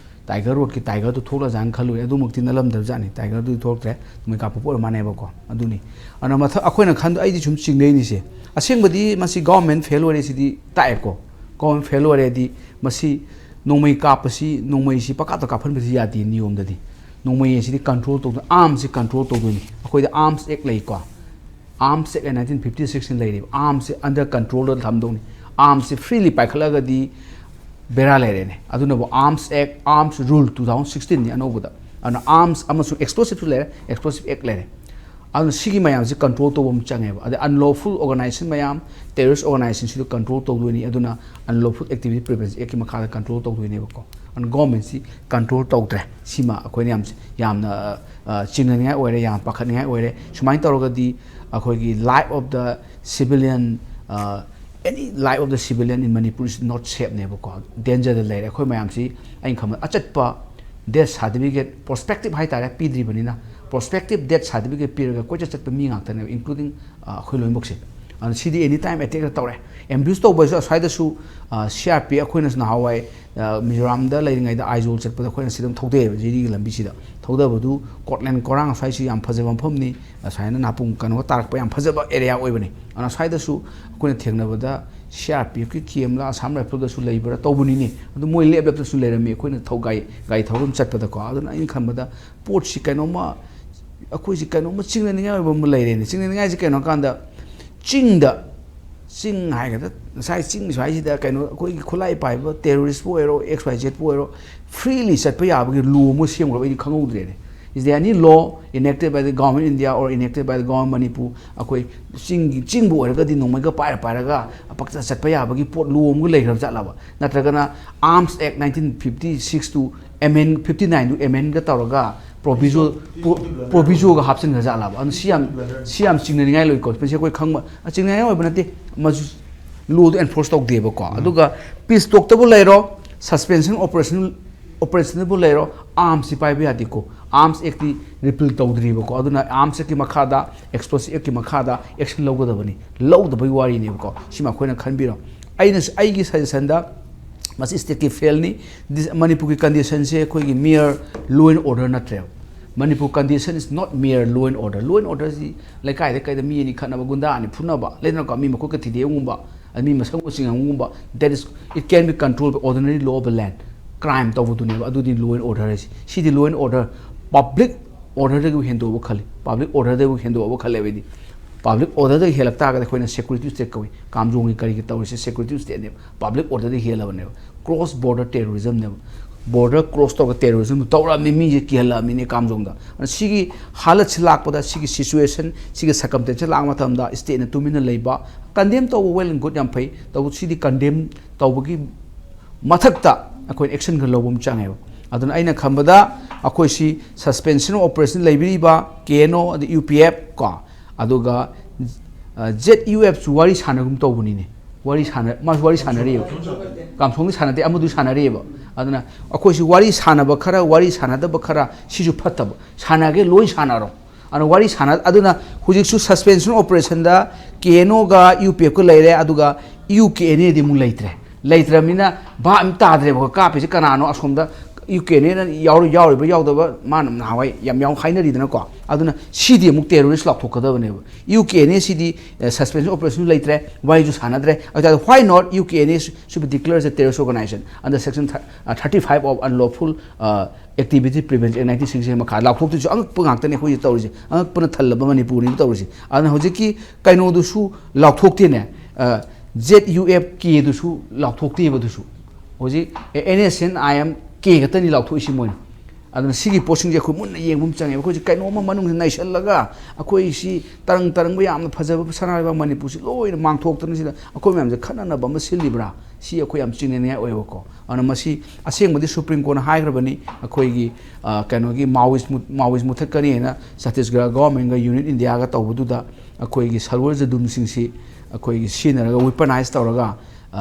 ꯇꯥꯏꯒꯔ ꯔꯣꯗꯀꯤ ꯇꯥꯏꯒꯔꯗꯨ ꯊꯣꯛꯂꯛꯑꯖꯥꯠꯅ ꯈꯜꯂꯨꯔꯦ꯫ ꯑꯗꯨꯃꯛꯇꯤ ꯅꯠꯂꯝꯗꯕꯖꯥꯠꯅꯤ, ꯇꯥꯏꯒꯔꯗꯨꯗꯤ ꯊꯣꯛꯂꯛꯇ꯭ꯔꯦ, ꯅꯣꯡꯃꯩ ꯀꯥꯞꯄ ꯑꯣꯏꯔ ꯃꯥꯟꯅꯦꯕꯀꯣ꯫ ꯑꯗꯨꯅꯤ꯫ ꯑꯗꯨꯅ ꯃꯊꯛ ꯑꯩꯈꯣꯏꯅ ꯈꯟꯗ ꯑꯩꯗꯤ ꯁꯨꯝ ꯆꯤꯡꯅꯩꯅꯤꯁꯦ꯫ ꯑꯁꯦꯡꯕꯗꯤ ꯃꯁꯤ ꯒꯣꯔꯃꯦꯟ ꯐꯦꯜ ꯑꯣꯏꯔꯦ ꯁꯤꯗꯤ ꯇꯥꯛꯑꯦꯀꯣ꯫ ꯒꯣꯔꯃꯦꯟ ꯐꯦꯜ ꯑꯣꯏꯔꯦꯗꯤ ꯃꯁꯤ ꯅꯣꯡꯃꯩ ꯀꯥꯞꯄꯁꯤ, ꯅꯣꯡꯃꯩꯁꯤ ꯄꯪꯀꯥꯞꯇ ꯀꯥꯞꯍꯟꯕꯁꯤ ꯌꯥꯗꯦ ꯅꯤꯌꯣꯝꯗꯗꯤ꯫ ꯅꯣꯡꯃꯩ ꯑꯁꯤꯗꯤ ꯀꯟꯇ꯭ꯔꯣꯜ ꯇꯧꯗꯣꯏ, ꯑꯥꯔꯝꯁꯤ ꯀꯟꯇ꯭ꯔꯣꯜ ꯇꯧꯗꯣꯏꯅꯤ꯫ ꯑꯩꯈꯣꯏꯗ ꯑꯥꯔꯝꯁ ꯑꯦꯛ ꯂꯩꯀꯣ꯫ ꯑꯥꯔꯝꯁ ꯑꯦꯛ ꯅꯥꯏꯟꯇꯤꯟ ꯐꯤꯐꯇꯤ ꯁꯤꯛꯁꯅ ꯂꯩꯔꯤꯕ ꯑꯥꯔꯝꯁꯦ ꯑꯟꯗꯔ ꯀꯟꯇ꯭ꯔꯣꯜꯗ ꯊꯝꯗꯧꯅꯤ꯫ ꯑꯥꯔꯝꯁꯦ ꯐ꯭ꯔꯤꯂꯤ ꯄꯥꯏꯈꯠꯂꯒꯗꯤ ꯕꯦꯔꯥ ꯂꯩꯔꯦꯅꯦ꯫ ꯑꯗꯨꯅꯕꯨ ꯑꯥꯔꯝꯁ ꯑꯦꯛ, ꯑꯥꯔꯝꯁ ꯔꯨꯜ ꯇꯨ ꯊꯥꯎꯖꯟ ꯁꯤꯛꯁꯇꯤꯟꯅꯤ ꯑꯅꯧꯕꯗ꯫ ꯑꯗꯨꯅ ꯑꯥꯔꯝꯁ ꯑꯃꯁꯨꯡ ꯑꯦꯛꯁꯄ꯭ꯂꯣꯁꯤꯞꯁꯨ ꯂꯩꯔꯦ, ꯑꯦꯛꯁꯄ꯭ꯂꯣꯁꯤꯞ ꯑꯦꯛ ꯂꯩꯔꯦ꯫ ꯑꯗꯨꯅ ꯁꯤꯒꯤ ꯃꯌꯥꯝꯁꯤ ꯀꯟꯇ꯭ꯔꯣꯜ ꯇꯧꯕ ꯑꯃ ꯆꯪꯉꯦꯕ꯫ ꯑꯗꯩ ꯑꯟꯂꯣꯐꯨꯜ ꯑꯣꯔꯒꯅꯥꯏꯖꯦꯁꯟ ꯃꯌꯥꯝ, ꯇꯦꯔꯣꯔꯤꯁ ꯑꯣꯔꯒꯅꯥꯏꯖꯦꯁꯟꯁꯤꯗ ꯀꯟꯇ꯭ꯔꯣꯜ ꯇꯧꯗꯣꯏꯅꯤ꯫ ꯑꯗꯨꯅ ꯑꯟꯂꯣꯐꯨꯜ ꯑꯦꯛꯇꯤꯚꯤꯇꯤ ꯄ꯭ꯔꯤꯚꯦꯟꯁꯟ ꯑꯦꯛꯀꯤ ꯃꯈꯥꯗ ꯀꯟꯇ꯭ꯔꯣꯜ ꯇꯧꯗꯣꯏꯅꯦꯕꯀꯣ꯫ ꯑꯗꯨꯅ ꯒꯣꯔꯃꯦꯟꯁꯤ ꯀꯟꯇ꯭ꯔꯣꯜ ꯇꯧꯗ꯭ꯔꯦ꯫ ꯁꯤꯃ ꯑꯩꯈꯣꯏꯅ ꯌꯥꯝ, ꯌꯥꯝꯅ, ꯑ, ꯆꯤꯡꯅꯅꯤꯡꯉꯥꯏ ꯑꯣꯏꯔꯦ, ꯌꯥꯝ ꯄꯥꯈꯠꯅꯤꯡꯉꯥꯏ ꯑꯣꯏꯔꯦ꯫ ꯁꯨꯃꯥꯏꯅ ꯇꯧꯔꯒꯗꯤ ꯑꯩꯈꯣꯏꯒꯤ life of the civilian, ꯑ, any life of the civilian in Manipur is not safeꯅꯦꯕꯀꯣ, ꯗꯦꯟꯖꯔꯗ ꯂꯩꯔꯦ꯫ ꯑꯩꯈꯣꯏ ꯃꯌꯥꯝꯁꯤ ꯑꯩꯅ ꯈꯟꯕꯗ ꯑꯆꯠꯄ ꯗꯦꯠ ꯁꯥꯔꯇꯤꯐꯤꯀꯦꯠ ꯄ꯭ꯔꯣꯁꯄꯦꯛꯇꯤꯞ ꯍꯥꯏꯇꯥꯔꯦ ꯄꯤꯗ꯭ꯔꯤꯕꯅꯤꯅ, prospective death certificate ꯄꯤꯔꯒ ꯀꯣꯏꯆꯠ ꯆꯠꯄ ꯃꯤ ꯉꯥꯛꯇꯅꯦꯕ, including ꯑꯩꯈꯣꯏ ꯂꯣꯏꯅꯃꯛꯁꯦ꯫ ꯑꯗꯨꯅ ꯁꯤꯗꯤ any time attack ꯇꯧꯔꯦ꯫ Ambush ꯇꯧꯕꯁꯨ ꯑꯁ꯭ꯋꯥꯏꯗꯁꯨ ꯁꯤ ꯑꯥꯔ ꯄꯤ ꯑꯩꯈꯣꯏꯅꯁꯨ ꯅꯍꯥꯟꯋꯥꯏ ꯃꯤꯖꯣꯔꯥꯝꯗ ꯂꯩꯔꯤꯉꯩꯗ ꯑꯥꯏꯖꯣꯜ ꯆꯠꯄꯗ ꯑꯩꯈꯣꯏꯅ ꯁꯤꯗ ꯑꯗꯨꯝ ꯊꯧꯗꯩꯑꯕ, ꯖꯤꯔꯤꯒꯤ ꯂꯝꯕꯤꯁꯤꯗ ꯊꯧꯗꯕꯗꯨ꯫ ꯀꯣꯠꯂꯦꯟ ꯀꯣꯔꯥꯡ ꯑꯁ꯭ꯋꯥꯏꯁꯤ ꯌꯥꯝ ꯐꯖꯕ ꯃꯐꯝꯅꯤ, ꯑꯁꯨꯃꯥꯏꯅ ꯅꯥꯄꯨꯡ ꯀꯩꯅꯣꯒ ꯇꯥꯔꯛꯄ ꯌꯥꯝ ꯐꯖꯕ ꯑꯦꯔꯤꯌꯥ ꯑꯣꯏꯕꯅꯤ꯫ ꯑꯗꯨꯅ ꯁ꯭ꯋꯥꯏꯗꯁꯨ ꯑꯩꯈꯣꯏꯅ ꯊꯦꯡꯅꯕꯗ ꯁꯤ ꯑꯥꯔ ꯄꯤ ꯑꯦꯐꯀꯤ ꯀꯦꯝꯂ ꯑꯁꯥꯝ ꯔꯥꯏꯐꯜꯗꯁꯨ ꯂꯩꯕ꯭ꯔꯥ ꯇꯧꯕꯅꯤꯅꯦ꯫ ꯑꯗꯨ ꯃꯣꯏ ꯂꯦꯞ ꯂꯦꯞꯇꯁꯨ ꯂꯩꯔꯝꯃꯤ ꯑꯩꯈꯣꯏꯅ ꯊꯧ ꯒꯥꯔꯤ ꯒꯥꯔꯤ ꯊꯧꯔ ꯑꯗꯨꯝ ꯆꯠꯄꯗꯀꯣ꯫ ꯑꯗꯨꯅ ꯑꯩꯅ ꯈꯟꯕꯗ ꯄꯣꯠꯁꯤ ꯀꯩꯅꯣꯝꯃ ꯑꯩꯈꯣꯏꯁꯤ ꯀꯩꯅꯣꯝꯃ ꯆꯤꯡꯅꯅꯤꯡꯉꯥꯏ ꯑꯣꯏꯕ ꯑꯃ ꯂꯩꯔꯦꯅꯦ꯫ ꯆꯤꯡꯅꯅꯤꯡꯉꯥꯏꯁꯤ ꯀꯩꯅꯣ ꯍꯥꯏ ꯀꯥꯟꯗ ꯆꯤꯡꯗ ꯆꯤꯡ ꯍꯥꯏꯒꯗ꯭ꯔꯥ, ꯉꯁꯥꯏ ꯆꯤꯡ ꯁ꯭ꯋꯥꯏꯁꯤꯗ ꯀꯩꯅꯣ ꯑꯩꯈꯣꯏꯒꯤ ꯈꯨꯠꯂꯥꯏ ꯄꯥꯏꯕ ꯇꯦꯔꯣꯔꯤꯁꯄꯨ ꯑꯣꯏꯔꯣ, ꯑꯦꯛꯁ ꯋꯥꯏ ꯖꯦꯠꯄꯨ ꯑꯣꯏꯔꯣ, ꯐ꯭ꯔꯤꯂꯤ ꯆꯠꯄ ꯌꯥꯕꯒꯤ ꯂꯣ ꯑꯃ ꯁꯦꯝꯈ꯭ꯔꯕ ꯑꯩꯗꯤ ꯈꯪꯍꯧꯗ꯭ꯔꯦꯅꯦ꯫ Is there any law enacted by the government India or enacted by the government Manipur? ꯑꯩꯈꯣꯏ ꯆꯤꯡꯒꯤ ꯆꯤꯡꯕꯨ ꯑꯣꯏꯔꯒꯗꯤ ꯅꯣꯡꯃꯩꯒ ꯄꯥꯏꯔ ꯄꯥꯏꯔꯒ ꯄꯪꯆꯠ ꯆꯠꯄ ꯌꯥꯕꯒꯤ ꯄꯣꯠ ꯂꯣ ꯑꯃꯒ ꯂꯩꯈ꯭ꯔꯕ ꯖꯥꯠꯂꯕ? ꯅꯠꯇ꯭ꯔꯒꯅ Arms Act nineteen fifty six two amend, fifty nine ꯗꯨ amend ꯒ ꯇꯧꯔꯒ proviso proviso ꯒ ꯍꯥꯞꯆꯤꯟꯈ꯭ꯔ ꯖꯥꯠꯂꯕ? ꯑꯗꯨ ꯁꯤ ꯌꯥꯝ ꯁꯤ ꯌꯥꯝ ꯆꯤꯡꯅꯅꯤꯡꯉꯥꯏ ꯂꯣꯏꯀꯣ꯫ ꯃꯁꯤ ꯑꯩꯈꯣꯏ ꯈꯪꯕ ꯆꯤꯡꯅꯅꯤꯡꯉꯥꯏ ꯑꯣꯏꯕ ꯅꯠꯇꯦ꯫ ꯃꯁꯤ ꯂꯣꯗꯨ ꯑꯦꯟꯐꯣꯔꯁ ꯇꯧꯗꯦꯕꯀꯣ꯫ ꯑꯗꯨꯒ peace talk ꯇꯕꯨ ꯂꯩꯔꯣ, suspension operation operation ꯕꯨ ꯂꯩꯔꯣ, ꯑꯥꯔꯝꯁꯁꯤ ꯄꯥꯏꯕ ꯌꯥꯗꯦꯀꯣ꯫ Arms Act T repeal ꯇꯧꯗ꯭ꯔꯤꯕꯀꯣ꯫ ꯑꯗꯨꯅ Arms Act ꯀꯤ ꯃꯈꯥꯗ, Explosive Act ꯀꯤ ꯃꯈꯥꯗ action ꯂꯧꯒꯗꯕꯅꯤ꯫ ꯂꯧꯗꯕꯒꯤ ꯋꯥꯔꯤꯅꯦꯕꯀꯣ꯫ ꯁꯤꯃ ꯑꯩꯈꯣꯏꯅ ꯈꯟꯕꯤꯔꯣ꯫ ꯑꯩꯅ ꯑꯩꯒꯤ suggestion ꯗ ꯃꯁꯤ state ꯀꯤ fail ꯅꯤ꯫ This ꯃꯅꯤꯄꯨꯔꯒꯤ condition ꯁꯦ ꯑꯩꯈꯣꯏꯒꯤ mere law and order ꯅꯠꯇ꯭ꯔꯦꯕ꯫ Manipur condition is not mere law and order. Law and order ꯁꯤ ꯂꯩꯀꯥꯏꯗ ꯀꯩꯗ ꯃꯤ ꯑꯅꯤ ꯈꯠꯅꯕ, ꯒꯨꯟꯗꯥ ꯑꯅꯤ ꯐꯨꯅꯕ ꯂꯩꯗꯅꯀꯣ, ꯃꯤ ꯃꯈꯨꯠꯀ ꯊꯤꯗꯦꯛꯑꯒꯨꯝꯕ, ꯑꯗ ꯃꯤ ꯃꯁꯝ ꯎꯆꯤꯡꯍꯟꯒꯨꯝꯕ, that is, it can be controlled by ordinary law of the land. Crime ꯇꯧꯕꯗꯨꯅꯦꯕ ꯑꯗꯨꯗꯤ law and order ꯍꯥꯏꯁꯦ꯫ ꯁꯤꯗꯤ law and order, public order ꯗꯒꯤ ꯍꯦꯟꯗꯣꯛꯑꯕ ꯈꯜꯂꯤ꯫ Public order ꯗꯒꯤ ꯍꯦꯟꯗꯣꯛꯑꯕ ꯈꯜꯂꯦꯕ ꯑꯩꯗꯤ꯫ Public order ꯗꯒꯤ ꯍꯦꯜꯂꯛ ꯇꯥꯔꯒꯗꯤ ꯑꯩꯈꯣꯏꯅ security state ꯀꯧꯏ꯫ ꯀꯥꯝꯖꯣꯡꯒꯤ ꯀꯔꯤꯒꯤ ꯇꯧꯔꯤꯁꯦ security state ꯅꯦꯕ꯫ Public order ꯗꯒꯤ ꯍꯦꯜꯂꯕꯅꯦꯕ꯫ Cross border terrorism ꯅꯦꯕ꯫ Border cross ꯇꯧꯔꯒ terrorism ꯇꯧꯔꯛꯑꯕꯅꯤ, ꯃꯤꯁꯦ ꯀꯤꯍꯜꯂꯛꯑꯕꯅꯤꯅꯦ ꯀꯥꯝꯖꯣꯡꯗ꯫ ꯑꯗꯨꯅ ꯁꯤꯒꯤ ꯍꯥꯂꯠꯁꯤ ꯂꯥꯛꯄꯗ, ꯁꯤꯒꯤ situation, ꯁꯤꯒꯤ circumstance ꯂꯥꯛꯄ ꯃꯇꯝꯗ state ꯅ ꯇꯨꯃꯤꯟꯅ ꯂꯩꯕ, condemn ꯇꯧꯕ well and good, ꯌꯥꯝ ꯐꯩ꯫ ꯇꯧꯕ ꯁꯤꯗꯤ condemn ꯇꯧꯕꯒꯤ ꯃꯊꯛꯇ ꯑꯩꯈꯣꯏꯅ action ꯈꯔ ꯂꯧꯕ ꯑꯃ ꯆꯪꯉꯦꯕ꯫ ꯑꯗꯨꯅ ꯑꯩꯅ ꯈꯟꯕꯗ ꯑꯩꯈꯣꯏꯁꯤ suspension of operation ꯂꯩꯕꯤꯔꯤꯕ ꯀꯦ ꯑꯦꯟ ꯑꯣ, ꯑꯗꯩ ꯌꯨ ꯄꯤ ꯑꯦꯐ ꯀꯣ, ꯑꯗꯨꯒ ꯖꯦꯠ ꯌꯨ ꯑꯦꯐ ꯁꯨ ꯋꯥꯔꯤ ꯁꯥꯟꯅꯒꯨꯝ ꯇꯧꯕꯅꯤꯅꯦ꯫ ꯋꯥꯔꯤ ꯁꯥꯟꯅ ꯃꯥꯁꯨ ꯋꯥꯔꯤ ꯁꯥꯟꯅꯔꯤꯑꯕ꯫ ꯀꯥꯝꯁꯣꯡꯗꯤ ꯁꯥꯟꯅꯗꯦ, ꯑꯃꯗꯨ ꯁꯥꯟꯅꯔꯤꯑꯕ꯫ ꯑꯗꯨꯅ ꯑꯩꯈꯣꯏꯁꯨ ꯋꯥꯔꯤ ꯁꯥꯟꯅꯕ ꯈꯔ, ꯋꯥꯔꯤ ꯁꯥꯟꯅꯗꯕ ꯈꯔ, ꯁꯤꯁꯨ ꯐꯠꯇꯕ꯫ ꯁꯥꯟꯅꯒꯦ ꯂꯣꯏ ꯁꯥꯟꯅꯔꯣ꯫ ꯑꯗꯨꯅ ꯋꯥꯔꯤ ꯁꯥꯟꯅ ꯑꯗꯨꯅ ꯍꯧꯖꯤꯛꯁꯨ suspension operationꯗ KNOꯒ UPFꯀ ꯂꯩꯔꯦ, ꯑꯗꯨꯒ UKNAꯗꯤ ꯑꯃꯨꯛ ꯂꯩꯇ꯭ꯔꯦ꯫ ꯂꯩꯇ꯭ꯔꯕꯅꯤꯅ ꯚꯥꯞ ꯑꯃ ꯇꯥꯗ꯭ꯔꯦꯕꯀꯣ, ꯀꯥꯞꯄꯤꯁꯦ ꯀꯅꯥꯅꯣ? ꯑꯁꯣꯝꯗ UKNAꯅ ꯌꯥꯎꯔ-, ꯌꯥꯎꯔꯤꯕ꯭ꯔꯥ ꯌꯥꯎꯗꯕ꯭ꯔꯥ, ꯃꯥꯅ ꯅꯍꯥꯟꯋꯥꯏ ꯌꯥꯝ ꯌꯥꯎ ꯍꯥꯏꯅꯔꯤꯗꯅꯀꯣ꯫ ꯑꯗꯨꯅ ꯁꯤꯗꯤ ꯑꯃꯨꯛ terrorist ꯂꯥꯎꯊꯣꯛꯀꯗꯕꯅꯦꯕ꯫ UKNAꯁꯤꯗꯤ suspension operation ꯂꯩꯇ꯭ꯔꯦ, ꯋꯥꯔꯤꯁꯨ ꯁꯥꯟꯅꯗ꯭ꯔꯦ꯫ ꯑꯗꯨ ꯑꯣꯏꯇꯥꯔꯗꯤ why not UKNA should be declared as a terrorist organization under section thirty five of unlawful activity prevention act ninety six ꯃꯈꯥ ꯂꯥꯎꯊꯣꯛꯇꯣꯏꯁꯨ ꯑꯉꯛꯄ ꯉꯥꯛꯇꯅꯦ ꯑꯩꯈꯣꯏꯁꯦ ꯇꯧꯔꯤꯁꯦ꯫ ꯑꯉꯛꯄꯅ ꯊꯜꯂꯕ ꯃꯅꯤꯄꯨꯔꯅꯤ ꯇꯧꯔꯤꯁꯦ꯫ ꯑꯗꯨꯅ ꯍꯧꯖꯤꯛꯀꯤ ꯀꯩꯅꯣꯗꯨꯁꯨ ꯂꯥꯎꯊꯣꯛꯇꯦꯅꯦ꯫ ZUFKꯗꯨꯁꯨ ꯂꯥꯎꯊꯣꯛꯇꯦꯕ꯫ ꯑꯗꯨꯁꯨ ꯍꯧꯖꯤꯛ NSCN-IMK ꯈꯛꯇꯅꯤ ꯂꯥꯎꯊꯣꯛꯏꯁꯤ ꯃꯣꯏꯅ꯫ ꯑꯗꯨꯅ ꯁꯤꯒꯤ ꯄꯣꯠꯁꯤꯡꯁꯦ ꯑꯩꯈꯣꯏ ꯃꯨꯟꯅ ꯌꯦꯡꯕ ꯑꯃ ꯆꯪꯉꯦꯕ꯫ ꯑꯩꯈꯣꯏꯁꯦ ꯀꯩꯅꯣꯝꯃ ꯃꯅꯨꯡꯗ ꯅꯩꯁꯜꯂꯒ ꯑꯩꯈꯣꯏ ꯁꯤ ꯇꯔꯪ ꯇꯔꯪꯕ ꯌꯥꯝꯅ ꯐꯖꯕ ꯁꯅꯥ ꯂꯩꯕꯥꯛ ꯃꯅꯤꯄꯨꯔꯁꯤ ꯂꯣꯏꯅ ꯃꯥꯡꯊꯣꯛꯇꯅ ꯁꯤꯗ ꯑꯩꯈꯣꯏ ꯃꯌꯥꯝꯁꯦ ꯈꯠꯅꯅꯕ ꯑꯃ ꯁꯤꯜꯂꯤꯕ꯭ꯔꯥ? ꯁꯤ ꯑꯩꯈꯣꯏ ꯌꯥꯝ ꯆꯤꯡꯅꯅꯤꯡꯉꯥꯏ ꯑꯣꯏꯌꯦꯕꯀꯣ꯫ ꯑꯗꯨꯅ ꯃꯁꯤ ꯑꯁꯦꯡꯕꯗꯤ Supreme Courtꯅ ꯍꯥꯏꯈ꯭ꯔꯕꯅꯤ, ꯑꯩꯈꯣꯏꯒꯤ ꯀꯩꯅꯣꯒꯤ Maoist ꯃꯨꯠ-, Maoist ꯃꯨꯊꯠꯀꯅꯤꯅ ꯆꯇꯤꯁꯒꯔ governmentꯒ Union Indiaꯒ ꯇꯧꯕꯗꯨꯗ ꯑꯩꯈꯣꯏꯒꯤ ꯁꯜꯋꯔ ꯖꯗꯨꯝꯁꯤꯡꯁꯤ ꯑꯩꯈꯣꯏꯒꯤ ꯁꯤꯖꯤꯟꯅꯔꯒ weaponize ꯇꯧꯔꯒ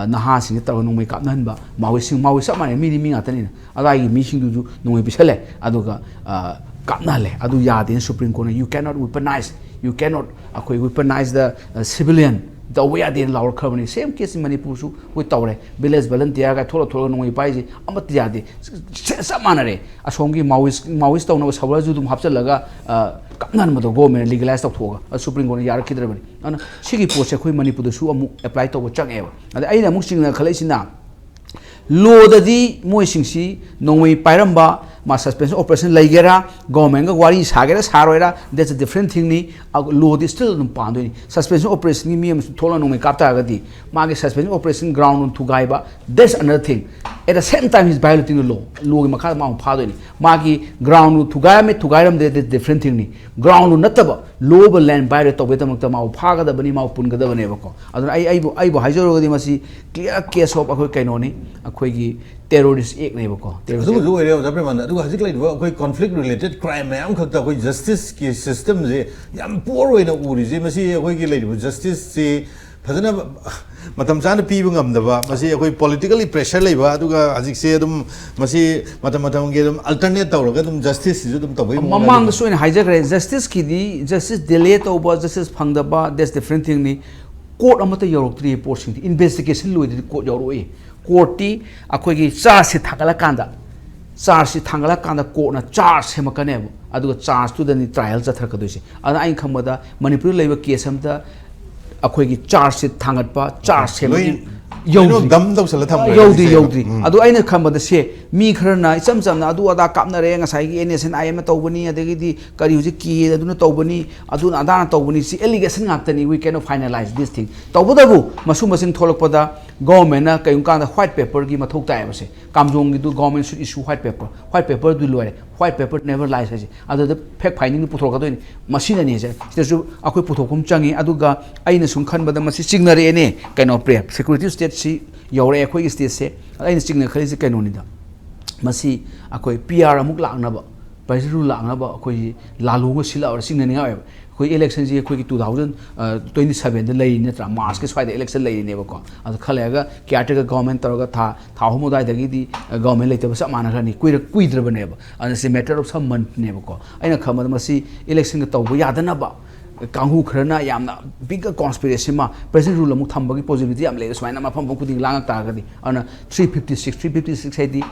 ꯅꯍꯥꯁꯤꯡꯁꯤ ꯇꯧꯔꯒ ꯅꯣꯡꯃꯩ ꯀꯥꯞꯅꯍꯟꯕ꯫ Maoistꯁꯤꯡ, Maoist ꯆꯞ ꯃꯥꯟꯅꯩ, ꯃꯤꯗꯤ ꯃꯤ ꯉꯥꯛꯇꯅꯤꯅ꯫ ꯑꯗꯥꯏꯒꯤ ꯃꯤꯁꯤꯡꯗꯨꯁꯨ ꯅꯣꯡꯃꯩ ꯄꯤꯁꯜꯂꯦ, ꯑꯗꯨꯒ ꯀꯥꯞꯅꯍꯜꯂꯦ꯫ ꯑꯗꯨ ꯌꯥꯗꯦꯅ Supreme Courtꯅ "You cannot weaponize, you cannot ꯑꯩꯈꯣꯏ weaponize the civilian" ꯇꯧꯕ ꯌꯥꯗꯦꯅ ꯂꯥꯎꯔꯛꯈ꯭ꯔꯕꯅꯤ꯫ Same case ꯃꯅꯤꯄꯨꯔꯁꯨ ꯑꯩꯈꯣꯏ ꯇꯧꯔꯦ꯫ Village volunteer ꯀꯥꯏ ꯊꯣꯛꯂꯛ ꯊꯣꯛꯂꯒ ꯅꯣꯡꯃꯩ ꯄꯥꯏꯁꯦ ꯑꯃꯠꯇ ꯌꯥꯗꯦ꯫ ꯆꯞ ꯃꯥꯟꯅꯔꯦ꯫ ꯑꯁꯣꯝꯒꯤ Maoist, Maoist ꯇꯧꯅꯕ ꯁꯜꯋꯔ ꯖꯗꯨꯝ ꯍꯥꯞꯆꯤꯜꯂꯒ ꯀꯥꯞꯅꯍꯟꯕꯗꯣ governmentꯅ legalize ꯇꯧꯊꯣꯛꯑꯒ꯫ ꯑꯗꯨ Supreme Courtꯅ ꯌꯥꯔꯛꯈꯤꯗ꯭ꯔꯕꯅꯤ꯫ ꯑꯗꯨꯅ ꯁꯤꯒꯤ ꯄꯣꯠꯁꯦ ꯑꯩꯈꯣꯏ ꯃꯅꯤꯄꯨꯔꯗꯁꯨ ꯑꯃꯨꯛ apply ꯇꯧꯕ ꯆꯪꯉꯦꯕ꯫ ꯑꯗ ꯑꯩꯅ ꯑꯃꯨꯛ ꯆꯤꯡꯅ ꯈꯜꯂꯛꯏꯁꯤꯅ, lawꯗꯗꯤ ꯃꯣꯏꯁꯤꯡꯁꯤ ꯅꯣꯡꯃꯩ ꯄꯥꯏꯔꯝꯕ, ꯃꯥ suspension operation ꯂꯩꯒꯦꯔꯥ, governmentꯒ ꯋꯥꯔꯤ ꯁꯥꯒꯦꯔꯥ ꯁꯥꯔꯣꯏꯔꯥ, that's a different thingꯅꯤ꯫ Lawꯗꯤ still ꯑꯗꯨꯝ ꯄꯥꯟꯗꯣꯏꯅꯤ꯫ Suspension operationꯒꯤ ꯃꯤ ꯑꯃꯁꯨ ꯊꯣꯛꯂꯒ ꯅꯣꯡꯃꯩ ꯀꯥꯞ ꯇꯥꯔꯒꯗꯤ, ꯃꯥꯒꯤ suspension operation ground ꯊꯨꯒꯥꯏꯕ, that's another thing. At the same time, he's violating the law. Lawꯒꯤ ꯃꯈꯥꯗ ꯃꯥ ꯑꯃꯨꯛ ꯐꯥꯗꯣꯏꯅꯤ꯫ ꯃꯥꯒꯤ ground ꯊꯨꯒꯥꯏꯔꯝꯃꯦ, ꯊꯨꯒꯥꯏꯔꯝꯗꯦ, that's different thingꯅꯤ꯫ Ground ꯅꯠꯇꯕ, law land violate ꯇꯧꯕꯒꯤꯗꯃꯛꯇ ꯃꯥꯕꯨ ꯐꯥꯒꯗꯕꯅꯤ, ꯃꯥꯕꯨ ꯄꯨꯟꯒꯗꯕꯅꯦꯕꯀꯣ꯫ ꯑꯗꯨꯅ ꯑꯩ, ꯑꯩꯕꯨ, ꯑꯩꯕꯨ ꯍꯥꯏꯖꯔꯨꯔꯒꯗꯤ ꯃꯁꯤ clear case of ꯑꯩꯈꯣꯏ ꯀꯩꯅꯣꯅꯤ, ꯑꯩꯈꯣꯏꯒꯤ terrorist actꯅꯦꯕꯀꯣ꯫ Terrorist act꯫ ꯑꯗꯨꯕꯨꯁꯨ ꯑꯣꯏꯔꯦ, ꯑꯣꯖꯥ ꯄ꯭ꯔꯦꯃꯥꯅꯟꯗ꯫ ꯑꯗꯨꯒ ꯍꯧꯖꯤꯛ ꯂꯩꯔꯤꯕ ꯑꯩꯈꯣꯏ conflict related crime ꯃꯌꯥꯝ ꯈꯛꯇ ꯑꯩꯈꯣꯏ justiceꯀꯤ systemꯁꯦ ꯌꯥꯝ poor ꯑꯣꯏꯅ ꯎꯔꯤꯁꯦ, ꯃꯁꯤ ꯑꯩꯈꯣꯏꯒꯤ ꯂꯩꯔꯤꯕ justiceꯁꯤ ꯐꯖꯅ ꯃꯇꯝ ꯆꯥꯅ ꯄꯤꯕ ꯉꯝꯗꯕ, ꯃꯁꯤ ꯑꯩꯈꯣꯏ politically pressure ꯂꯩꯕ, ꯑꯗꯨꯒ ꯍꯧꯖꯤꯛꯁꯦ ꯑꯗꯨꯝ ꯃꯁꯤ ꯃꯇꯝ ꯃꯇꯝꯒꯤ ꯑꯗꯨꯝ alternate ꯇꯧꯔꯒ ꯑꯗꯨꯝ justice ꯁꯤꯁꯨ ꯑꯗꯨꯝ ꯇꯧꯕꯒꯤ ꯃꯑꯣꯡꯗ ꯃꯃꯥꯡꯗꯁꯨ ꯑꯩꯅ ꯍꯥꯏꯖꯈ꯭ꯔꯦ, justice ꯀꯤꯗꯤ, justice delay ꯇꯧꯕ, justice ꯐꯪꯗꯕ, that's different thing ꯅꯤ꯫ Court ꯑꯃꯠꯇ ꯌꯧꯔꯛꯇ꯭ꯔꯤ, ꯄꯣꯠꯁꯤꯡꯗꯤ investigation ꯂꯣꯏꯗ꯭ꯔꯗꯤ court ꯌꯧꯔꯛꯑꯣꯏ꯫ Court ꯇꯤ ꯑꯩꯈꯣꯏꯒꯤ charge ꯁꯦ ꯊꯥꯡꯒꯠꯂꯀꯥꯟꯗ, charge ꯁꯤ ꯊꯥꯡꯒꯠꯂꯀꯥꯟꯗ court ꯅ charge ꯁꯦꯝꯃꯛꯀꯅꯦꯕ, ꯑꯗꯨꯒ charge ꯇꯨꯗꯅꯤ trial ꯆꯠꯊꯔꯛꯀꯗꯣꯏꯁꯦ꯫ ꯑꯗꯨꯅ ꯑꯩꯅ ꯈꯪꯕꯗ ꯃꯅꯤꯄꯨꯔꯗ ꯂꯩꯕ case ꯑꯃꯗ ꯑꯩꯈꯣꯏꯒꯤ charge sheet ꯊꯥꯡꯒꯠꯄ, charge ꯁꯦꯝꯕꯒꯤ ꯂꯣꯏꯅꯃꯛ dump ꯇꯧꯁꯜꯂ ꯊꯝꯈ꯭ꯔꯦ ꯌꯧꯗ꯭ꯔꯤ ꯍꯧꯖꯤꯛꯁꯦ꯫ ꯌꯧꯗ꯭ꯔꯤ ꯎꯝ꯫ ꯑꯗꯣ ꯑꯩꯅ ꯈꯟꯕꯗ ꯁꯦ, ꯃꯤ ꯈꯔꯅ ꯏꯆꯝ ꯆꯝꯅ ꯑꯗꯨ ꯑꯗꯥ ꯀꯥꯞꯅꯔꯦ, ꯉꯁꯥꯏꯒꯤ NSNIM ꯇꯧꯕꯅꯤ, ꯑꯗꯒꯤꯗꯤ ꯀꯔꯤ ꯍꯧꯖꯤꯛ ꯀꯤ ꯑꯗꯨꯅ ꯇꯧꯕꯅꯤ, ꯑꯗꯨꯅ ꯑꯗꯥꯅ ꯇꯧꯕꯅꯤ, ꯁꯤ allegation ꯉꯥꯛꯇꯅꯤ, we cannot finalize this thing꯫ ꯇꯧꯕꯇꯕꯨ ꯃꯁꯨꯝꯕꯁꯤꯡ ꯊꯣꯛꯂꯛꯄꯗ government ꯅ ꯀꯩꯒꯨꯝꯕ ꯀꯥꯟꯗ white paper ꯒꯤ ꯃꯊꯧ ꯇꯥꯏꯌꯦꯕꯁꯦ꯫ ꯀꯥꯝꯖꯣꯡꯒꯤꯗꯨ government should issue white paper, white paper ꯗꯨ ꯂꯣꯏꯔꯦ, white paper never lies ꯍꯥꯏꯁꯦ꯫ ꯑꯗꯨꯗ fact finding ꯗꯨ ꯄꯨꯊꯣꯔꯛꯀꯗꯣꯏꯅꯤ꯫ ꯃꯁꯤꯅꯅꯦꯁꯦ, ꯁꯤꯗꯁꯨ ꯑꯩꯈꯣꯏ ꯄꯨꯊꯣꯛꯐꯝ ꯆꯪꯉꯤ꯫ ꯑꯗꯨꯒ ꯑꯩꯅ ꯁꯨꯝ ꯈꯟꯕꯗ ꯃꯁꯤ ꯆꯤꯡꯅꯔꯛꯑꯦꯅꯦ, ꯀꯩꯅꯣ, ꯄ꯭ꯔꯦ security state ꯁꯤ ꯌꯧꯔꯛꯑꯦ ꯑꯩꯈꯣꯏꯒꯤ state ꯁꯦ꯫ ꯑꯩꯅ ꯆꯤꯡꯅ ꯈꯜꯂꯤꯁꯦ ꯀꯩꯅꯣꯅꯤꯗ, ꯃꯁꯤ ꯑꯩꯈꯣꯏ PR ꯑꯃꯨꯛ ꯂꯥꯛꯅꯕ, president rule ꯂꯥꯛꯅꯕ ꯑꯩꯈꯣꯏꯒꯤ ꯂꯥꯂꯣꯡꯒ ꯁꯤꯜꯂꯛꯑꯕ꯭ꯔꯥ ꯆꯤꯡꯅꯅꯤꯡꯉꯥꯏ ꯑꯣꯏꯕ꯫ ꯑꯩꯈꯣꯏ election ꯁꯤ ꯑꯩꯈꯣꯏꯒꯤ two thousand twenty seven ꯗ ꯂꯩꯔꯤ ꯅꯠꯇ꯭ꯔꯥ, March ꯀꯤ ꯁ꯭ꯋꯥꯏꯗ election ꯂꯩꯔꯤꯅꯦꯕꯀꯣ꯫ ꯑꯗꯨ ꯈꯔ ꯂꯩꯔꯒ caretaker government ꯇꯧꯔꯒ ꯊꯥ ꯊꯥ ꯑꯍꯨꯝ ꯑꯗꯨꯋꯥꯏꯗꯒꯤꯗꯤ government ꯂꯩꯇꯕ ꯆꯞ ꯃꯥꯟꯅꯈ꯭ꯔꯅꯤ, ꯀꯨꯏꯔ ꯀꯨꯏꯗ꯭ꯔꯕꯅꯦꯕ꯫ ꯑꯗꯨꯅ ꯁꯤ matter of some month ꯅꯦꯕꯀꯣ꯫ ꯑꯩꯅ ꯈꯟꯕꯗ ꯃꯁꯤ election ꯒ ꯇꯧꯕ ꯌꯥꯗꯅꯕ ꯀꯥꯡꯕꯨ ꯈꯔꯅ ꯌꯥꯝꯅ big conspiracy ꯑꯃ, president rule ꯑꯃꯨꯛ ꯊꯝꯕꯒꯤ possibility ꯌꯥꯝ ꯂꯩꯔꯦ, ꯁꯨꯃꯥꯏꯅ ꯃꯐꯝ ꯃꯐꯝ ꯈꯨꯗꯤꯡ ꯂꯥꯡꯉꯛ ꯇꯥꯔꯒꯗꯤ꯫ ꯑꯗꯨꯅ three fifty six, three fifty six ꯍꯥꯏꯗꯤ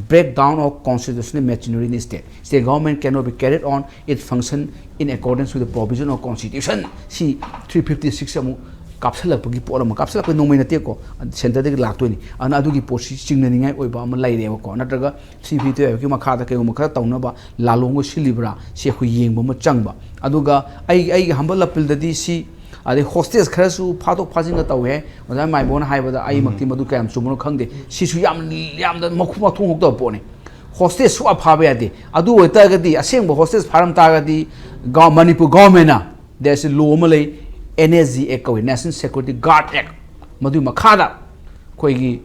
breakdown of constitutional machinery in state, state government cannot be carried on its function in accordance with the provision of constitution꯫ ꯁꯤ three fifty six ꯑꯃꯨꯛ ꯀꯥꯞꯁꯤꯜꯂꯛꯄꯒꯤ ꯄꯣꯠ ꯑꯃ, ꯀꯥꯞꯁꯤꯜꯂꯛꯄ ꯅꯣꯡꯃꯩ ꯅꯠꯇꯦꯀꯣ, centre ꯗꯒꯤ ꯂꯥꯛꯇꯣꯏꯅꯤ꯫ ꯑꯗꯨꯅ ꯑꯗꯨꯒꯤ ꯄꯣꯠꯁꯤ ꯆꯤꯡꯅꯅꯤꯡꯉꯥꯏ ꯑꯣꯏꯕ ꯑꯃ ꯂꯩꯔꯦꯕꯀꯣ꯫ ꯅꯠꯇ꯭ꯔꯒ three fifty six ꯀꯤ ꯃꯈꯥꯗ ꯀꯩꯒꯨꯝꯕ ꯈꯔ ꯇꯧꯅꯕ ꯂꯥꯂꯣꯡꯒ ꯁꯤꯜꯂꯤꯕ꯭ꯔꯥ, ꯁꯤ ꯑꯩꯈꯣꯏ ꯌꯦꯡꯕ ꯑꯃ ꯆꯪꯕ꯫ ꯑꯗꯨꯒ ꯑꯩ, ꯑꯩꯒꯤ humble appeal ꯗꯗꯤ ꯁꯤ, ꯑꯗꯩ hostage ꯈꯔꯁꯨ ꯐꯥꯗꯣꯛ ꯐꯥꯖꯤꯟꯒ ꯇꯧꯋꯦ꯫ ꯑꯣꯖꯥ ꯃꯥꯏꯕꯣꯅ ꯍꯥꯏꯕꯗ ꯑꯩꯃꯛꯇꯤ ꯃꯗꯨ ꯀꯌꯥꯝ ꯆꯨꯝꯕꯅꯣ ꯈꯪꯗꯦ꯫ ꯁꯤꯁꯨ ꯌꯥꯝ, ꯌꯥꯝꯅ ꯃꯈꯨ ꯃꯊꯣꯡ ꯍꯧꯇꯕ ꯄꯣꯠꯅꯤ꯫ Hostage ꯁꯨꯛꯐꯥ ꯐꯥꯕ ꯌꯥꯗꯦ꯫ ꯑꯗꯨ ꯑꯣꯏꯇꯥꯔꯒꯗꯤ ꯑꯁꯦꯡꯕ hostage ꯐꯥꯔꯝ ꯇꯥꯔꯒꯗꯤ ꯒ-, ꯃꯅꯤꯄꯨꯔ government ꯅ, there is a law ꯑꯃ ꯂꯩ, NSG Act ꯀꯧꯏ, National Security Guard Act꯫ ꯃꯗꯨꯒꯤ ꯃꯈꯥꯗ ꯑꯩꯈꯣꯏꯒꯤ,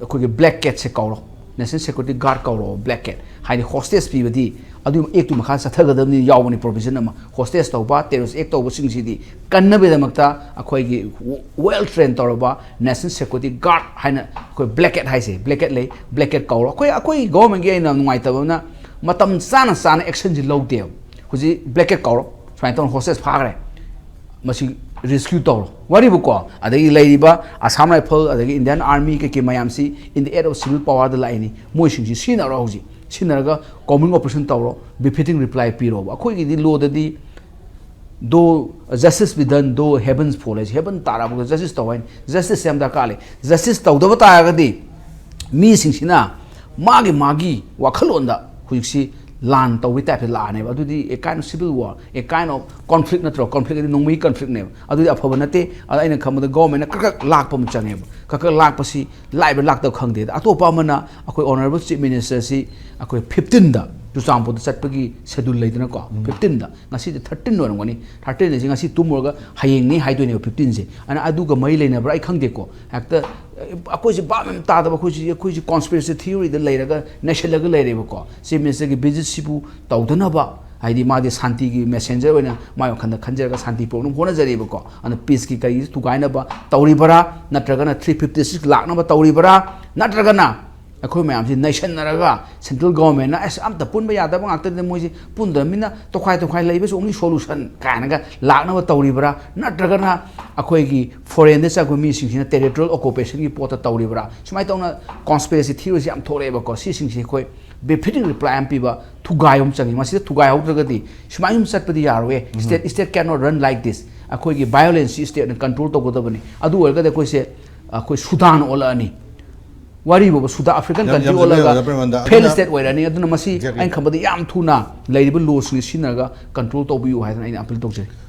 ꯑꯩꯈꯣꯏꯒꯤ black cat ꯁꯦ ꯀꯧꯔꯣ, National Security Guard ꯀꯧꯔꯣ, black cat꯫ ꯍꯥꯏꯗꯤ hostage ꯄꯤꯕꯗꯤ ꯑꯗꯨꯒꯤ ꯑꯦꯛꯇꯨ ꯃꯈꯥ ꯆꯠꯊꯒꯗꯕꯅꯤ ꯌꯥꯎꯕꯅꯤ provision ꯑꯃ꯫ Hostage ꯇꯧꯕ, terrorist act ꯇꯧꯕꯁꯤꯡꯁꯤꯗꯤ ꯀꯟꯅꯕꯒꯤꯗꯃꯛꯇ ꯑꯩꯈꯣꯏꯒꯤ well train ꯇꯧꯔꯕ national security guard ꯍꯥꯏꯅ ꯑꯩꯈꯣꯏ blanket ꯍꯥꯏꯁꯦ, blanket ꯂꯩ, blanket ꯀꯧꯔꯣ꯫ ꯑꯩꯈꯣꯏ ꯑꯩꯈꯣꯏ government ꯀꯤ ꯑꯩꯅ ꯅꯨꯡꯉꯥꯏꯇꯕ ꯑꯃꯅ ꯃꯇꯝ ꯆꯥꯅ ꯆꯥꯅ action ꯁꯤ ꯂꯧꯗꯦꯕ꯫ ꯍꯧꯖꯤꯛ blanket ꯀꯧꯔꯣ, ꯁꯨꯃꯥꯏꯅ ꯇꯧꯅ hostage ꯐꯥꯈ꯭ꯔꯦ, ꯃꯁꯤ rescue ꯇꯧꯔꯣ, ꯋꯥꯔꯤꯕꯨꯀꯣ꯫ ꯑꯗꯒꯤ ꯂꯩꯔꯤꯕ Assam Rifle, ꯑꯗꯒꯤ Indian Army ꯀꯩꯀꯩ ꯃꯌꯥꯝꯁꯤ in the aid of civil power ꯗ ꯂꯥꯛꯏꯅꯤ꯫ ꯃꯣꯏꯁꯤꯡꯁꯤ ꯁꯤꯖꯤꯟꯅꯔꯣ ꯍꯧꯖꯤꯛ, ꯁꯤꯖꯤꯟꯅꯔꯒ combing operation ꯇꯧꯔꯣ, befitting reply ꯄꯤꯔꯣꯕ꯫ ꯑꯩꯈꯣꯏꯒꯤꯗꯤ law ꯗꯗꯤ do justice be done, do heavens fall ꯍꯥꯏꯁꯦ꯫ Heaven ꯇꯥꯔꯛꯄꯗ justice ꯇꯧ ꯍꯥꯏꯅꯤ꯫ Justice ꯁꯦ ꯌꯥꯝ ꯗꯔꯀꯥꯔ ꯂꯩ꯫ Justice ꯇꯧꯗꯕ ꯇꯥꯔꯒꯗꯤ ꯃꯤꯁꯤꯡꯁꯤꯅ ꯃꯥꯒꯤ ꯃꯥꯒꯤ ꯋꯥꯈꯜꯂꯣꯟꯗ ꯍꯧꯖꯤꯛꯁꯤ ꯂꯥꯟ ꯇꯧꯕꯒꯤ type ꯇ ꯂꯥꯛꯑꯅꯦꯕ꯫ ꯑꯗꯨꯗꯤ a kind of civil war, a kind of conflict ꯅꯠꯇ꯭ꯔꯣ? Conflict ꯍꯥꯏꯗꯤ ꯅꯣꯡꯃꯩ conflict ꯅꯦꯕ꯫ ꯑꯗꯨꯗꯤ ꯑꯐꯕ ꯅꯠꯇꯦ꯫ ꯑꯗ ꯑꯩꯅ ꯈꯟꯕꯗ government ꯅ ꯈꯔ ꯈꯔ ꯂꯥꯛꯄ ꯑꯃ ꯆꯪꯉꯦꯕ꯫ ꯈꯔ ꯈꯔ ꯂꯥꯛꯄꯁꯤ ꯂꯥꯛꯏꯕ꯭ꯔꯥ ꯂꯥꯛꯇꯕ ꯈꯪꯗꯦ꯫ ꯑꯗ ꯑꯇꯣꯞꯄ ꯑꯃꯅ ꯑꯩꯈꯣꯏ honourable chief minister ꯁꯤ ꯑꯩꯈꯣꯏ fifteen ꯗ ꯆꯨꯔꯆꯥꯟꯄꯨꯔꯗ ꯆꯠꯄꯒꯤ schedule ꯂꯩꯗꯅꯀꯣ, fifteen ꯗ, ꯉꯁꯤꯗꯤ thirteen ꯑꯣꯏꯔꯝꯒꯅꯤ꯫ Thirteen ꯑꯁꯤ ꯉꯁꯤ ꯇꯨꯝꯃꯨꯔꯒ ꯍꯌꯦꯡꯅꯤ ꯍꯥꯏꯗꯣꯏꯅꯦꯕ fifteen ꯁꯦ꯫ ꯑꯗꯨꯅ ꯑꯗꯨꯒ ꯃꯔꯤ ꯂꯩꯅꯕ꯭ꯔꯥ ꯑꯩ ꯈꯪꯗꯦꯀꯣ꯫ ꯍꯦꯛꯇ, ꯑ, ꯑꯩꯈꯣꯏꯁꯦ ꯚꯥꯞ ꯌꯥꯝ ꯇꯥꯗꯕ, ꯑꯩꯈꯣꯏꯁꯤ, ꯑꯩꯈꯣꯏꯁꯤ conspiracy theory ꯗ ꯂꯩꯔꯒ ꯅꯩꯁꯜꯂꯒ ꯂꯩꯔꯦꯕꯀꯣ꯫ Chief minister ꯒꯤ visit ꯁꯤꯕꯨ ꯇꯧꯗꯅꯕ, ꯍꯥꯏꯗꯤ ꯃꯥꯗꯤ ꯁꯥꯟꯇꯤꯒꯤ messenger ꯑꯣꯏꯅ ꯃꯥꯏ ꯋꯥꯈꯜꯗ ꯈꯟꯖꯔꯒ ꯁꯥꯟꯇꯤ ꯄꯨꯔꯛꯅꯕ ꯍꯣꯠꯅꯖꯔꯤꯕꯀꯣ꯫ ꯑꯗꯨꯅ peace ꯀꯤ ꯀꯔꯤꯒꯤ ꯊꯨꯒꯥꯏꯅꯕ ꯇꯧꯔꯤꯕꯔꯥ, ꯅꯠꯇ꯭ꯔꯒꯅ three fifty six ꯂꯥꯛꯅꯕ ꯇꯧꯔꯤꯕꯔꯥ, ꯅꯠꯇ꯭ꯔꯒꯅ ꯑꯩꯈꯣꯏ ꯃꯌꯥꯝꯁꯤ ꯅꯩꯁꯟꯅꯔꯒ central government ꯅ ꯑꯁ ꯑꯝꯇ ꯄꯨꯟꯕ ꯌꯥꯗꯕ ꯉꯥꯛꯇꯅꯤꯗ, ꯃꯣꯏꯁꯤ ꯄꯨꯟꯗ꯭ꯔꯕꯅꯤꯅ ꯇꯣꯈꯥꯏ ꯇꯣꯈꯥꯏ ꯂꯩꯕꯁꯨ only solution ꯀꯥꯏꯅꯒ ꯂꯥꯛꯅꯕ ꯇꯧꯔꯤꯕ꯭ꯔꯥ, ꯅꯠꯇ꯭ꯔꯒꯅ ꯑꯩꯈꯣꯏꯒꯤ foreign ꯗ ꯆꯠꯄ ꯃꯤꯁꯤꯡꯁꯤꯅ territorial occupation ꯒꯤ ꯄꯣꯠꯇ ꯇꯧꯔꯤꯕ꯭ꯔꯥ? ꯁꯨꯃꯥꯏꯅ ꯇꯧꯅ conspiracy theory ꯁꯤ ꯌꯥꯝ ꯊꯣꯛꯂꯛꯑꯦꯕꯀꯣ꯫ ꯁꯤꯁꯤꯡꯁꯦ ꯑꯩꯈꯣꯏ befitting reply ꯑꯃ ꯄꯤꯕ, ꯊꯨꯒꯥꯏꯕ ꯑꯃ ꯆꯪꯉꯤ꯫ ꯃꯁꯤꯗ ꯊꯨꯒꯥꯏꯍꯧꯗ꯭ꯔꯒꯗꯤ ꯁꯨꯃꯥꯏꯅ ꯁꯨꯝ ꯆꯠꯄꯗꯤ ꯌꯥꯔꯣꯏꯌꯦ꯫ State, state cannot run like this꯫ ꯑꯩꯈꯣꯏꯒꯤ violence ꯁꯤ state ꯅ control ꯇꯧꯒꯗꯕꯅꯤ꯫ ꯑꯗꯨ ꯑꯣꯏꯔꯒꯗꯤ ꯑꯩꯈꯣꯏꯁꯦ, ꯑꯩꯈꯣꯏ ꯁꯨꯗꯥꯟ ꯑꯣꯜꯂꯛꯑꯅꯤ꯫ ꯋꯥꯔꯤ ꯐꯥꯎꯕ ꯁꯨꯗꯥꯟ African ꯌꯥꯝ, country ꯌꯥꯝ ꯆꯨꯝꯃꯦ, ꯑꯣꯜꯂꯒ ꯑꯣꯖꯥ ꯄ꯭ꯔꯦꯃꯥꯅꯟꯗ꯫ failed ꯑꯗꯨꯅ state ꯑꯣꯏꯔꯅꯤ꯫ ꯑꯗꯨꯅ ꯃꯁꯤ Exactly꯫ ꯑꯩꯅ ꯈꯟꯕꯗ ꯌꯥꯝ ꯊꯨꯅ ꯂꯩꯔꯤꯕ law ꯁꯤꯡꯁꯤ ꯁꯤꯖꯤꯟꯅꯔꯒ control ꯇꯧꯕꯤꯌꯨ ꯍꯥꯏꯗꯅ ꯑꯩꯅ appeal ꯇꯧꯖꯔꯤ꯫